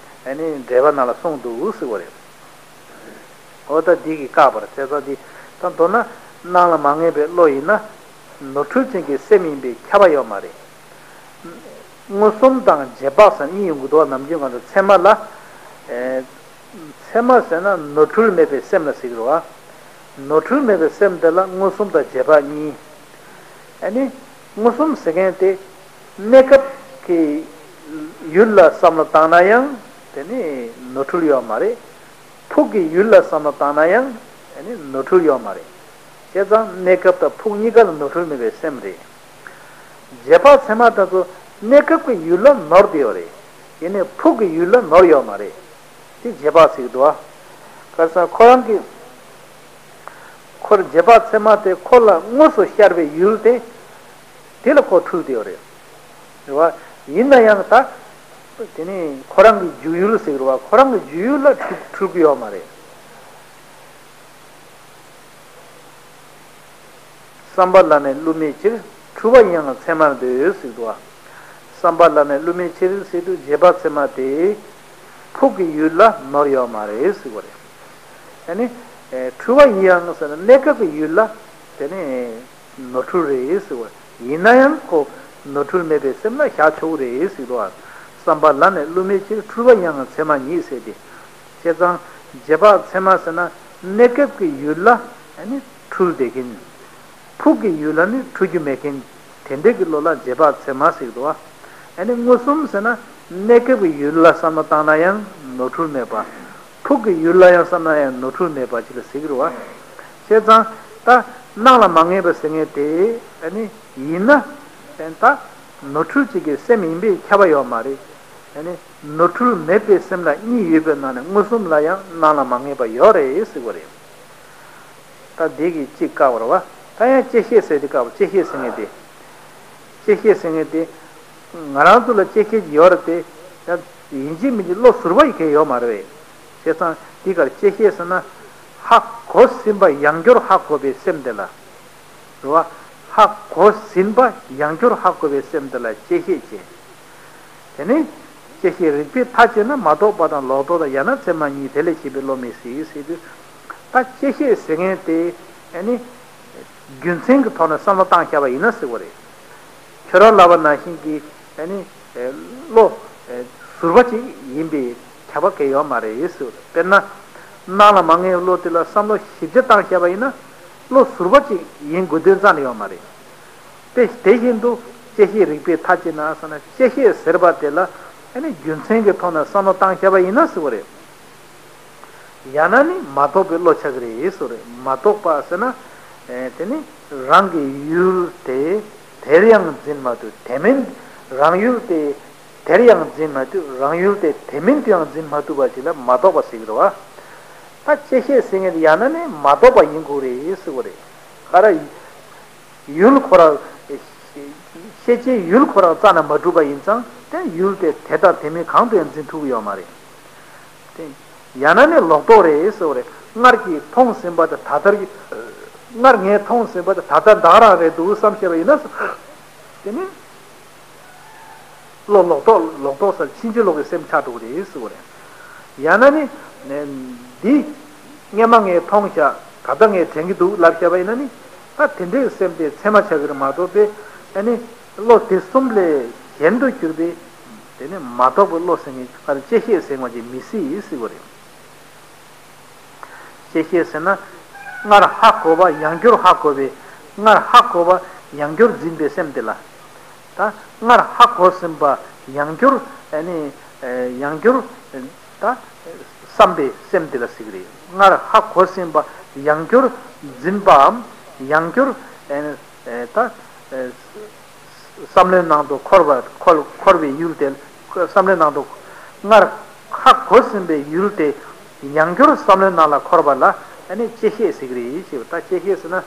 ཨ་ནི་འགྲེལ་པ་ནང་ལ་གསུངས་འདུག་ཟེར་བ་རེད། འོ་ད་འདི་གིས་བཀག་པ་རེད། བྱས་ཙང་འདི་ད་མདོར་ན་སྣང་ལ་མ་ངེས་པའི་བློ་ཡིན་ན་ནོར་འཁྲུལ་ཅན་གྱི་སེམས་ཡིན་པའི་ཁྱབ་པ་ཡོད་མ་རེད། མངོན་སུམ་དང་རྗེས་དཔག་ཟེར་གཉིས་ཡོང་གི་འདུག་ནམ་རྒྱུན་ང་ཚོ་ཚད་མ་ལ། ཨེ་ཚད་མ་ཟེར་ན་ནོར་འཁྲུལ་མེད་པའི་སེམས་ལ་ཟེར་གི་རེད་བ། ནོར་འཁྲུལ་མེད་པའི་སེམས་དེ་ལ་མངོན་སུམ་དང་རྗེས་དཔག་གཉིས། ཨ་ནི་མངོན་སུམ་ཟེར་མཁན་དེ་གནས་སྐབས་ཀྱི་ཡུལ་ལ་བསམ་བློ་བཏང་ན་ཡང་དེ་ནི་ནོར་འཁྲུལ་ཡོད་མ་རེད། ཕུགས་ཀྱི་ཡུལ་ལ་བསམ་བློ་བཏང་ན་ཡང་ཨ་ནི་ནོར་འཁྲུལ་ཡོད་མ་རེད། བྱས་ཙང་གནས་སྐབས་དང་ཕུགས་གཉིས་ཀ་ལ་ནོར་འཁྲུལ་མེད་པའི་སེམས་རེད། རྗེས་དཔག་ཚད་མ་དེ་ཚོ་གནས་སྐབས་ཀྱི་ཡུལ་ལ་ནོར་བསྡད་ཡོད་རེད། ཡིན་ནའི་ཕུགས་ཀྱི་ཡུལ་ལ་ནོར་ཡོད་མ་རེད། དེ་རྗེས་དཔག་ཟེར་གྱི་འདུག་བ། ག་རེ་ཟེར་ན་ཁོ་རང་གི་ཁོར་རྗེས་དཔག་ཚད་མ་དེ་ཁོ་ལ་དངོས་སུ་ཤར་བའི་ཡུལ་དེ། དེ་ལ་ཁོ་འཁྲུལ་བསྡད་ཡོད་རེད། རེད་བ། ཡིན་ན་ཡང་ད་དེ་ནི་ཁོ་རང་གི་འཇུག་ཡུལ་ཟེར་གྱི་རེད་བ། ཁོ་རང་གི་འཇུག་ཡུལ་ལ་འཁྲུལ་འཁྲུལ་གྱི་ཡོད་མ་རེད། བསམ་པ་ལ་ནི་བསླུ་མེད་ཕྱིར། འཁྲུལ་པ་ཡིན་ཡང་མཚན་མར་འདོད་ཟེར་འདུག་བ། བསམ་པ་ལ་ནི་བསླུ་མེད་ཕྱིར་ཟེར་དུས་རྗེས་དཔག་ཚད་མ་དེ་ཕུགས་ཀྱི་ཡུལ་ལ་ནོར་ཡོད་མ་རེད་ཟེར་བ་རེད། ཨ་ནི་འཁྲུལ་པ་ཡིན་ཡང་ཟེར་ན་གནས་སྐབས་ཀྱི་ཡུལ་ལ་དེ་ནི་ནོར་འཁྲུལ་རེད་ཟེར་བ། ཡིན་ན་ཡང་ཁོ་ནོར་འཁྲུལ་མེད་པའི་སེམས་ལ་བཞག་ཆོག་གི་རེད་ཟེར་འདུག་བ། བསམ་པ་ལ་ནི་བསླུ་མེད་ཕྱིར། འཁྲུལ་པ་ཡིན་ཡང་མཚན་མ་ཉིད་ཟེར་ཏེ། བྱས་ཙང་རྗེས་དཔག་ཚད་མ་ཟེར་ན་གནས་སྐབས་ཀྱི་ཡུལ་ལ་ཨ་ནི་འཁྲུལ་བསྡད་མཁན། ཕུགས་ཀྱི་ཡུལ་ལ་ནི་འཁྲུལ་རྒྱུ་མེད་མཁན་དེ་འདྲའི་གི་བློ་ལ་རྗེས་དཔག་ཚད་མ་ཟེར་གི་འདུག་བ། ཨ་ནི་མངོན་སུམ་ཟེར་ན་གནས་སྐབས་ཀྱི་ཡུལ་ལ་བསམ་བློ་བཏང་ན་ཡང་ནོར་འཁྲུལ་མེད་པ། ཕུགས་ཀྱི་ཡུལ་ལ་ཡང་བསམ་ན་ཡང་ནོར་འཁྲུལ་མེད་པ་ཅིག་ལ་ཟེར་གི་རེད་བ། བྱས་ཙང་ད་སྣང་ལ་མ་ངེས་པ་ཟེར་མཁན་དེ་ཨ་ནི་ཡིན་ན་ད་ནོར་འཁྲུལ་ཅིག་གི་སེམས་ཡིན་པས་ཁྱབ་པ་ཡོད་མ་རེད། ཨ་ནི་ནོར་འཁྲུལ་མེད་པའི་སེམས་ལ་གཉིས་ཡོད་པའི་ནང་ནས་མངོན་སུམ་ལ་ཡང་སྣང་ལ་མ་ངེས་པ་ཡོད་རེད་ཟེར་གི་རེད། ད་འདི་གི་གཅིག་བཀག་པ་རེད་བ། ད་ཡང་བཅད་ཤེས་ཟེར་དེ་བཀག་པ། བཅད་ཤེས་ཟེར་མཁན་དེ། བཅད་ཤེས་ཟེར་མཁན་དེ། ང་རང་ཚོ་ལ་བཅད་ཤེས་ཀྱི་ཡོད་རེད་དེ། ཡང་ཡིན་གཅིག་མིན་གཅིག་བློ་ཟུར་པ་ཡི་གེ་ཡོད་མ་རེད་བས། བྱས་ཙང་འདི་གར་བཅད་ཤེས་ཟེར་ན། ཧ་གོ་ཟིན་པ་ཡང་བསྐྱར་ཧ་གོ་བའི་སེམས་དེ་ལ། རེད་བ། ཧ་གོ་ཟིན་པ་ཡང་བསྐྱར་ཧ་གོ་བའི་སེམས་དེ་ལ་བཅད་ཤེས་བྱེད། དེ་ནི་བཅད་ཤེས་རིགས་པས་ཐག་བཅད་ན་མ་རྟོགས་པ་དང་ལོག་རྟོག་དང་ཡང་ན་ཚད་མ་གཉིས་དེ་ལས་གཞན་པའི་བློ་མེད་ཟེར་ཟེར་དུས། ད་བཅད་ཤེས་ཟེར་མཁན་དེ་ཨ་ནི་རྒྱུ་མཚན་གྱི་ཐོག་ནས་བསམ་བློ་བཏང་བཞག་པ་ཡིན་ན་ཟེར་བ་རེད། ཁྱོད་རང་ལབ་པ་ནང་བཞིན་གྱི་ཨ་ནི་བློ་ཟུར་པ་ཅིག་ཡིན་པའི་ཁྱབ་པ་གང་ཡང་ཡོད་མ་རེད་ཟེར་བ་རེད། དཔེར་ན། སྣང་ལ་མ་ངེས་པའི་བློ་དེ་ལ་བསམ་བློ་ཞིབ་ཆ་བཏང་བཞག་པ་ཡིན་ན། བློ་ཟུར་པ་ཅིག་ཡིན་དགོས་དོན་རྩ་ནས་ཡོད་མ་རེད། དེ་དེ་བཞིན་དུ་བཅད་ཤེས་རིགས་པས་ཐག་བཅད་ན་ཟེར་ན། བཅད་ཤེས་ཟེར་བ་དེ་ལ་ཨ་ནི་རྒྱུ་མཚན་གྱི་ཐོག་ནས་བསམ་བློ་བཏང་བཞག་པ་ཡིན་ན་ཟེར་བ་རེད། ཡང་ན་ནི་མ་རྟོགས་པའི་བློ་ཆགས་ཀྱི་རེད་ཟེར་བ་རེད། མ་རྟོགས་པ་ཟེར་ན། ཨེ་དེ་ནི་རང་གི་ཡུལ་དེ་དེར་ཡང་འཛིན་མ་ཐུབ། དེ་མིན་རང་ཡུལ་དེ་དེར་ཡང་འཛིན་མ་ཐུབ། རང་ཡུལ་དེ་དེ་མིན་དུ་ཡང་འཛིན་མ་ཐུབ་པ་ཞིག་ལ་མ་རྟོགས་པ་ཟེར་གྱི་རེད་བ། ད་བཅད་ཤེས་ཟེར་མཁན་དེ་ཡང་ན་ནི་མ་རྟོགས་པ་ཡིན་དགོས་རེད་ཟེར་བ་རེད། ག་རེ། ཡུལ་ཁོ་རང་། ཤེས་བྱའི་ཡུལ་ཁོ་རང་རྩ་ནས་མ་གྲུབ་པ་ཡིན་ཙང་དེ་ཡུལ་དེ་དེ་དང་དེ་མིན་གང་དུ་ཡང་འཛིན་ཐུབ་ཀྱི་ཡོད་མ་རེད། དེ་ཡང་ན་ནི་ལོག་རྟོག་རེད་ཟེར་བ་རེད། སྔར་གྱིས་མཐོང་ཟིན་པ་དེ་ད་ལྟར་གྱི། སྔར་ངས་མཐོང་ཟིན་པ་དེ་ད་ལྟ་བདག་རང་རེད་འདུག་བསམ་ཤེས་པ་ཡིན་ན། དེ་ནི། བློ་ལོག་རྟོག་ལོག་རྟོག་ཟེར་ཕྱིན་ཅི་ལོག་གི་སེམས་ཆགས་འགྲོ་གི་རེད་ཟེར་བ་རེད། ཡང་ན་ནི། འདི། སྔས་མ་ངས་མཐོང་བཞག་ད་ལྟ་ངས་དྲན་གྱི་འདུག་ལབ་བཞག་པ་ཡིན་ན་ནི། ད་དེ་འདྲའི་སེམས་དེ་ཚད་མ་ཆགས་ཀྱི་རེད་མ་གཏོགས་པས། ཨ་ནི། བློ་དེ་གསུམ་ལས་གཞན་དུ་གྱུར་པའི། དེ་ནི་མ་རྟོགས་པའི་བློ་ཟེར་མཁན་ཨ་རེ་བཅད་ཤེས་ཟེར་བ་ཅིག་མི་སྲིད་ཟེར་བ་རེད། བཅད་ཤེས་ཟེར་ན། སྔར་ཧ་གོ་བ་ཡང་བསྐྱར་ཧ་གོ་བའི། སྔར་ཧ་གོ་བ་ཡང་བསྐྱར་འཛིན་པའི་སེམས་དེ་ལ། ད་སྔར་ཧ་གོ་ཟིན་པ་ཡང་བསྐྱར་ཨ་ནི་ཡང་བསྐྱར་ད་བསམ་པའི་སེམས་དེ་ལ་ཟེར་གི་རེད། སྔར་ཧ་གོ་ཟིན་པ་ཡང་བསྐྱར་འཛིན་པའམ་ཡང་བསྐྱར་ཨ་ནི་ད། བསམ་བློའི་ནང་དུ་འཁོར་བ་འཁོར་འཁོར་བའི་ཡུལ་དེ། བསམ་བློའི་ནང་དུ་སྔར་ཧ་གོ་ཟིན་པའི་ཡུལ་དེ་ཡང་བསྐྱར་བསམ་བློའི་ནང་ལ་འཁོར་བ་ལ་ཨ་ནི་བཅད་ཤེས་ཟེར་གི་རེད་ཞེས་པ། ད་བཅད་ཤེས་ཟེར་ན།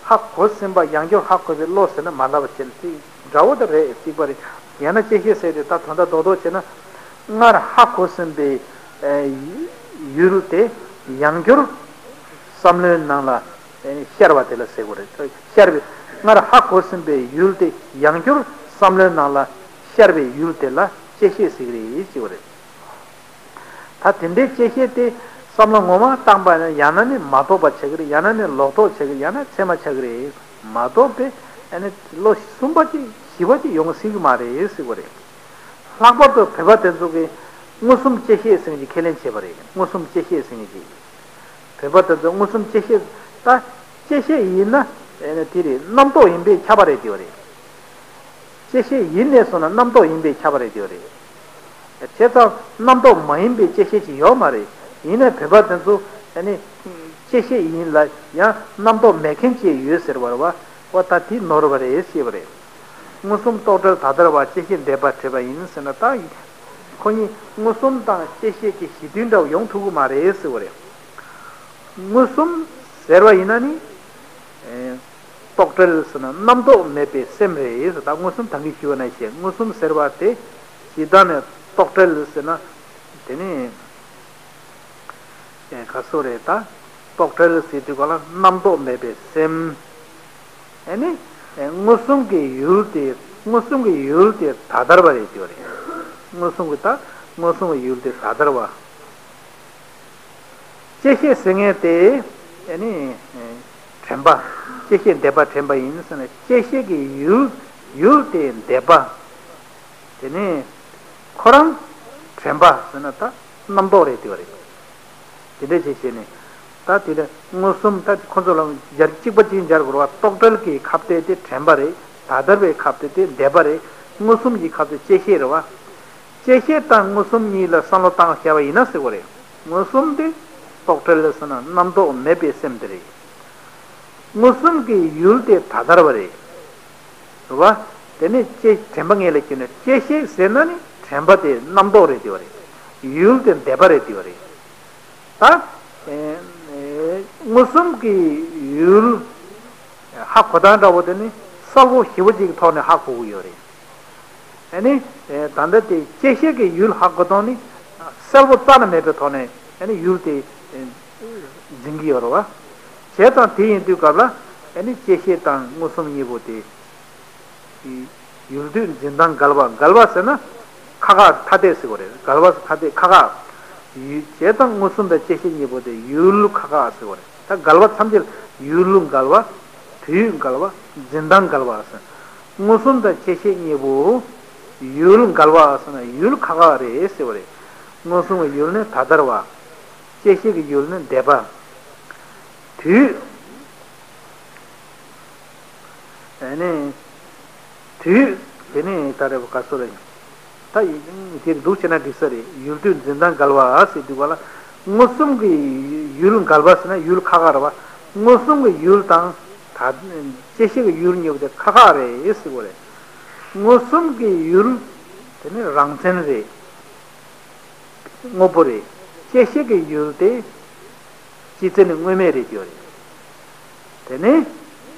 ཧ་གོ་ཟིན་པ་ཡང་བསྐྱར་ཧ་གོ་བའི་བློ་ཟེར་ན་མ་ལབ་པ་བྱས་ན་ཅིག་འདྲ་བོ་དང་རེད་གཅིག་པ་རེད། ཡང་ན་བཅད་ཤེས་ཟེར་དེ་ད་དོན་དག་རྡོག་རྡོག་བྱས་ན། སྔར་ཧ་གོ་ཟིན་པའི་ཡུལ་དེ་ཡང་བསྐྱར་བསམ་བློའི་ནང་ལ། ཤར་བ་དེ་ལ་ཟེར་དགོས་རེད། ཤར་བའི་སྔར་ཧ་གོ་ཟིན་པའི་ཡུལ་དེ་ཡང་བསྐྱར་བསམ་བློའི་ནང་ལ་ཤར་བའི་ཡུལ་དེ་ལ་བཅད་ཤེས་ཟེར་གི་རེད་ཅེས་པ་རེད། ད་དེ་འདྲའི་བཅད་ཤེས་དེ་བསམ་བློ་ངོ་མ་བཏང་པ་ཡང་ན་ནི་མ་རྟོགས་པ་ཆགས་ཀྱི་རེད། ཡང་ན་ནི་ལོག་རྟོག་ཆགས་ཀྱི་རེད། ཡང་ན་ཚད་མ་ཆགས་ཀྱི་རེད་མ་གཏོགས་པས་ཨ་ནི་བློ་གསུམ་པ་ཅིག་བཞི་པ་ཅིག་ཡོང་སྲིད་ཀྱི་མ་རེད་ཟེར་དགོས་རེད། ལྷག་པར་དུ་བོད་པ་དེ་ཚོ་གིས་མངོན་སུམ་བཅད་ཤེས་ཟེར་གྱི་ཁས་ལེན་བྱེད་པ་རེད། མངོན་སུམ་བཅད་ཤེས་ཟེར་གྱི། བོད་པ་དེ་ཚོ་མངོན་སུམ་བཅད་ཤེས། ད་བཅད་ཤེས་ཡིན་ན་དེ་རེད། རྣམ་རྟོག་ཡིན་པས་ཁྱབ་པ་རེད་དེ་བ་རེད། བཅད་ཤེས་ཡིན་ནས་སོང་ན་རྣམ་རྟོག་ཡིན་པས་ཁྱབ་པ་རེད་དེ་བ་རེད། བྱས་ཙང་རྣམ་རྟོག་མ་ཡིན་པའི་བཅད་ཤེས་ཅིག་ཡོད་མ་རེད། ཡིན་ནའི་བོད་པ་དེ་ཚོ་ཨ་ནི་བཅད་ཤེས་ཡིན་ལ་ཡང་རྣམ་རྟོག་མེད་མཁན་ཅིག་ཡོད་ཟེར་བ་རེད་བ། འོ་ད་དེ་ནོར་བ་རེད་ཞེས་པ་རེད། མངོན་སུམ་རྟོག་བྲལ་ད་ལྟར་བ། བཅད་ཤེས་འདས་པ་བྲལ་བ་ཡིན་ཟེར་ན། ད་ཁོ་གཉིས་མངོན་སུམ་དང་བཅད་ཤེས་ཀྱི་གཞི་མཐུན་འདྲ་བོ་ཡོང་ཐུབ་ཀྱི་མ་རེད་ཟེར་བ་རེད། མངོན་སུམ་ཟེར་བ་ཡིན་ན་ནི། ཨེ། རྟོག་བྲལ་ཟེར་ན་རྣམ་རྟོག་མེད་པའི་སེམས་རེད་ཟེར། ད་མངོན་སུམ་ད་གིན་ཞུས་པ་ནང་བཞིན་མངོན་སུམ་ཟེར་བ་དེ་ཇི་ལྟར་ནས་རྟོག་བྲལ་ཟེར་ན། དེ་ནི། ཨེ། ག་སོ་རེད་ད། རྟོག་བྲལ་ཟེར་དུས་ག་ལ་རྣམ་རྟོག་མེད་པའི་སེམས། ཨེ་ནི། ཨེ། མངོན་སུམ་གྱི་ཡུལ་དེ། མངོན་སུམ་གྱི་ཡུལ་དེ་ད་ལྟར་བ་རེད་ཅེས་པ་རེད། མངོན་སུམ་གྱི་ད། མངོན་སུམ་གྱི་ཡུལ་དེ་ད་ལྟར་བ། བཅད་ཤེས་ཟེར་མཁན་དེ། ཨེ་ནི། ཨེ། དྲན་པ། བཅད་ཤེས་འདས་པ་དྲན་པ་ཡིན་ཟེར་ན། བཅད་ཤེས་ཀྱི་ཡུལ། ཡུལ་དེ་འདས་པ། དེ་ནས་ཁོ་རང་དྲན་པ་ཟེར་ན་ད་རྣམ་རྟོག་རེད་དེ་བ་རེད། དེ་འདྲ་བྱས་བྱས་ནས་ ད་དེ་ལས་མངོན་སུམ་ད་ཁོ་ཚོ་ལ་སྦྱར་གཅིག་པ་གཅིག་སྦྱར་དགོས་རེད་བ། རྟོག་བྲལ་གྱི་ཁ་གཏད་དེ་དྲན་པ་རེད། ད་ལྟར་བའི་ཁ་གཏད་དེ་འདས་པ་རེད། མངོན་སུམ་གྱི་ཁ་གཏད་བཅད་ཤེས་རེད་བ། བཅད་ཤེས་དང་མངོན་སུམ་གཉིས་ལ་བསམ་བློ་བཏང་བྱས་པ་ཡིན་ན་ཟེར་དགོས་རེད། མངོན་སུམ་དེ་རྟོག་བྲལ་ཟེར་ན་རྣམ་རྟོག་མེད་པའི་སེམས་དེ་རེད། མངོན་སུམ་གྱི་ཡུལ་དེ་ད་ལྟར་བ་རེད། རེད་བ། དེ་ནས་བཅད་དྲན་པ་ངེས་ལ་སྐྱེས་ནས་བཅད་ཤེས་ཟེར་ན་ནི་དྲན་པ་དེ་རྣམ་རྟོག་རེད་དེ་བ་རེད། ཡུལ་དེ་འདས་པ་རེད་དེ་བ་རེད། ད། ཨེ། མངོན་སུམ་གྱི་ཡུལ་ཧ་གོ་སྟངས་འདྲ་བོ་དེ་ནི་གསལ་པོ་ཞེ་པོ་ཅིག་གི་ཐོག་ནས་ཧ་གོ་གི་ཡོད་རེད། ཨ་ནི། ཨེ། ད་ལྟ་དེ་བཅད་ཤེས་ཀྱི་ཡུལ་ཧ་གོ་སྟངས་ནི་གསལ་པོ་རྩ་ནས་མེད་པའི་ཐོག་ནས་ཨ་ནི་ཡུལ་དེ་ཨེ། འཛིན་གྱི་ཡོད་རེད་བ། བྱས་ཙང་དེ་ཡིན་དུས་སྐབས་ལ་ཨ་ནི་བཅད་ཤེས་དང་མངོན་སུམ་གཉིས་པོ་དེ། ཡུལ་དུས་འཛིན་སྟངས་འགལ་བ། འགལ་བ་ཟེར་ན་ཁ་ཁ་ཐ་དད་ཟེར་བ་རེད། འགལ་བ་ཐ་དད་ཁ་ཁ། ཡུལ་བྱས་ཙང་མངོན་སུམ་དང་བཅད་ཤེས་གཉིས་པོ་དེ་ཡུལ་ཁ་ཁ་ཟེར་བ་རེད། ད་འགལ་བ་ཐམས་ཅད་ཡུལ་འགལ་བ། དུས་འགལ་བ། འཛིན་སྟངས་འགལ་བ་ཟེར། མངོན་སུམ་དང་བཅད་ཤེས་གཉིས་པོ་ཡུལ་འགལ་བ་ཟེར་ན་ཡུལ་ཁ་ཁ་རེད་ཟེར་བ་རེད། མངོན་སུམ་གྱི་ཡུལ་ནི་ད་ལྟར་བ། བཅད་ཤེས་ཀྱི་ཡུལ་ནི་འདས་པ། དུས། ཨ་ནི། དུས། དེ་ནི་ད་རེ་བ་ག་སོ་རེད། ད་ཡིན་དེར་འདུག་བྱས་ན་འགྲིག་ས་རེད། ཡུལ་དུས་འཛིན་སྟངས་འགལ་བ་ཟེར་དུས་ག་ལ། མངོན་སུམ་གྱི་ཡུལ་འགལ་བ་ཟེར་ན་ཡུལ་ཁ་ཁ་རེད་བ། མངོན་སུམ་གྱི་ཡུལ་དང་། ད། བཅད་ཤེས་ཀྱི་ཡུལ་གཉིས་པོ་དེ་ཁ་ཁ་རེད་ཟེར་དགོས་རེད། མངོན་སུམ་གྱི་ཡུལ། དེ་ནི་རང་མཚན་རེད། དངོས་པོ་རེད། བཅད་ཤེས་ཀྱི་ཡུལ་དེ། སྤྱི་མཚན་ནི་དངོས་མེད་རེད་ཡོད་རེད། དེ་ནས་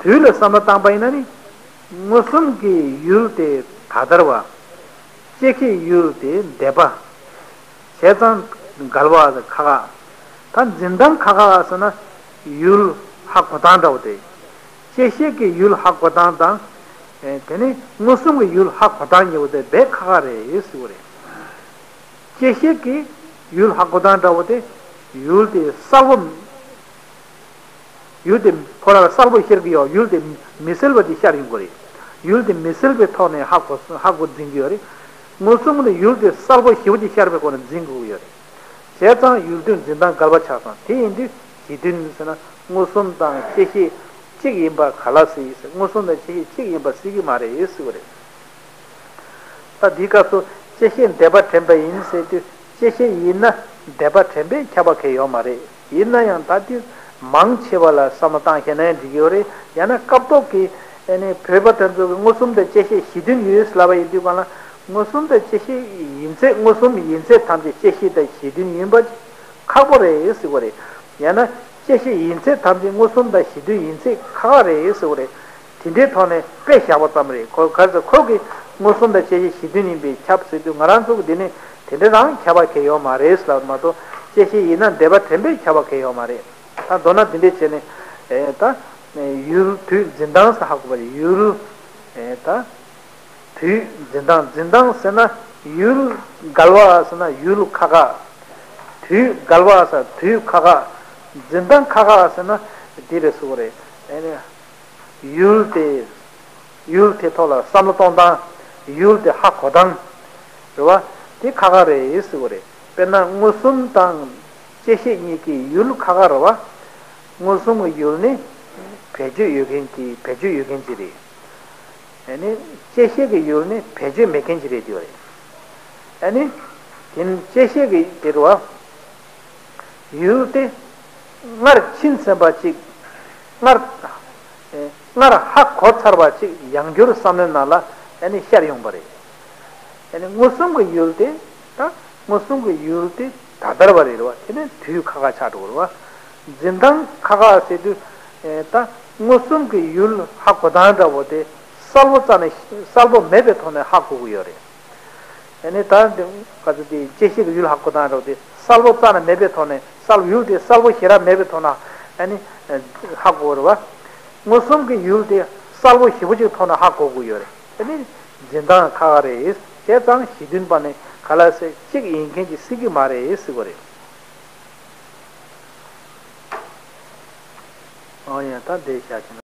དུས་ལ་བསམ་བློ་བཏང་པ་ཡིན་ན་ནི། མངོན་སུམ་གྱི་ཡུལ་དེ་ད་ལྟར་བ། བཅད་ཤེས་ཡུལ་དེ་འདས་པ། བྱས་ཙང་འགལ་བ་ཁ་ཁ། ད་འཛིན་སྟངས་ཁ་ཁ་ཟེར་ན་ཡུལ་ཧ་གོ་སྟངས་འདྲ་བོ་དེ། བཅད་ཤེས་ཀྱི་ཡུལ་ཧ་གོ་སྟངས་དང་། དེ་ནས་མངོན་སུམ་གྱི་ཡུལ་ཧ་གོ་སྟངས་གཉིས་པོ་དེ་རྦད་ཁ་ཁ་རེད་ཟེར་བ་རེད། བཅད་ཤེས་ཀྱི་ཡུལ་ཧ་གོ་སྟངས་འདྲ་བོ་དེ། ཡུལ་དེ་གསལ་པོ། ཡུལ་དེ་ཁོ་རང་ལ་གསལ་པོ་ཤར་གྱི་ཡོད། ཡུལ་དེ་མི་གསལ་བ་དེ་ཤར་ཡོང་གི་རེད། ཡུལ་དེ་མི་གསལ་བའི་ཐོག་ནས་ཧ་གོ་ཧ་གོ་འཛིན་གྱི་ཡོད་རེད། མངོན་སུམ་ནི་ཡུལ་དེ་གསལ་པོ་ཞེ་པོ་ཅིག་ཤར་བའི་སྒོ་ནས་འཛིན་དགོས་ཀྱི་ཡོད་རེད། བྱས་ཙང་ཡུལ་དུས་འཛིན་སྟངས་འགལ་བ་ཆགས་སོང་། དེ་ཡིན་དུས་གཞི་མཐུན་ཟེར་ན་མངོན་སུམ་དང་བཅད་ཤེས་གཅིག་ཡིན་པ་ག་ལ་སྲིད། མངོན་སུམ་དང་བཅད་ཤེས་གཅིག་ཡིན་པ་སྲིད་ཀྱི་མ་རེད་ཟེར་བ་རེད། ད་འདིའི་སྐབས་སུ་བཅད་ཤེས་འདས་པ་དྲན་པ་ཡིན་ཟེར་དུས་བཅད་ཤེས་ཡིན་ན་འདས་པ་དྲན་པས་ཁྱབ་པ་གང་ཡོད་མ་རེད། ཡིན་ན་ཡང་ད་དུས་མང་ཆེ་བ་ལ་བསམ་བློ་བཏང་ཤེས་ན་ཡང་འགྲིག་གི་ཡོད་རེད། ཡང་ན་སྐབས་ཐོག་གི་ཨ་ནི་བོད་པ་དེ་ཚོ་གི་མངོན་སུམ་དང་བཅད་ཤེས་གཞི་མཐུན་ཡོད་ལབ་པ་ཡིན་དུས་གང་ལ་མངོན་སུམ་དང་བཅད་ཤེས་ཡིན་ཚད། མངོན་སུམ་ཡིན་ཚད་ཐམས་ཅད་བཅད་ཤེས་དང་གཞི་མཐུན་ཡིན་པ་ཁག་པོ་རེད་ཟེར་བ་རེད། ཡང་ན་བཅད་ཤེས་ཡིན་ཚད་ཐམས་ཅད་མངོན་སུམ་དང་གཞི་མཐུན་ཡིན་ཚད་ཁག་ཁག་རེད་ཟེར་བ་རེད། དེ་འདྲའི་ཐོག་ནས་དཔེ་བཞག་པ་ཙམ་རེད། ཁོ་ག་ཚོད་ཁོ་གི་མངོན་སུམ་དང་བཅད་ཤེས་གཞི་མཐུན་ཡིན་པས་ཁྱབ་ཟེར་དུས་ང་རང་ཚོ་གི་འདི་ནི་དེ་འདྲ་རང་ཁྱབ་པ་གང་ཡོད་མ་རེད་ལབ་མ་གཏོགས་བཅད་ཤེས་ཡིན་ན་འདས་པ་དྲན་པས་ཁྱབ་པ་གང་ཡོད་མ་རེད། ད་མདོར་ན་འདི་འདྲས་བྱས་ནས་ཨེ་ད་ཡུལ་དུས་འཛིན་སྟངས་ཟེར་ཧ་གོ་བ་རེད། ཡུལ་ཨེ་ད། དུས་འཛིན་སྟངས། འཛིན་སྟངས་ཟེར་ན་ཡུལ་འགལ་བ་ཟེར་ན་ཡུལ་ཁ་ཁ། དུས་འགལ་བ་ཟེར་དུས་ཁ་ཁ། འཛིན་སྟངས་ཁ་ཁ་ཟེར་ན་འདི་རེད་ཟེར་བ་རེད། ཨ་ནི་ཡུལ་དེ་ཡུལ་དེ་ཐོག་ལ་བསམ་བློ་གཏོང་སྟངས། ཡུལ་དེ་ཧ་གོ་སྟངས་རེད་བ། དེ་ཁ་ཁ་རེད་ཟེར་བ་རེད། དཔེར་ན་མངོན་སུམ་དང་བཅད་ཤེས་གཉིས་ཀྱི་ཡུལ་ཁ་ཁ་རེད་བ། མངོན་སུམ་གྱི་ཡུལ་ནི་བེད་སྤྱོད་ཡོད་མཁན་གྱི་བེད་སྤྱོད་ཡོད་མཁན་ཅིག་རེད། ཨ་ནི་བཅད་ཤེས་ཀྱི་ཡུལ་ནི་བེད་སྤྱོད་མེད་མཁན་ཅིག་རེད་དེ་བ་རེད། ཨ་ནི་དེ་ནི་བཅད་ཤེས་ཀྱི་དེ་རུ་བ། ཡུལ་དེ་སྔར་ཕྱིན་ཟིན་པ་ཅིག་སྔར་ཨེ་སྔར་ཧ་གོ་ཚར་བ་ཅིག་ཡང་བསྐྱར་བསམ་བློའི་ནང་ལ་ཨ་ནི་ཤར་ཡོང་པ་རེད། ཨ་ནི་མངོན་སུམ་གྱི་ཡུལ་དེ་ད་མངོན་སུམ་གྱི་ཡུལ་དེ་ད་ལྟར་བ་རེད་བ། དེ་ནི་དུས་ཁ་ཁ་ཆགས་འགྲོ་བ་རེད་བ། འཛིན་སྟངས་ཁ་ཁ་ཟེར་དུས་ཨེ་ད་མངོན་སུམ་གྱི་ཡུལ་ཧ་གོ་སྟངས་འདྲ་བོ་དེ་གསལ་པོ་རྩ་ནས་གསལ་པོ་མེད་པའི་ཐོག་ནས་ཧ་གོ་གི་ཡོད་རེད། ཨ་ནི་ད་འདི་ག་ཚོད་དེ་བཅད་ཤེས་ཀྱི་ཡུལ་ཧ་གོ་སྟངས་འདྲ་བོ་དེ་གསལ་པོ་རྩ་ནས་མེད་པའི་ཐོག་ནས་གསལ་ཡུལ་དེ་གསལ་པོ་ཞེ་དྲག་མེད་པའི་ཐོག་ན་ཨ་ནི་ཧ་གོ་རེད་བ། མངོན་སུམ་གྱི་ཡུལ་དེ་གསལ་པོ་ཞེ་པོ་ཅིག་ཐོག་ན་ཧ་གོ་དགོས་ཡོད་རེད། ཨ་ནི་འཛིན་སྟངས་ཁ་ཁ་རེད། བྱས་ཙང་གཞི་མཐུན་པ་ནི་ག་ལ་སྲིད་གཅིག་ཡིན་མཁན་གྱི་སྲིད་ཀྱི་མ་རེད་ཟེར་བ་རེད། ཨོ་ཡ་ད་འདི་བཞག་ཀྱི་ན།